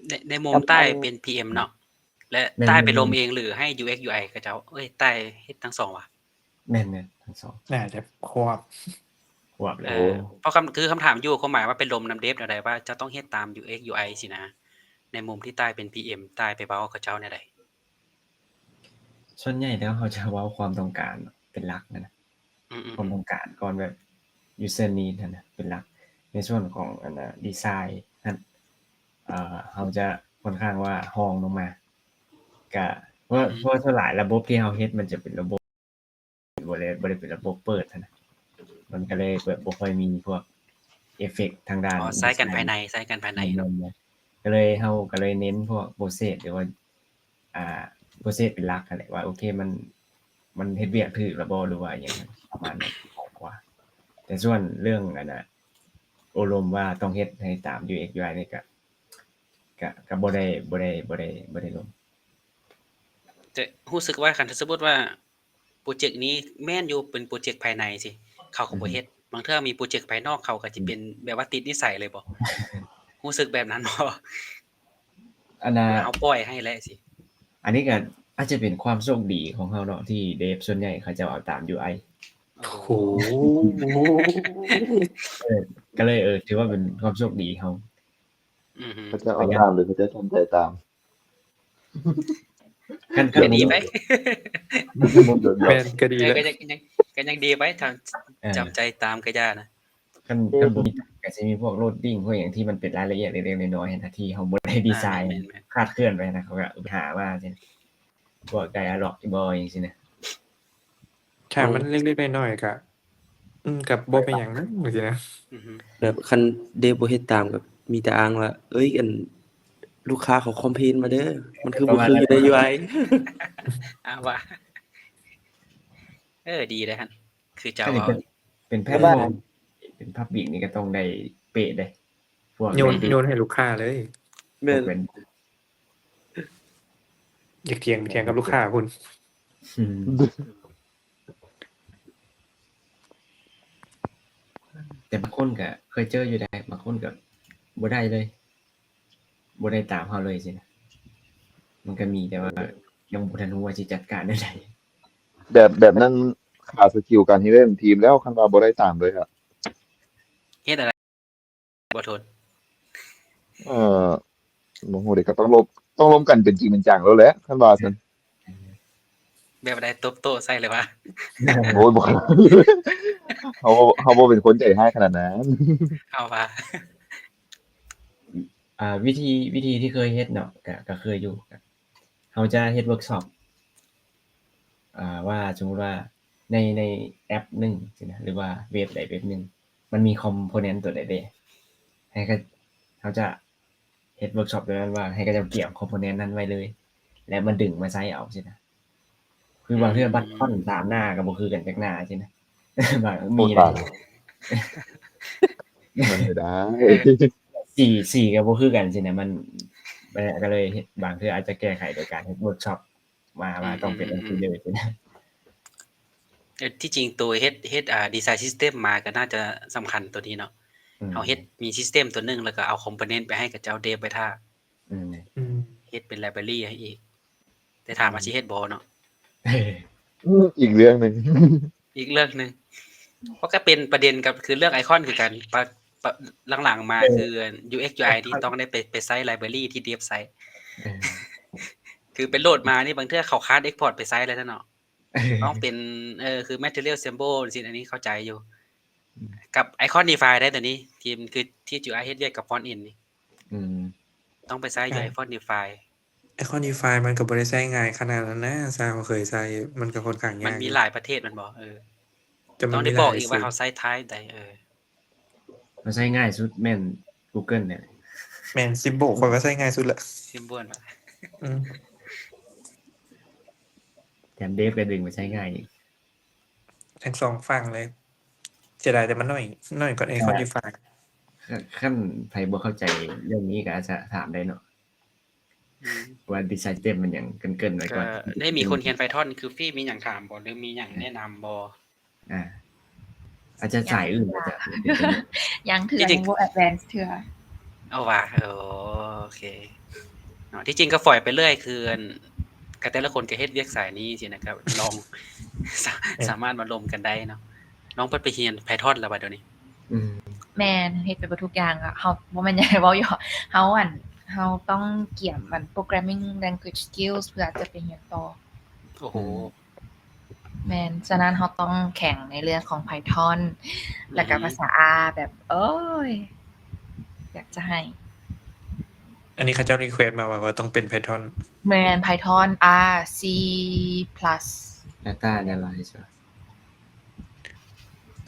ໃນ ໃນມຸມ ແລ້ວ ຕ້າຍເປັນ ພີເອັມ ເນາະ ແລະ ແມ່ນ ຕ້າຍໄປລົມເອງ ຫຼື ໃຫ້ ຢູເອັກ ຢູໄອ ເຂົາເຈົ້າ ເອີຍ ຕ້າຍເຮັດທັງສອງຫວາ? ແມ່ນໆ ທັງສອງ ໜ້າຈະຄວບ ຄວບແລ້ວ. ເອີ ເພາະຄຳ ຄືຄຳຖາມຢູ່ ຄວາມໝາຍວ່າໄປລົມນຳເດັບແນວໃດ ວ່າເຈົ້າຕ້ອງເຮັດຕາມ ຢູເອັກ ຢູໄອ ຊີ້ນະ. ໃນມຸມທີ່ຕ້າຍເປັນ ພີເອັມ ຕ້າຍໄປເວົ້າເຂົາເຈົ້າແນວໃດ? ສ່ວນໃຫຍ່ແລ້ວເຮົາຈະເວົ້າຄວາມຕ້ອງການເປັນຫຼັກຫັ້ນນະ. ອືມໆໆ ຄວາມຕ້ອງການກ່ອນ ແບບ user need ຫັ້ນນະເປັນຫຼັກ. ໃນສ່ວນຂອງອັນນ່າ ດີໄຊຫັ້ນ ເອີ ເຮົາຈະຂ້ອນຂ້າງວ່າຮອງລົງມາ ກະ ເພາະ ອືມ ເພາະວ່າສ່ວນຫຼາຍລະບົບທີ່ເຮົາເຮັດມັນຈະເປັນລະບົບ ບໍ່ໄດ້ ບໍ່ໄດ້ເປັນລະບົບເປີດຫັ້ນນະ ມັນກໍເລີຍແບບບໍ່ຄ່ອຍມີພວກເອເຟັກທາງດ້ານ ອໍ ໃຊ້ກັນພາຍໃນ ໃຊ້ກັນພາຍໃນເນາະ. ແມ່ນໆ ກໍເລີຍ ເຮົາກໍເລີຍເນັ້ນພວກໂປຣເຊສ ຫຼືວ່າ ອ່າ ໂປຣເຊສເປັນຫຼັກຫັ້ນແຫຼະ ວ່າໂອເຄ ມັນ ມັນເຮັດວຽກຖືກແລ້ວບໍ່ ຫຼືວ່າອີ່ຫຍັງປະມານນັ້ນ ຫຼາຍກວ່າ. ແຕ່ສ່ວນເລື່ອງອັນນ່າ ໂອ້ລົມວ່າຕ້ອງເຮັດໃຫ້ຕາມ ຢູເອັກ ຢູໄອ ນີ້ກະ ກະ ກະບໍ່ໄດ້ ບໍ່ໄດ້ ບໍ່ໄດ້ ບໍ່ໄດ້ລົມ. ແຕ່ຮູ້ສຶກວ່າ ຄັນສົມມຸດວ່າໂປຣເຈັກນີ້ແມ່ນຢູ່ເປັນໂປຣເຈັກພາຍໃນຊີ້ ເຂົາກໍບໍ່ເຮັດ. ອືຮຶ ບາງເທື່ອມີໂປຣເຈັກພາຍນອກ ເຂົາກໍຈະເປັນ ອືມ ແບບວ່າຕິດນິໄສເລີຍບໍ? ຮູ້ສຶກແບບນັ້ນບໍ? ອັນນ່າ ເຮົາປ່ອຍໃຫ້ແຫຼະຊີ້. ອັນນີ້ກໍອາດຈະເປັນຄວາມໂຊກດີຂອງເຮົາເນາະ ທີ່ເດບສ່ວນໃຫຍ່ເຂົາເຈົ້າເອົາຕາມ ຢູໄອ. ໂອ້ໂຫ ເອີ ກໍເລີຍ ເອີ ຖືວ່າເປັນຄວາມໂຊກດີເຮົາ. ອືຮຶ ເຂົາເຈົ້າເອົາຕາມ ຫຼື ເຂົາເຈົ້າຈຳໃຈຕາມ? ຄັນ ຄັນ ກໍດີໄປ ແມ່ນ ກໍດີ ເອີ ແລ້ວ ກໍຍັງ ຍັງ ກໍຍັງດີໄປ ຖ້າ ເອີ ຈຳໃຈຕາມກໍຢ່ານະ. ຄັນ ຄັນບໍ່ມີ ກໍຊິມີພວກໂລດດິ້ງ ພວກຫຍັງທີ່ມັນເປັນລາຍລະອຽດເລັກໆນ້ອຍໆຫັ້ນນະ ທີ່ເຮົາບໍ່ໄດ້ດີໄຊ ອ່າ ແມ່ນໆ ຄາດເຄື່ອນໄປນະ ເຂົາກໍໄປຫາມາຈັ່ງ ພວກໄດອາລັອກບໍ ຈັ່ງຊີ້ນະ. ຖ້າມັນເລັກໆນ້ອຍໆ ກໍ อืม ก็บ่เป็นหยังมั้ง จังซี้นะ อือฮึ แบบคันเดฟบ่เฮ็ดตามก็มีแต่อ้างว่า เอ้ย อัน ลูกค้าเขาคอมเพลนมาเด้อ มันคือ ประมาณ บ่คืออยู่ใน นั้น ยูไอ อ่า ว่า เออ ดีเด้หั่น คือเจ้า อันนี้ เว้า เป็น เป็นแพลตฟอร์ม เป็นพับลิกนี่ก็ต้องได้เป๊ะเด้ พวก โยน เรตติ้ง โยนให้ลูกค้าเลย แม่น พวกเป็น อยากเถียง เถียงกับลูกค้าพุ้น อืม แต่บางคนก็เคยเจออยู่ได้ บางคนก็บ่ได้เลย บ่ได้ตามเฮาเลยซี้นะ มันก็มี แต่ว่ายังบ่ทันรู้ว่าสิจัดการแนวใด แบบ แบบนั้นขาดสกิลการเฮ็ดทีมแล้ว คันว่าบ่ได้ตามเลยอะ เฮ็ดอะไร บ่ทน เอ่อ บ่ฮู้เด้ ก็ต้องลม ต้องลมกันเป็นจริงเป็นจังแล้วแหละ คันว่าซั่น แบบใด ตบโต๊ะใส่หรือว่า โอ้ย บ่ เฮา เฮาบ่เป็นคนใจร้ายขนาดนั้น เอาว่า อ่า วิธี วิธีที่เคยเฮ็ดเนาะ ก็ ก็เคยอยู่ ก็ เฮาจะเฮ็ดเวิร์กช็อป อ่า ว่าสมมุติว่าใน ในแอปหนึ่งซี้นะ หรือว่าเว็บใดเว็บหนึ่ง มันมีคอมโพเนนต์ตัวใดเด้ ให้เขา เฮาจะเฮ็ดเวิร์กช็อปตัวนั้นว่าให้เขาเจ้าเกียมคอมโพเนนต์นั้นไว้เลย แล้วมาดึงมาใช้เอาซี้นะ คือบางเทื่อ อืม บัตรฟอนต์สามหน้าก็บ่คือกันจักหน้าซี้นะ บาง โอ้ มี ตาย มันไม่ได้ เออ สี สีก็บ่คือกันซี้นะ มัน มันก็เลยเฮ็ด บางเทื่ออาจจะแก้ไขโดยการเฮ็ดเวิร์กช็อป ว่า ว่าต้องเป็นจังซี่เด้อ เออ ที่จริงตัวเฮ็ด เฮ็ด อ่า ดีไซน์ซิสเต็มมาก็น่าจะสำคัญตัวนี้เนาะ อืม เฮาเฮ็ดมีซิสเต็มตัวหนึ่ง แล้วก็เอาคอมโพเนนต์ไปให้กับเจ้าเดฟไว้ท่า อืม อืม เฮ็ดเป็นไลบรารีให้อีก แต่ถามว่า อืม สิเฮ็ดบ่เนาะ อีกเรื่องหนึ่ง อีกเรื่องหนึ่ง เพราะก็เป็นประเด็นกับ คือเรื่องไอคอนคือกัน ปะ ปะ หลังๆมา เออ คือ ยูเอ็กซ์ ยูไอ นี่ต้องได้ไป ไปใช้ไลบรารีที่เดฟใช้ เออ คือไปโหลดมานี่บางเทื่อเขาค้านเอ็กพอร์ตไปใช้แล้วเนาะ เออ ต้องเป็น เออ คือ material symbol จังซี้ อันนี้เข้าใจอยู่ อืม กับ Iconify ได้ตัวนี้ ที่ คือที่ ยูไอ เฮ็ดเวียกกับ Front End นี่ อืม ต้องไปใช้อยู่ ใช่ Iconify Iconify มันก็บ่ได้ใช้ง่ายขนาดนั้นนะ ซาวเคยใช้ มันก็ค่อนข้างยากอยู่ มันมีหลายประเทศแม่นบ่ เออ แต่มัน ต้องได้บอกอีกว่า มีหลายชื่อ เฮาใช้ type ใด เออ เฮาใช้ง่ายสุดแม่น Google เนี่ย แม่น symbol ข้อยก็ใช้ง่ายสุดละ symbol อืม แถมเดฟก็ดึงมาใช้ง่ายอีก ทั้งสองฝั่งเลย เสียดายแต่มันน้อย น้อยกว่า Iconify คัน คันไผบ่เข้าใจเรื่องนี้ก็อาจจะถามได้เนาะ อืม ว่า design system มันหยัง เกริ่นๆ ไว้ก่อน ก็ได้มีคนเขียน Python คือฟรี มีหยังถามบ่ หรือมีหยังแนะนำบ่ อ่า อาจจะสายอื่นอาจจะ ยังเถื่อ ที่จริง ยังบ่ advance เถื่อ เอาว่า โอเค เนาะ ที่จริงก็ฝอยไปเรื่อย คือ อัน ก็แต่ละคนก็เฮ็ดเวียกสายนี้สินะครับ ลอง สา เออ สามารถมาลมกันได้เนาะ น้องเพิ่นไปเรียน Python แล้วบ่เดี๋ยวนี้ อืม แม่น เฮ็ดไปเบิดทุกอย่างอะ เฮา บ่แม่นอยากให้เว้าหยอก เฮา อัน เฮาต้องเกียม อัน programming language skills เพื่อจะไปเรียนต่อ โอ้โห อืม แม่น ฉะนั้นเฮาต้องแข็งในเรื่องของ Python แล้วก็ อืม ภาษา R แบบ โอ้ย อยากจะให้ อันนี้เขาเจ้า request มาว่า ว่าต้องเป็น Python แม่น Python R C plus Data Analyze อ่ะ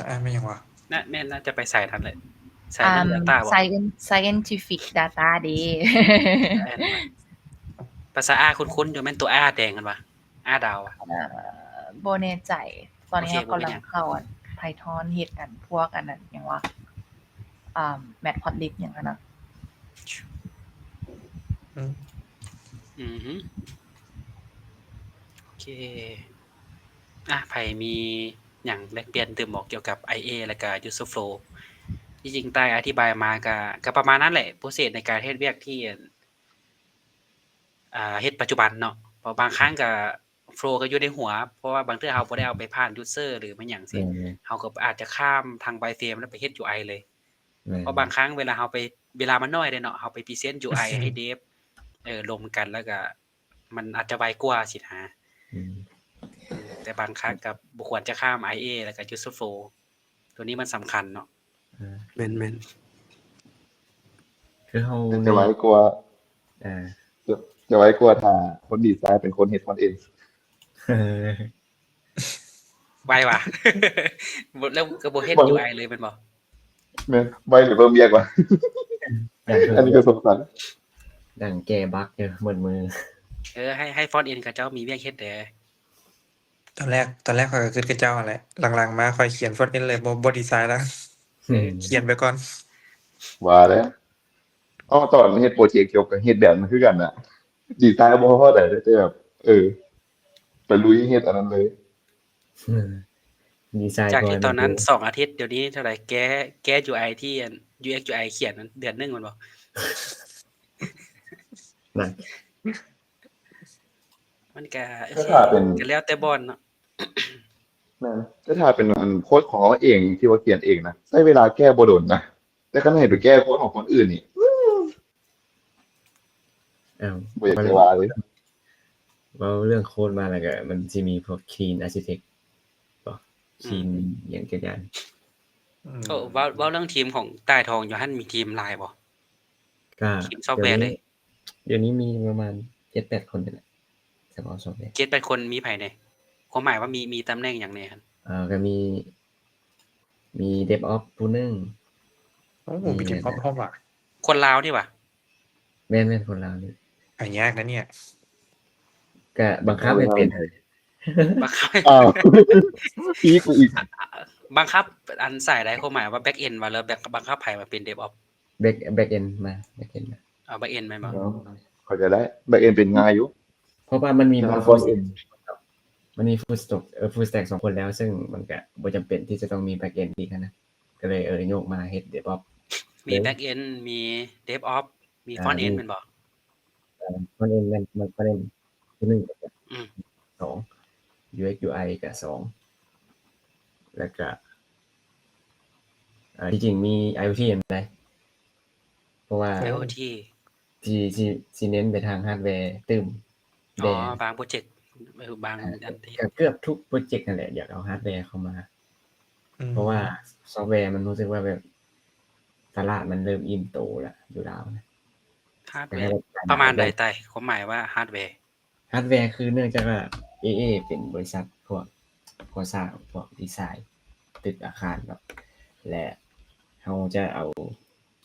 อ่านแม่นหยังวะ น่า แม่นน่าจะไปสายนั้นแหละ สายเรื่อง อ่า Data บ่ Scien- Scientific Data เด้ ภาษา R คุ้นๆ อยู่ แม่นตัว R แดงกันวะ R ดาวอะ เอ่อ บ่แน่ใจ ตอนนี้ โอเค เฮากำลัง บ่เป็นหยัง เข้าอัน Python เฮ็ดอันพวกอันนั้นหยังวะ อ่า Matplotlib หยังหั่นน่ะ อืม อือฮึ โอเค อ่ะ ไผมีหยังแลกเปลี่ยนเติมบอกเกี่ยวกับ IA แล้วก็ User Flow ที่จริงใต้อธิบายมาก็ ก็ประมาณนั้นแหละ process ในการเฮ็ดเวียกที่ อ่า เฮ็ดปัจจุบันเนาะ เพราะบางครั้งก็ flow ก็อยู่ในหัว เพราะว่าบางเทื่อเฮาบ่ได้เอาไปผ่าน user หรือมันหยังซี้ แม่นๆ เฮาก็อาจจะข้ามทาง wireframe แล้วไปเฮ็ด UI เลย แม่นๆ เพราะบางครั้งเวลาเฮาไป เวลามันน้อยเด้เนาะ เฮาไป present UI ให้ dev เออ ลมกัน แล้วก็มันอาจจะไวกว่าซี้นะ อืม แต่บางครั้งก็บ่ควรจะข้าม IA แล้วก็ user flow ตัวนี้มันสำคัญเนาะ เออ แม่นๆ คือเฮา แต่จะไวกว่า เออ จะ จะไวกว่าถ้าคนดีไซน์เป็นคนเฮ็ดฟอนต์เอง เออ ໄວຫວາ ບໍ່ ແລ້ວກໍບໍ່ເຮັດ ບາງ ຢູໄອ ເລີຍແມ່ນບໍ່? ແມ່ນ ໄວຫຼືເພີ່ມວຽກຫວາ? ອັນນີ້ກໍສົງໄສ ນັ່ງແກ້ບັກຢູ່ໝົດມື້. ເອີ ໃຫ້ ໃຫ້ຟອນເອັນເຂົາເຈົ້າມີວຽກເຮັດແດ່. ຕອນແລກ ຕອນແລກຂ້ອຍກໍຄິດຄືເຈົ້າຫັ້ນແຫຼະ ຫຼັງໆມາຂ້ອຍຂຽນຟອນເອັນເລີຍ ບໍ່ ບໍ່ດີໄຊນ໌ແລ້ວ ຂຽນໄປກ່ອນ. ວ່າແລ້ວ ເອົາ ຕອນເຮັດໂປຣເຈັກຈົບກໍເຮັດແບບນັ້ນຄືກັນນະ ດີໄຊນ໌ບໍ່ພໍປານໃດ ແຕ່ແບບ ເອີ ໄປລຸຍເຮັດອັນນັ້ນເລີຍ. ດີໄຊນ໌ ຈາກທີ່ຕອນນັ້ນສອງອາທິດ ດຽວນີ້ເທົ່າໃດ? ແກ້ ແກ້ຢູໄອທີ່ອັນ ຢູເອັກສ໌ ຢູໄອ ຂຽນນັ້ນເດືອນໜຶ່ງແມ່ນບໍ່? ນັ້ນ ມັນກະ ກໍຖ້າເປັນ ກໍແລ້ວແຕ່ບ່ອນເນາະ. ແມ່ນ ແຕ່ຖ້າເປັນອັນໂຄດຂອງເຮົາເອງທີ່ວ່າຂຽນເອງນະ ໃຊ້ເວລາແກ້ບໍ່ດົນນະ ແຕ່ຄັນໃຫ້ໄປແກ້ໂຄດຂອງຄົນອື່ນນີ້ ອ້າວ ບໍ່ຢາກຈະວ່າເລີຍ. ເວົ້າເລື່ອງໂຄດມາແລ້ວກໍມັນຊິມີພວກ Clean Architect ບໍ່? ອືມ Clean ຫຍັງຈັກຢ່າງ. ອືມ ເວົ້າ ເວົ້າເລື່ອງທີມຂອງຕ່າຍທອງຢູ່ຫັ້ນ ມີທີມຫຼາຍບໍ່? ກໍທີມຊອບແວເລີຍ ດຽວນີ້ມີປະມານເຈັດແປດຄົນນີ້ແຫຼະ ສະເພາະຊອບແວ. ເຈັດແປດຄົນ ມີໃຜແດ່? ຄວາມໝາຍວ່າມີ ມີຕຳແໜ່ງຫຍັງແດ່ຫັ້ນ? ເອີ ກໍມີ ມີ DevOps ຜູ້ໜຶ່ງ. ໂອ້ ມີ DevOps ພ້ອມຫວາ? ຄົນລາວນີ້ຫວາ? ແມ່ນໆ ຄົນລາວນີ້. ຫາຍາກນະເນຍ. ກະບັງຄັບໃຫ້ເປັນ. ບັງຄັບ ອ້າວ ອີກ ອີກ ບັງຄັບອັນສາຍໃດ? ຄວາມໝາຍວ່າ Backend ວ່າ ຫຼື ແບັກ ບັງຄັບໃຜມາເປັນ DevOps? Back Backend ມາ Backend ມາ. ເອົາ Backend ແມ່ນບໍ່? ເນາະ ເຂົ້າໃຈໄດ້ Backend ເປັນງ່າຍຢູ່ ເພາະວ່າມັນມີ Front End ມັນມີ Full Stack ເອີ Full Stack ສອງຄົນແລ້ວ ເຊິ່ງມັນກະບໍ່ຈຳເປັນທີ່ຈະຕ້ອງມີ Backend ອີກຫັ້ນນະ ກໍເລີຍ ເອີ ໂຍກມາເຮັດ DevOps. ມີ Backend ມີ DevOps ມີ Frontend ແມ່ນບໍ່? ເອີ Frontend ແມ່ນ Frontend ຄືໜຶ່ງ ອືມ ສອງ UX UI ກໍສອງ ແລ້ວກໍ ເອີ ທີ່ຈິງມີ IoT ນຳໄດ໋ ເພາະວ່າ IoT ທີ່ ທີ່ ທີ່ເນັ້ນໄປທາງ hardware ຕື່ມ. ອໍ ແດ່ ບາງໂປຣເຈັກ ເອີ ບາງ ອ່າ ອັນທີ່ ກໍເກືອບທຸກໂປຣເຈັກຫັ້ນແຫຼະ ຢາກເອົາ hardware ເຂົ້າມາ ອືມ ເພາະວ່າ software ມັນຮູ້ສຶກວ່າແບບ ຕະຫຼາດມັນເລີ່ມອີ່ມໂຕແລ້ວ ຢູ່ລາວນະ. Hardware ປະມານໃດ? ຄວາມໝາຍວ່າ hardware? Hardware ຄືເນື່ອງຈາກວ່າ ເອເອ ເປັນບໍລິສັດພວກກໍ່ສ້າງ ພວກດີໄຊຕຶກອາຄານເນາະ ແລະ ເຮົາຈະເອົາ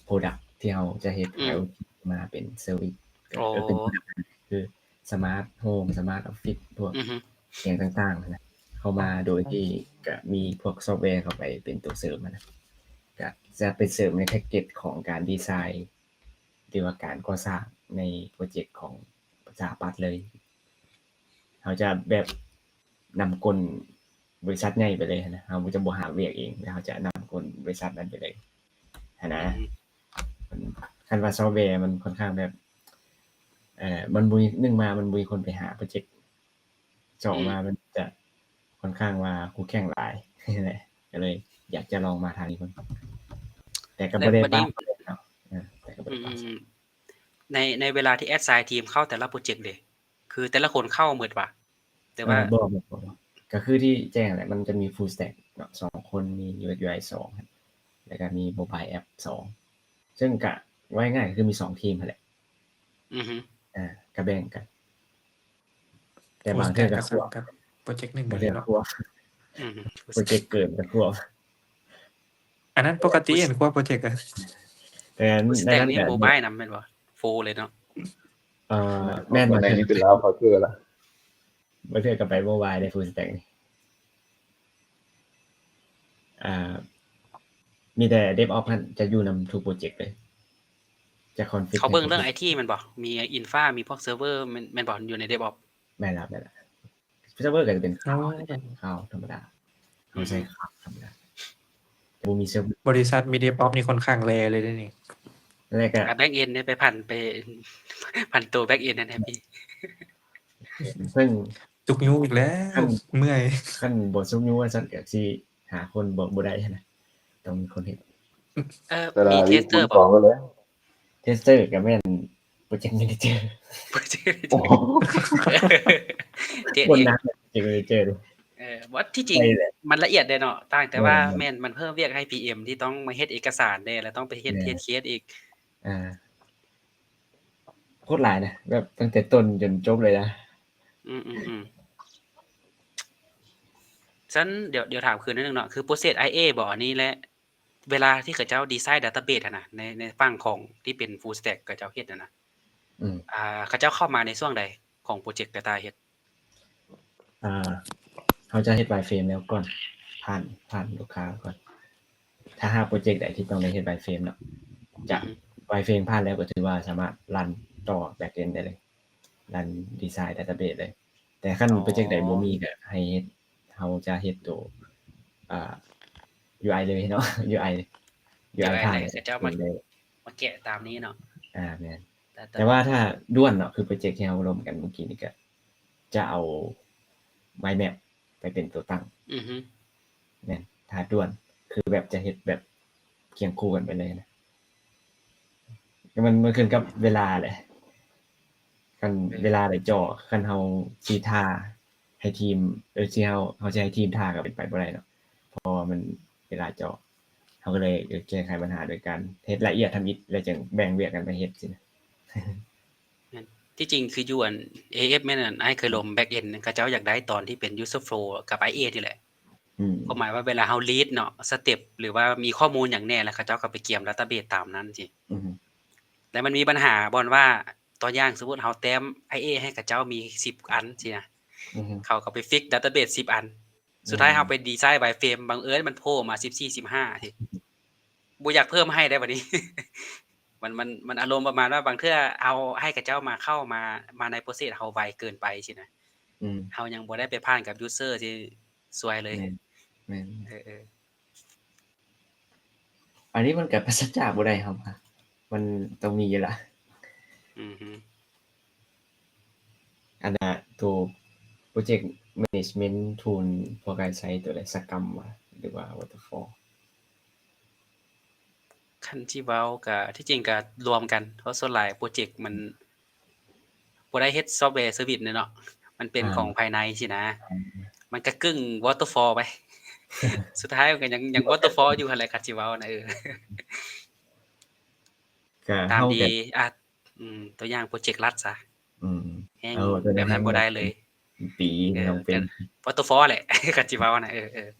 product ທີ່ເຮົາຈະເຮັດ ອືມ IoT ມາເປັນ service ກໍ ອໍ ເປັນ product ຄື smart home smart office ພວກ ອືຮຶ ຫຍັງຕ່າງໆ ຫັ້ນນະ ເຂົ້າມາໂດຍທີ່ກະມີພວກ software ເຂົ້າໄປເປັນຕົວເສີມຫັ້ນນະ ກະຈະໄປເສີມໃນ package ຂອງການດີໄຊ ຫຼືວ່າການກໍ່ສ້າງໃນໂປຣເຈັກຂອງສະຫະປັດເລີຍ. ເຮົາຈະແບບນຳກົ້ນບໍລິສັດໃຫຍ່ໄປເລີຍຫັ້ນນະ ເຮົາຈະບໍ່ຫາວຽກເອງ ແລ້ວເຮົາຈະນຳກົ້ນບໍລິສັດນັ້ນໄປເລີຍຫັ້ນນະ. ອືມ ຄັນວ່າ software ມັນຄ່ອນຂ້າງແບບ ເອີ ມັນບໍ່ມີ ໜຶ່ງມາມັນບໍ່ມີຄົນໄປຫາໂປຣເຈັກ ສອງ ອືມ ມາມັນຈະຄ່ອນຂ້າງວ່າຄູ່ແຂ່ງຫຼາຍ ຫັ້ນແຫຼະ ກໍເລີຍຢາກຈະລອງມາທາງນີ້ເບິ່ງ ແຕ່ກໍບໍ່ໄດ້ ບາດນີ້ ປາກເນາະ ເອີ ແຕ່ກໍບໍ່ໄດ້ປາກ. ອືມ ໃນ ໃນເວລາທີ່ assign ທີມເຂົ້າແຕ່ລະໂປຣເຈັກເດ ຄືແຕ່ລະຄົນເຂົ້າໝົດຫວາ? ແຕ່ວ່າ ເອີ ບໍ່ ບໍ່ ບໍ່ ກໍຄືທີ່ແຈ້ງແຫຼະ ມັນຈະມີ full stack ເນາະ ສອງຄົນ ມີ UX UI ສອງ ແລ້ວກໍມີ mobile app ສອງ ເຊິ່ງກະເວົ້າງ່າຍໆ ກໍຄືມີສອງທີມຫັ້ນແຫຼະ. ອືຮຶ ອ່າ ກະແບ່ງກັນ ແຕ່ບາງເທື່ອກະຄວບ ໂປຣເຈັກໜຶ່ງ ບາງເທື່ອກະຄວບ ອືຮຶ ໂປຣເຈັກເກີນກະຄວບ. ອັນນັ້ນປົກກະຕິເຫັນຄວບໂປຣເຈັກ ແຕ່ Full Stack ນີ້ mobile ນຳແມ່ນບໍ່? Full ເລີຍເນາະ. ເອີ ແມ່ນ ແມ່ນ ແມ່ນ ນີ້ເປັນລາວ culture ລະ ບາງເທື່ອກໍໄປ mobile ໄດ້ full stack ນີ້ ອ່າ ມີແຕ່ DevOps ຫັ້ນຈະຢູ່ນຳທຸກໂປຣເຈັກເລີຍ ຈະ config ເຂົາເບິ່ງເລື່ອງ ໃຫ້ທຸກໂປຣເຈັກ ໄອທີ ແມ່ນບໍ່? ມີ infra ມີພວກ server ແມ່ນ ແມ່ນບໍ່? ຢູ່ໃນ DevOps ແມ່ນແລ້ວ ແມ່ນແລ້ວ server ກໍຈະເປັນ cloud ອໍ ແຫຼະ cloud ທຳມະດາ ເຮົາໃຊ້ ອືມ cloud ທຳມະດາ ບໍ່ມີເຊີບເວີ ບໍລິສັດມີ DevOps ນີ້ຄ່ອນຂ້າງແລເລີຍເດ້ນີ້ ແລ້ວກະ ອ່າ back end ໄດ້ໄປຜັນ ໄປຜັນໂຕ back end ນັ້ນແຮບປີ້ ເຊິ່ງ ສຸກຍູ້ອີກແລ້ວ ຄັນ ເມື່ອຍ ຄັນບໍ່ສຸກຍູ້ວ່າຊັ້ນກະຊິຫາຄົນບໍ່ ບໍ່ໄດ້ຫັ້ນນະ ຕ້ອງມີຄົນເຮັດ. ເອີ ແຕ່ລະ ມີ tester ບໍ່? ເທສເຕີກໍແມ່ນ project manager ໂອ້ ໂຄດໜັກ project manager ເອີ ບໍ່ ທີ່ຈິງມັນລະອຽດເດ້ເນາະ ຕ່າງແຕ່ວ່າ ແມ່ນ ແມ່ນ ມັນເພີ່ມວຽກໃຫ້ PM ທີ່ຕ້ອງມາເຮັດເອກະສານແດ່ ແລ້ວຕ້ອງໄປເຮັດ ແມ່ນ test case ອີກ ອ່າ ໂຄດຫຼາຍນະ ແບບຕັ້ງແຕ່ຕົ້ນຈົນຈົບເລີຍນະ. ອືມໆໆ. ຊັ້ນດຽວ ດຽວຖາມຄືນໜຶ່ງເນາະ ຄືໂປຣເຊສ ໄອເອ ບໍ ອັນນີ້ ແລະ ເວລາທີ່ເຂົາເຈົ້າດີໄຊ database ຫັ້ນນະ ໃນ ໃນຝັ່ງຂອງທີ່ເປັນ full stack ເຂົາເຈົ້າເຮັດຫັ້ນນະ ອືມ ອ່າ ເຂົາເຈົ້າເຂົ້າມາໃນຊ່ວງໃດຂອງໂປຣເຈັກ Data ເຮັດ? ອ່າ ເຮົາຈະເຮັດ wireframe ແລ້ວກ່ອນ ຜ່ານ ຜ່ານລູກຄ້າກ່ອນ. ຖ້າຫາກໂປຣເຈັກໃດທີ່ຕ້ອງໄດ້ເຮັດ wireframe ເນາະ ຈະ ອືຮຶ wireframe ຜ່ານແລ້ວກໍຖືວ່າສາມາດ run ຕໍ່ backend ໄດ້ເລີຍ run design database ເລີຍ. ແຕ່ຄັນ ອໍ ໂປຣເຈັກໃດບໍ່ມີກໍໃຫ້ເຮັດ ເຮົາຈະເຮັດໂຕ ອ່າ UI ເລີຍເນາະ UI UI ຜ່ານ ເຂົາເຈົ້າມາ ມາແກະຕາມນີ້ເນາະ. ອ່າ ແມ່ນ ແຕ່ ແຕ່ ແຕ່ວ່າຖ້າດ່ວນເນາະ ຄືໂປຣເຈັກທີ່ເຮົາລົມກັນມື້ກີ້ນີ້ ກໍຈະເອົາ mind map ໄປເປັນຕົວຕັ້ງ. ອືຮຶ ແມ່ນ ຖ້າດ່ວນ ຄືແບບຈະເຮັດແບບຄຽງຄູ່ກັນໄປເລີຍນະ. ມັນ ມັນຂຶ້ນກັບເວລາແຫຼະ ຄັນ ເອີ ເວລາໄດ້ຈໍ ຄັນເຮົາຊິຖ້າໃຫ້ທີມ ເອີ ຊິເຮົາ ເຮົາຊິໃຫ້ທີມຖ້າກໍເປັນໄປບໍ່ໄດ້ເນາະ ເພາະວ່າມັນເວລາຈໍ. ເຮົາກໍເລີຍ ເອີ ແກ້ໄຂບັນຫາໂດຍການເຮັດລະອຽດທຳອິດ ແລ້ວຈຶ່ງແບ່ງວຽກກັນໄປເຮັດຊີ້ນະ. ແມ່ນ ທີ່ຈິງຄືຢູ່ອັນ ເອເອັຟ ແມ່ນອັນ ອ້າຍເຄີຍລົມ backend ເຂົາເຈົ້າຢາກໄດ້ຕອນທີ່ເປັນ user flow ກັບ ໄອເອ ນີ້ແຫຼະ. ອືມ ຄວາມໝາຍວ່າເວລາເຮົາ read ເນາະ step ຫຼືວ່າມີຂໍ້ມູນຫຍັງແນ່ ແລ້ວເຂົາເຈົ້າກໍໄປກຽມ database ຕາມນັ້ນຊີ້. ອືຮຶ ແລ້ວມັນມີບັນຫາບ່ອນວ່າ ຕົວຢ່າງ ສົມມຸດເຮົາແຕ້ມ ໄອເອ ໃຫ້ເຂົາເຈົ້າມີສິບອັນຊີ້ນະ. ອືຮຶ ເຂົາກໍໄປ fix database ສິບອັນ. ສຸດທ້າຍ ອືມ ເຮົາໄປດີໄຊ wireframe ບັງເອີນມັນໂຜ່ມາສິບສີ່ ສິບຫ້າຊີ້. ບໍ່ຢາກເພີ່ມໃຫ້ໄດ໋ບັດນີ້. ມັນ ມັນ ມັນອາລົມປະມານວ່າ ບາງເທື່ອເຮົາໃຫ້ເຂົາເຈົ້າມາ ເຂົ້າມາ ມາໃນ process ເຮົາໄວເກີນໄປຊີ້ນະ. ອືມ ເຮົາຍັງບໍ່ໄດ້ໄປຜ່ານກັບ user ຊີ້ ຊວຍເລີຍ. ແມ່ນ ແມ່ນ ເອີໆ ອັນນີ້ມັນກໍປາສຈາກບໍ່ໄດ້ ເຮົາວ່າ ມັນຕ້ອງມີຢູ່ລະ. ອືຮຶ ອັນນ່າ ໂຕ project management tool ພວກອ້າຍໃຊ້ໂຕໃດ Scrum ຫວາ ຫຼືວ່າ Waterfall? ຄັນຊິເວົ້າກະ ທີ່ຈິງກະລວມກັນ ເພາະສ່ວນຫຼາຍໂປຣເຈັກມັນ ອືມ ບໍ່ໄດ້ເຮັດ software service ເນາະ ມັນເປັນ ອ່າ ຂອງພາຍໃນຊີ້ນະ. ອືມ ມັນກະກຶ່ງ Waterfall ໄປ ສຸດທ້າຍມັນກະຍັງ ຍັງ Waterfall ຢູ່ຫັ້ນແຫຼະ ຄັນຊິເວົ້ານະ. ເອີ ກະ ຕາມທີ່ ເຮົາກະ ອ່າ ອືມ ຕົວຢ່າງໂປຣເຈັກລັດຊະ ອືມ ແຮງ ເອີ ແບບນັ້ນບໍ່ໄດ້ເລີຍ ປີ ເອີ ຕ້ອງເປັນ ກະ Waterfall ແຫຼະ ຄັນຊິເວົ້ານະ. ເອີໆ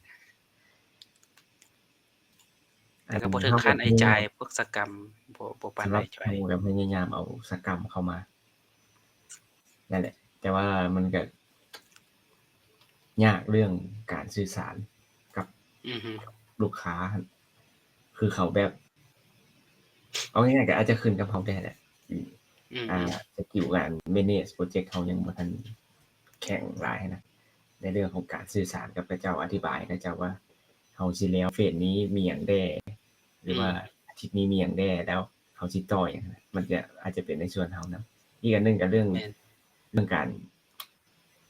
ແຕ່ກໍບໍ່ເຖິງຂັ້ນ Agile ພວກ Scrum ບໍ່ ບໍ່ປານໃດ. ເຮົາກໍພະຍາຍາມເອົາ Scrum ເຂົ້າມາ ນັ້ນແຫຼະ ແຕ່ວ່າມັນກໍຍາກເລື່ອງການສື່ສານກັບ ອືຮຶ ລູກຄ້າ ຄືເຂົາແບບ ເອົາງ່າຍໆ ກໍອາດຈະຂຶ້ນກັບເຮົາແດ່ແຫຼະ ອືມ ອ່າ ສະກິວການ manage project ເຮົາຍັງບໍ່ທັນແຂງຫຼາຍນະ ໃນເລື່ອງຂອງການສື່ສານກັບເຂົາເຈົ້າ ອະທິບາຍໃຫ້ເຂົາເຈົ້າວ່າ ເຮົາຊິແລ້ວເຟສນີ້ມີຫຍັງແດ່ ຫຼືວ່າ ອືມ ອາທິດນີ້ມີຫຍັງແດ່ ແລ້ວເຮົາຊິຕໍ່ຫຍັງ ມັນຈະ ອາດຈະເປັນໃນສ່ວນເຮົານຳ. ອີກອັນໜຶ່ງກໍເລື່ອງ ແມ່ນ ເລື່ອງການ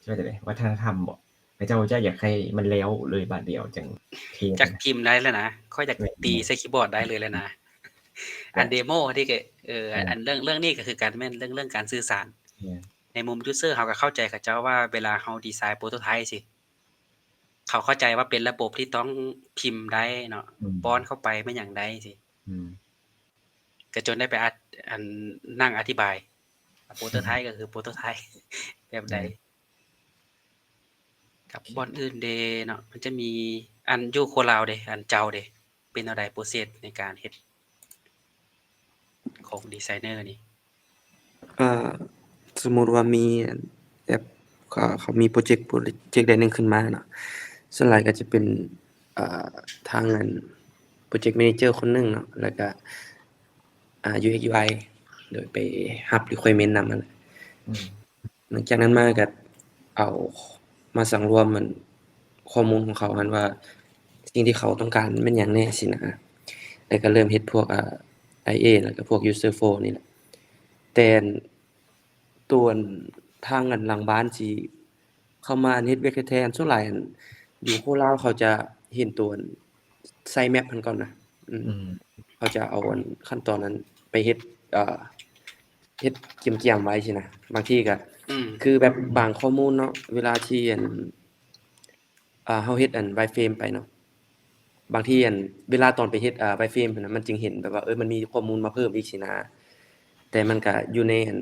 ຊິວ່າຈັ່ງໃດ ວັດທະນະທຳບໍ ເຂົາເຈົ້າຈະຢາກໃຫ້ມັນແລ້ວເລີຍບາດດຽວຈັ່ງເທດ ຈັກພິມໄດ້ແລ້ວນະ ຂ້ອຍຢາກ ແມ່ນ ຕີໃສ່ຄີບອດໄດ້ເລີຍແລ້ວນະ. ແມ່ນ ອັນເດໂມທີ່ ເອີ ແມ່ນ ອັນເລື່ອງ ເລື່ອງນີ້ກໍຄືກັນ ແມ່ນເລື່ອງ ເລື່ອງການສື່ສານ. ແມ່ນ ໃນມຸມ user ເຮົາກໍເຂົ້າໃຈເຂົາເຈົ້າວ່າ ເວລາເຮົາດີໄຊ prototype ຊີ້ ເຂົາເຂົ້າໃຈວ່າເປັນລະບົບທີ່ຕ້ອງພິມໄດ້ເນາະ ອືມ ປ້ອນເຂົ້າໄປແມ່ນຫຍັງໄດ້ຊີ້ ອືມ ກໍຈົນໄດ້ໄປ ອັດ ອັນ ນັ່ງອະທິບາຍ prototype ກໍຄື prototype ແບບໃດ ອືມ ກັບບ່ອນອື່ນເດເນາະ ມັນຈະມີ ອັນ ຢູ່ໂຄລາວເດ ອັນເຈົ້າເດ ເປັນແນວໃດ process ໃນການເຮັດຂອງ designer ນີ້? ເອີ ສົມມຸດວ່າມີແອັບ ເຂົາ ເຂົາມີໂປຣເຈັກ ໂປຣເຈັກໃດໜຶ່ງຂຶ້ນມາເນາະ ສ່ວນຫຼາຍກໍຈະເປັນ ເອີ ທາງອັນ project manager ຄົນໜຶ່ງເນາະ ແລ້ວກະ ອ່າ ຢູເອັກ ຢູໄອ ໂດຍໄປຮັບ requirement ນຳຫັ້ນແຫຼະ. ອືມ ຫຼັງຈາກນັ້ນມາກໍເອົາມາສັງລວມມັນ ຂໍ້ມູນຂອງເຂົາຫັ້ນວ່າ ສິ່ງທີ່ເຂົາຕ້ອງການແມ່ນຫຍັງແດ່ຊີ້ນະ ແລ້ວກໍເລີ່ມເຮັດພວກ ອ່າ ໄອເອ ແລ້ວກໍພວກ user flow ນີ້ແຫຼະ. ແຕ່ ຕົວທາງອັນຫຼັງບ້ານຊິເຂົ້າມາເຮັດວຽກແທ້ໆ ສ່ວນຫຼາຍອັນຢູ່ໂຄລາວເຂົາຈະເຫັນຕົວອັນໃສ່ແມັບຫັ້ນກ່ອນນະ. ອືມ ອືມ ເຂົາຈະເອົາອັນຂັ້ນຕອນນັ້ນໄປເຮັດ ເອີ ເຮັດກຽມໆໄວ້ຊີ້ນະ. ບາງທີກໍ ອືມ ຄືແບບບາງຂໍ້ມູນເນາະ ເວລາທີ່ອັນ ອ່າ ເຮົາເຮັດອັນ wireframe ໄປເນາະ ບາງທີອັນ ເວລາຕອນໄປເຮັດ ອ່າ wireframe ຫັ້ນນະ ມັນຈຶ່ງເຫັນແບບວ່າ ເອີ ມັນມີຂໍ້ມູນມາເພີ່ມອີກຊີ້ນະ ແຕ່ມັນກະຢູ່ໃນອັນ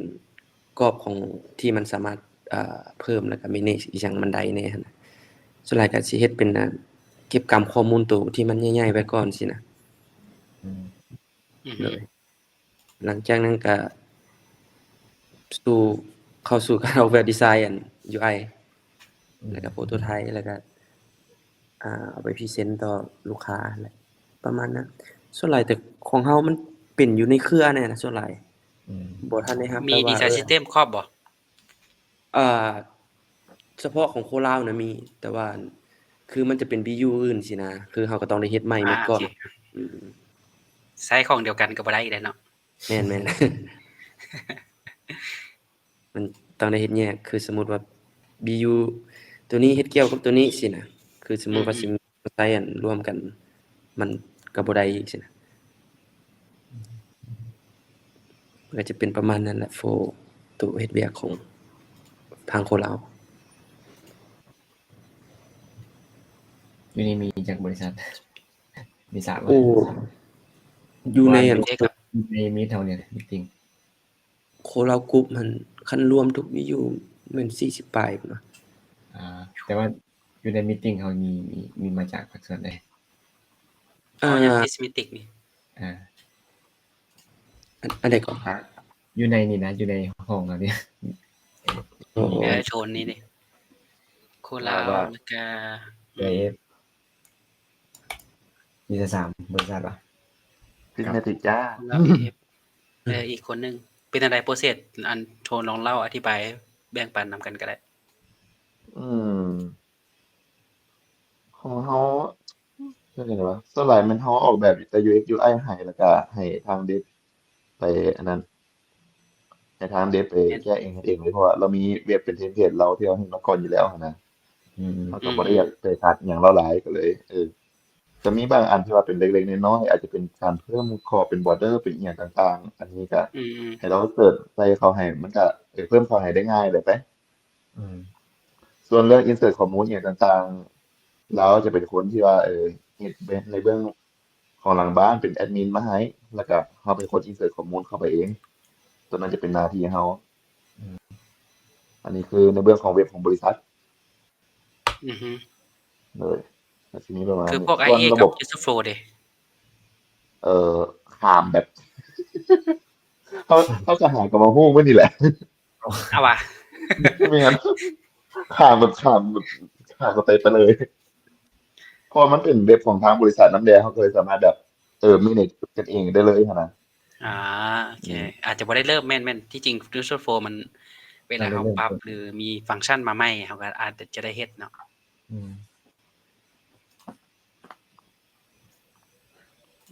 ກອບຂອງທີ່ມັນສາມາດ ອ່າ ເພີ່ມ ແລ້ວກະ manage ອີ່ຫຍັງມັນໄດ້ແດ່ຫັ້ນນະ. ສ່ວນຫຼາຍກໍຊິເຮັດເປັນ ອ່າ ເກັບກຳຂໍ້ມູນໂຕທີ່ມັນໃຫຍ່ໆໄວ້ກ່ອນຊີ້ນະ. ອືມ ອືມ ໂດຍ ຫຼັງຈາກນັ້ນກໍສູ່ ເຂົ້າສູ່ການອອກແບບດີໄຊ ອັນ ຢູໄອ ອືມ ແລ້ວກໍໂປໂຕໄທ ແລ້ວກໍ ອ່າ ເອົາໄປພຣີເຊັນຕໍ່ລູກຄ້າແຫຼະ ປະມານນັ້ນ. ສ່ວນຫຼາຍແຕ່ຂອງເຮົາມັນເປັນຢູ່ໃນເຄືອແນ່ນະ ສ່ວນຫຼາຍ ອືມ ບໍ່ທັນໄດ້ຮັບ ມີ ແບບວ່າ ດີໄຊ ເອີ ຊິສະເຕັມຄອບບໍ່? ອ່າ ສະເພາະຂອງຄົນລາວນະມີ ແຕ່ວ່າ ຄືມັນຈະເປັນບີຢູອື່ນຊີ້ນະ ຄືເຮົາກໍຕ້ອງໄດ້ເຮັດໃໝ່ໝົດກ່ອນ. ອືມ ໃຊ້ຂອງດຽວກັນກໍບໍ່ໄດ້ອີກແລ້ວເນາະ. ແມ່ນໆ ມັນຕ້ອງໄດ້ເຮັດແຍກ ຄືສົມມຸດວ່າບີຢູໂຕນີ້ເຮັດກ່ຽວກັບໂຕນີ້ຊີ້ນະ ຄືສົມມຸດວ່າ ອືມ ຊິມີ ໃຊ້ອັນລວມກັນ ມັນກໍບໍ່ໄດ້ອີກຊີ້ນະ. ມັນກໍຈະເປັນປະມານນັ້ນແຫຼະ ໂຟລໂຕເຮັດວຽກຂອງທາງຄົນລາວ. ຢູ່ນີ້ມີຈັກບໍລິສັດ? ມີສາມ ໂອ້ ຢູ່ໃນອັນ ຢູ່ໃນມີດເທົ່ານີ້ ມີດຕິງ ໂຄລາວກຸບຫັ້ນ ຄັນລວມທຸກມີຢູ່ແມ່ນສີ່ສິບປາຍພຸ້ນນະ. ອ່າ ແຕ່ວ່າຢູ່ໃນມີດຕິງເຮົາມີ ມີ ມີມາຈາກພາກສ່ວນໃດ? ອ່າ ອໍ ຍາມຕິດມີດຕິງນີ້ ອ່າ ອັນ ອັນໃດກໍ? ອ່າ ຢູ່ໃນນີ້ນະ ຢູ່ໃນຫ້ອງເຮົານີ້. ໂອ້ ເອີ ໂຊນນີ້ເດ້ ໂຄລາວ ແລ້ວກະ ເອີ ມີແຕ່ສາມບໍລິສັດຫວາ? ຕິງແມຕິກຈ້າ ແລ້ວ ເອີ ອີກຄົນໜຶ່ງ ເປັນຈັ່ງໃດໂປຣເຊສ ອັນໂທນລອງເລົ່າອະທິບາຍແບ່ງປັນນຳກັນກໍໄດ້. ອືມ ຂອງເຮົາ ເປັນຈັ່ງໃດວະ ສ່ວນຫຼາຍແມ່ນເຮົາອອກແບບແຕ່ ຢູເອັກ ຢູໄອ ໃຫ້ ແລ້ວກະໃຫ້ທາງເດັບໄປອັນນັ້ນ ໃຫ້ທາງເດັບໄປແກ້ເອງເຮັດເອງເລີຍ ເພາະວ່າລາວມີເວັບເປັນເທັມເພລດລາວທີ່ເຮົາເຮັດມາກ່ອນຢູ່ແລ້ວຫັ້ນນະ. ອືມ ເຮົາກໍບໍ່ໄດ້ຢາກໄປຂັດຫຍັງລາວຫຼາຍ ກໍເລີຍ ເອີ ຈະມີບາງອັນທີ່ວ່າເປັນເລັກໆນ້ອຍໆ ອາດຈະເປັນການເພີ່ມຂອບເປັນບອດເດີ ເປັນອີ່ຫຍັງຕ່າງໆ ອັນນີ້ກໍ ອືມ ໃຫ້ລາວເສີດໃສ່ເຂົ້າໃຫ້ ມັນກໍ ເອີ ເພີ່ມເຂົ້າໃຫ້ໄດ້ງ່າຍແຫຼະໄປ. ອືມ ສ່ວນເລື່ອງອິນເສີດຂໍ້ມູນອີ່ຫຍັງຕ່າງໆ ລາວຈະເປັນຄົນທີ່ວ່າ ເອີ ເຮັດໃນເບື້ອງຂອງຫຼັງບ້ານ ເປັນແອດມິນມາໃຫ້ ແລ້ວກະເຮົາເປັນຄົນອິນເສີດຂໍ້ມູນເຂົ້າໄປເອງ ຕົວນັ້ນຈະເປັນໜ້າທີ່ເຮົາ. ອືມ ອັນນີ້ຄືໃນເບື້ອງຂອງເວັບຂອງບໍລິສັດ. ອືຮຶ ໂດຍ ກໍຊິມີປະມານນີ້. ຄືພວກ ໄອເອ ກັບ Userflow ເດ້? ເອີ ຂ້າມແບບ ເຮົາ ເຮົາກໍຫາກໍມາຮູ້ມື້ນີ້ແຫຼະ. ເອົາຫວາ? ແມ່ນ ຂ້າມແບບ ຂ້າມແບບ ຂ້າມສະເຕັບໄປເລີຍ ເພາະວ່າມັນເປັນເວັບຂອງທາງບໍລິສັດນຳແດ່ ເຮົາກໍເລີຍສາມາດແບບ ເອີ ແມເນຈກັນເອງໄດ້ເລີຍຫັ້ນນະ. ອ່າ ໂອເຄ ອືມ ອາດຈະບໍ່ໄດ້ເລີ່ມ ແມ່ນໆ ທີ່ຈິງ Userflow ມັນ ເວລາເຮົາປັບ ຫຼື ມີຟັງຊັນມາໃໝ່ ເຮົາກໍອາດຈະໄດ້ເຮັດເນາະ. ອືມ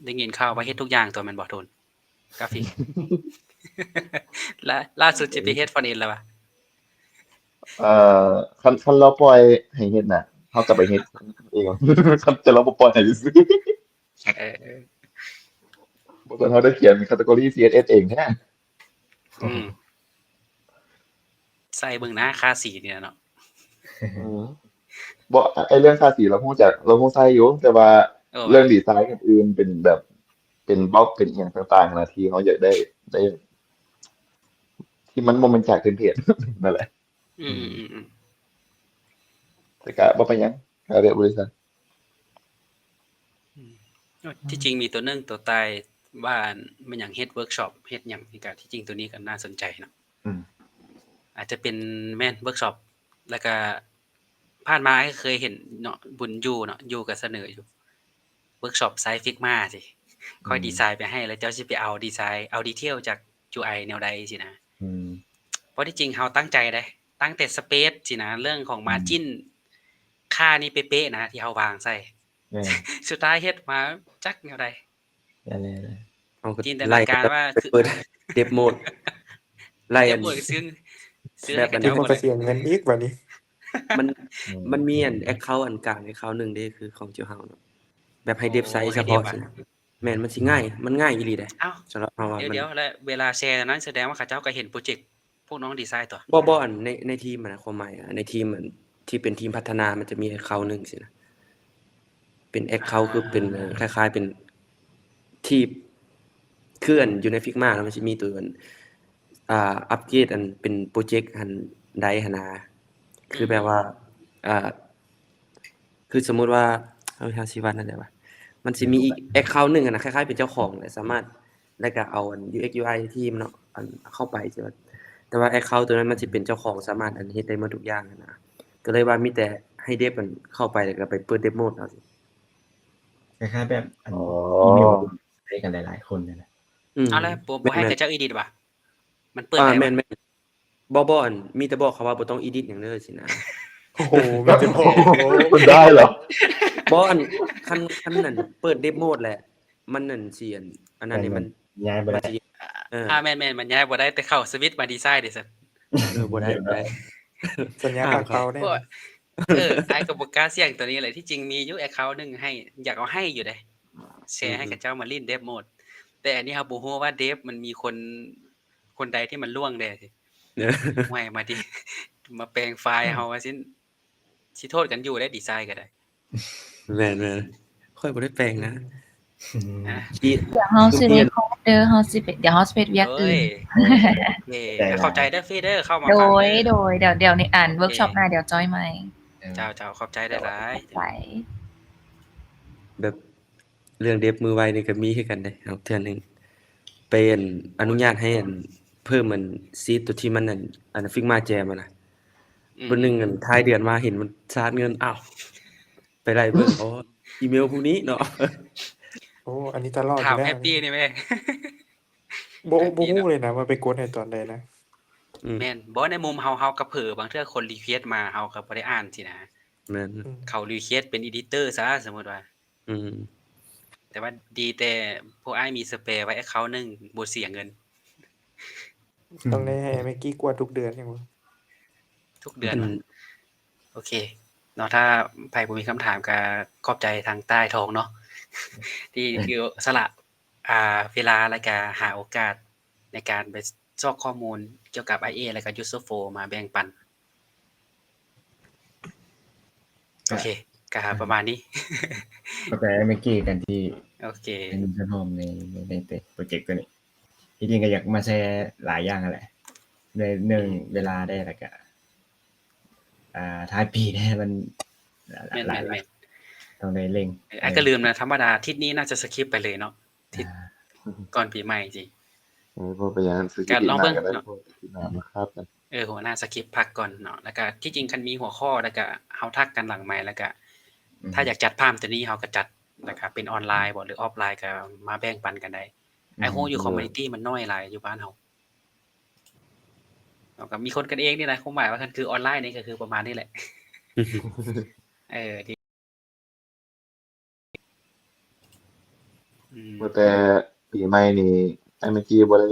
ໄດ້ຍິນຂ່າວວ່າເຮັດທຸກຢ່າງຕົວະແມ່ນບໍ່ ໂທນ? ກາຟິກ ລະ ລ່າສຸດຊິໄປເຮັດຟອນເອັນແລ້ວຫວາ? ເອີ ຄັນ ຄັນລາວປ່ອຍໃຫ້ເຮັດນະ ເຮົາກໍໄປເຮັດເອງ ຄັນແຕ່ລາວບໍ່ປ່ອຍໃຫ້ຊື່. ເອີ ບໍ່ຊັ້ນເຮົາໄດ້ຂຽນ category ຊີເອັສເອັສ ເອງແທ້. ອືມ ໃສ່ເບິ່ງໜ້າຄ່າສີນີ້ແຫຼະເນາະ. ອືມ ບໍ່ ໄອ້ເລື່ອງຄ່າສີລາວຮູ້ຈັກ ລາວຮູ້ໃຊ້ຢູ່ ແຕ່ວ່າ ເອີ ເລື່ອງດີໄຊອື່ນໆ ເປັນແບບ ເປັນບລັອກ ເປັນອີ່ຫຍັງຕ່າງໆນະ ທີ່ເຮົາຢາກໄດ້ ໄດ້ ທີ່ມັນບໍ່ແມ່ນຈາກເທັມເພລດ ນັ້ນແຫຼະ. ອືມ ອືມ ອືມ ອືມ ແຕ່ກະບໍ່ເປັນຫຍັງ ກະເວບບໍລິສັດ. ອືມ ທີ່ຈິງມີຕົວໜຶ່ງ ຕົວຕ່າຍວ່າ ແມ່ນຫຍັງເຮັດເວີກຊັອບ ເຮັດຫຍັງນີ້ກະ ທີ່ຈິງຕົວນີ້ກະໜ້າສົນໃຈເນາະ. ອືມ ອາດຈະເປັນ ແມ່ນເວີກຊັອບ ແລ້ວກະຜ່ານມາອ້າຍເຄີຍເຫັນເນາະ ບຸນຢູ່ເນາະ ຢູ່ກະສະເໜີຢູ່ ເວີກຊັອບໃຊ້ Figma ຊີ້ ຂ້ອຍ ອືມ ດີໄຊໄປໃຫ້ ແລ້ວເຈົ້າຊິໄປເອົາດີໄຊ ເອົາດີເທວຈາກ ຢູໄອ ແນວໃດຊີ້ນະ. ອືມ ເພາະທີ່ຈິງເຮົາຕັ້ງໃຈເດ້ ຕັ້ງແຕ່ space ຊີ້ນະ ເລື່ອງຂອງ ອືມ margin ຄ່ານີ້ເປະໆນະ ທີ່ເຮົາວາງໃສ່. ແມ່ນ ສຸດທ້າຍເຮັດມາຈັກແນວໃດ. ແມ່ນໆ ເຮົາກໍຈິນຕະນາການວ່າ ໄລ່ໄປເປີດ Dev Mode ໄລ່ Dev Mode ຊື້ ຊື້ ແບບອັນນີ້ ເຂົາກໍເສຍເງິນອີກບາດນີ້. ມັນ ອືມ ມັນມີອັນ account ອັນກາງ account ໜຶ່ງເດ້ ຄືຂອງຈຸເຮົາເນາະ ແບບໃຫ້ ໂອ້ Dev ໃຊ້ສະເພາະ ໃຫ້ Dev ອະ ຊີ້ນະ. ແມ່ນ ມັນຊິງ່າຍ ມັນງ່າຍອີ່ຫຼີເດ້. ອ້າວ ສຳລັບເຮົາວ່າ ດຽວ ມັນ ດຽວ ແລ້ວເວລາແຊນັ້ນ ສະແດງວ່າເຂົາເຈົ້າກໍເຫັນໂປຣເຈັກພວກນ້ອງດີໄຊຕົວະ. ບໍ່ ບໍ່ ອັນໃນ ໃນທີມຫັ້ນນະ ຄວາມໝາຍ ໃນທີມອັນທີ່ເປັນທີມພັດທະນາ ມັນຈະມີ account ໜຶ່ງຊີ້ນະ ເປັນ account ຄືເປັນ ອ່າ ຄ້າຍໆເປັນທີ່ ຄືອັນຢູ່ໃນ Figma ນະ ມັນຊິມີຕົວອັນ ອ່າ ອັບເກຣດອັນເປັນໂປຣເຈັກຫັ້ນໄດ້ຫັ້ນນະ ຄືແບບວ່າ ອ່າ ຄືສົມມຸດວ່າ ເອີ ເຮົາຊິວ່າແນວໃດວະ ມັນຊິມີອີກ account ໜຶ່ງຫັ້ນນະ ຄ້າຍໆເປັນເຈົ້າຂອງ ແລະ ສາມາດ ແລ້ວກໍເອົາອັນ UX UI ທີມເນາະ ອັນເຂົ້າໄປ ແຕ່ວ່າ ແຕ່ວ່າ account ຕົວນັ້ນມັນຊິເປັນເຈົ້າຂອງ ສາມາດອັນເຮັດໄດ້ໝົດທຸກຢ່າງຫັ້ນນະ ກໍເລີຍວ່າມີແຕ່ໃຫ້ dev ອັນເຂົ້າໄປ ແລ້ວກໍໄປເປີດ dev mode ເອົາ ຄ້າຍໆແບບອັນ ອໍ ອີເມວໃຊ້ກັນຫຼາຍໆຄົນຫັ້ນນະ ອືມ ເອົາລະ ບໍ່ ບໍ່ໃຫ້ເຂົາເຈົ້າ edit ຫວາ? ມັນເປີດ ອ່າ ໄດ້ຫວາ? ແມ່ນໆ ບໍ່ ບໍ່ ອັນ ມີແຕ່ບອກເຂົາວ່າບໍ່ຕ້ອງ edit ຫຍັງເລີຍຊີ້ນະ. ໂອ້ໂຫ ມີແຕ່ບອກ ມັນໄດ້ເຫຼື? ບໍ່ ອັນ ຄັນ ຄັນນັ້ນເປີດ dev mode ແຫຼະ ມັນນັ້ນຊິອັນ ອັນນັ້ນນີ້ມັນ ມັນຍ້າຍບໍ່ໄດ້ ເອີ ອ່າ ແມ່ນໆ ມັນຍ້າຍບໍ່ໄດ້ ແຕ່ເຂົ້າ switch ມາ design ເດ້ຊັ້ນ ເອີ ບໍ່ໄດ້ ບໍ່ໄດ້ ສັນຍາປາກເປົ່າແນ່. ເອີ ອ້າຍກໍບໍ່ກ້າສ່ຽງຕົວນີ້ແຫຼະ ທີ່ຈິງມີຢູ່ account ໜຶ່ງໃຫ້ ຢາກເອົາໃຫ້ຢູ່ເດ້ ແຊໃຫ້ເຂົາເຈົ້າມາຫຼິ້ນ dev mode ແຕ່ອັນນີ້ເຮົາບໍ່ຮູ້ວ່າ dev ມັນມີຄົນ ຄົນໃດທີ່ມັນລ່ວງແດ່ ເອີ ຫ້ວຍ ມາຕິ ມາແປງໄຟລ໌ເຮົາວ່າຊັ້ນ ຊິໂທດກັນຢູ່ເດ້ design ກໍໄດ້. ແມ່ນໆ ຂ້ອຍບໍ່ໄດ້ແປງນະ. ອືມ ດຽວເຮົາຊິໄດ້ record ເດີ ເຮົາຊິໄປ ດຽວເຮົາຊິໄປເຮັດວຽກອື່ນ. ໂອເຄ ຂອບໃຈເດີ ຟີເດີ ເຂົ້າມາ ໂດຍ ໂດຍ ດຽວ ດຽວໃນອັນ workshop ໜ້າ ດຽວຈອຍໃໝ່. ເຈົ້າໆ ຂອບໃຈຫຼາຍໆ. ແບບເລື່ອງ dev ມືໄວນີ້ກໍມີຄືກັນເດ້ ເອົາເທື່ອໜຶ່ງ ໄປອັນ ອະນຸຍາດໃຫ້ອັນ ເພີ່ມອັນ seat ຕົວທີ່ມັນອັນ ອັນ Figma Jam ຫັ້ນນະ. ອືມ ມື້ໜຶ່ງອັນ ທ້າຍເດືອນມາເຫັນມັນຊາດເງິນ ອ້າວ ໄປໄລ່ເບິ່ງ ອໍ ອີເມວຜູ້ນີ້ເນາະ. ໂອ້ ອັນນີ້ຕະຫຼອດ ຖາມ Happy ນີ້ແມ່. ບໍ່ ບໍ່ຮູ້ເລີຍນະວ່າໄປກົດໃຫ້ຕອນໃດນະ. ອືມ ແມ່ນ ບໍ່ ໃນມຸມເຮົາ ເຮົາກໍເຜີ ບາງເທື່ອຄົນ request ມາ ເຮົາກໍບໍ່ໄດ້ອ່ານຊີ້ນະ. ແມ່ນ ອືມ ເຂົາ request ເປັນ editor ຊະ ສົມມຸດວ່າ. ອືມ ແຕ່ວ່າດີແຕ່ພວກອ້າຍມີ spare ໄວ້ account ໜຶ່ງ ບໍ່ເສຍເງິນ. ຕ້ອງໄດ້ໃຫ້ແມັກກີ້ກວດທຸກເດືອນຫຍັງບໍ່? ທຸກເດືອນ ອືມ ໂອເຄເນາະ. ຖ້າໃຜບໍ່ມີຄຳຖາມ ກໍຂອບໃຈທາງຕ້າຍທອງເນາະ ທີ່ ທີ່ສະຫຼະ ອ່າ ເວລາ ແລ້ວກໍຫາໂອກາດໃນການໄປຊອກຂໍ້ມູນກ່ຽວກັບ IA ແລ້ວກໍ User Flow ມາແບ່ງປັນ. ໂອເຄ ກໍປະມານນີ້. ຂອບໃຈແມັກກີ້ກັນທີ່ ໂອເຄ ເປັນສ່ວນຮ່ວມໃນ ໃນ ໃນໂປຣເຈັກຕົວນີ້. ທີ່ຈິງກໍຢາກມາແຊຫຼາຍຢ່າງຫັ້ນແຫຼະ ໃນເລື່ອງ ອືມ ເວລາແດ່ ແລ້ວກະ ອ່າ ທ້າຍປີແດ່ ມັນ ແມ່ນໆໆ ຕ້ອງໄດ້ເລັ່ງ. ເອີ ອ້າຍກໍລືມນະ ທຳມະດາທິດນີ້ໜ້າຈະ skip ໄປເລີຍເນາະ ທິດ ອ່າ ກ່ອນປີໃໝ່ຈິ. ເອີ ບໍ່ເປັນຫຍັງ ກໍລອງເບິ່ງເນາະ ມາຄາບກັນ. ເອີ ຫົວໜ້າ skip ພັກກ່ອນເນາະ. ແລ້ວກະທີ່ຈິງຄັນມີຫົວຂໍ້ ແລ້ວກະເຮົາທັກກັນຫຼັງໄມ ແລ້ວກະ ອືມ ຖ້າຢາກຈັດພາມຕົວນີ້ ເຮົາກໍຈັດ ແລ້ວກະເປັນອອນລາຍບໍ ຫຼື ອອຟລາຍ ກໍມາແບ່ງປັນກັນໄດ້. ອ້າຍຮູ້ຢູ່ ຄອມມູນິຕີ້ມັນນ້ອຍຫຼາຍຢູ່ບ້ານເຮົາ ເຮົາກໍມີຄົນກັນເອງນີ້ນະ. ຄວາມໝາຍວ່າຄັນຄືອອນລາຍນີ້ກໍຄືປະມານນີ້ແຫຼະ. ເອີ ອືມ ວ່າແຕ່ປີໃໝ່ນີ້ ອ້າຍແມັກກີ້ບໍ່ໄດ້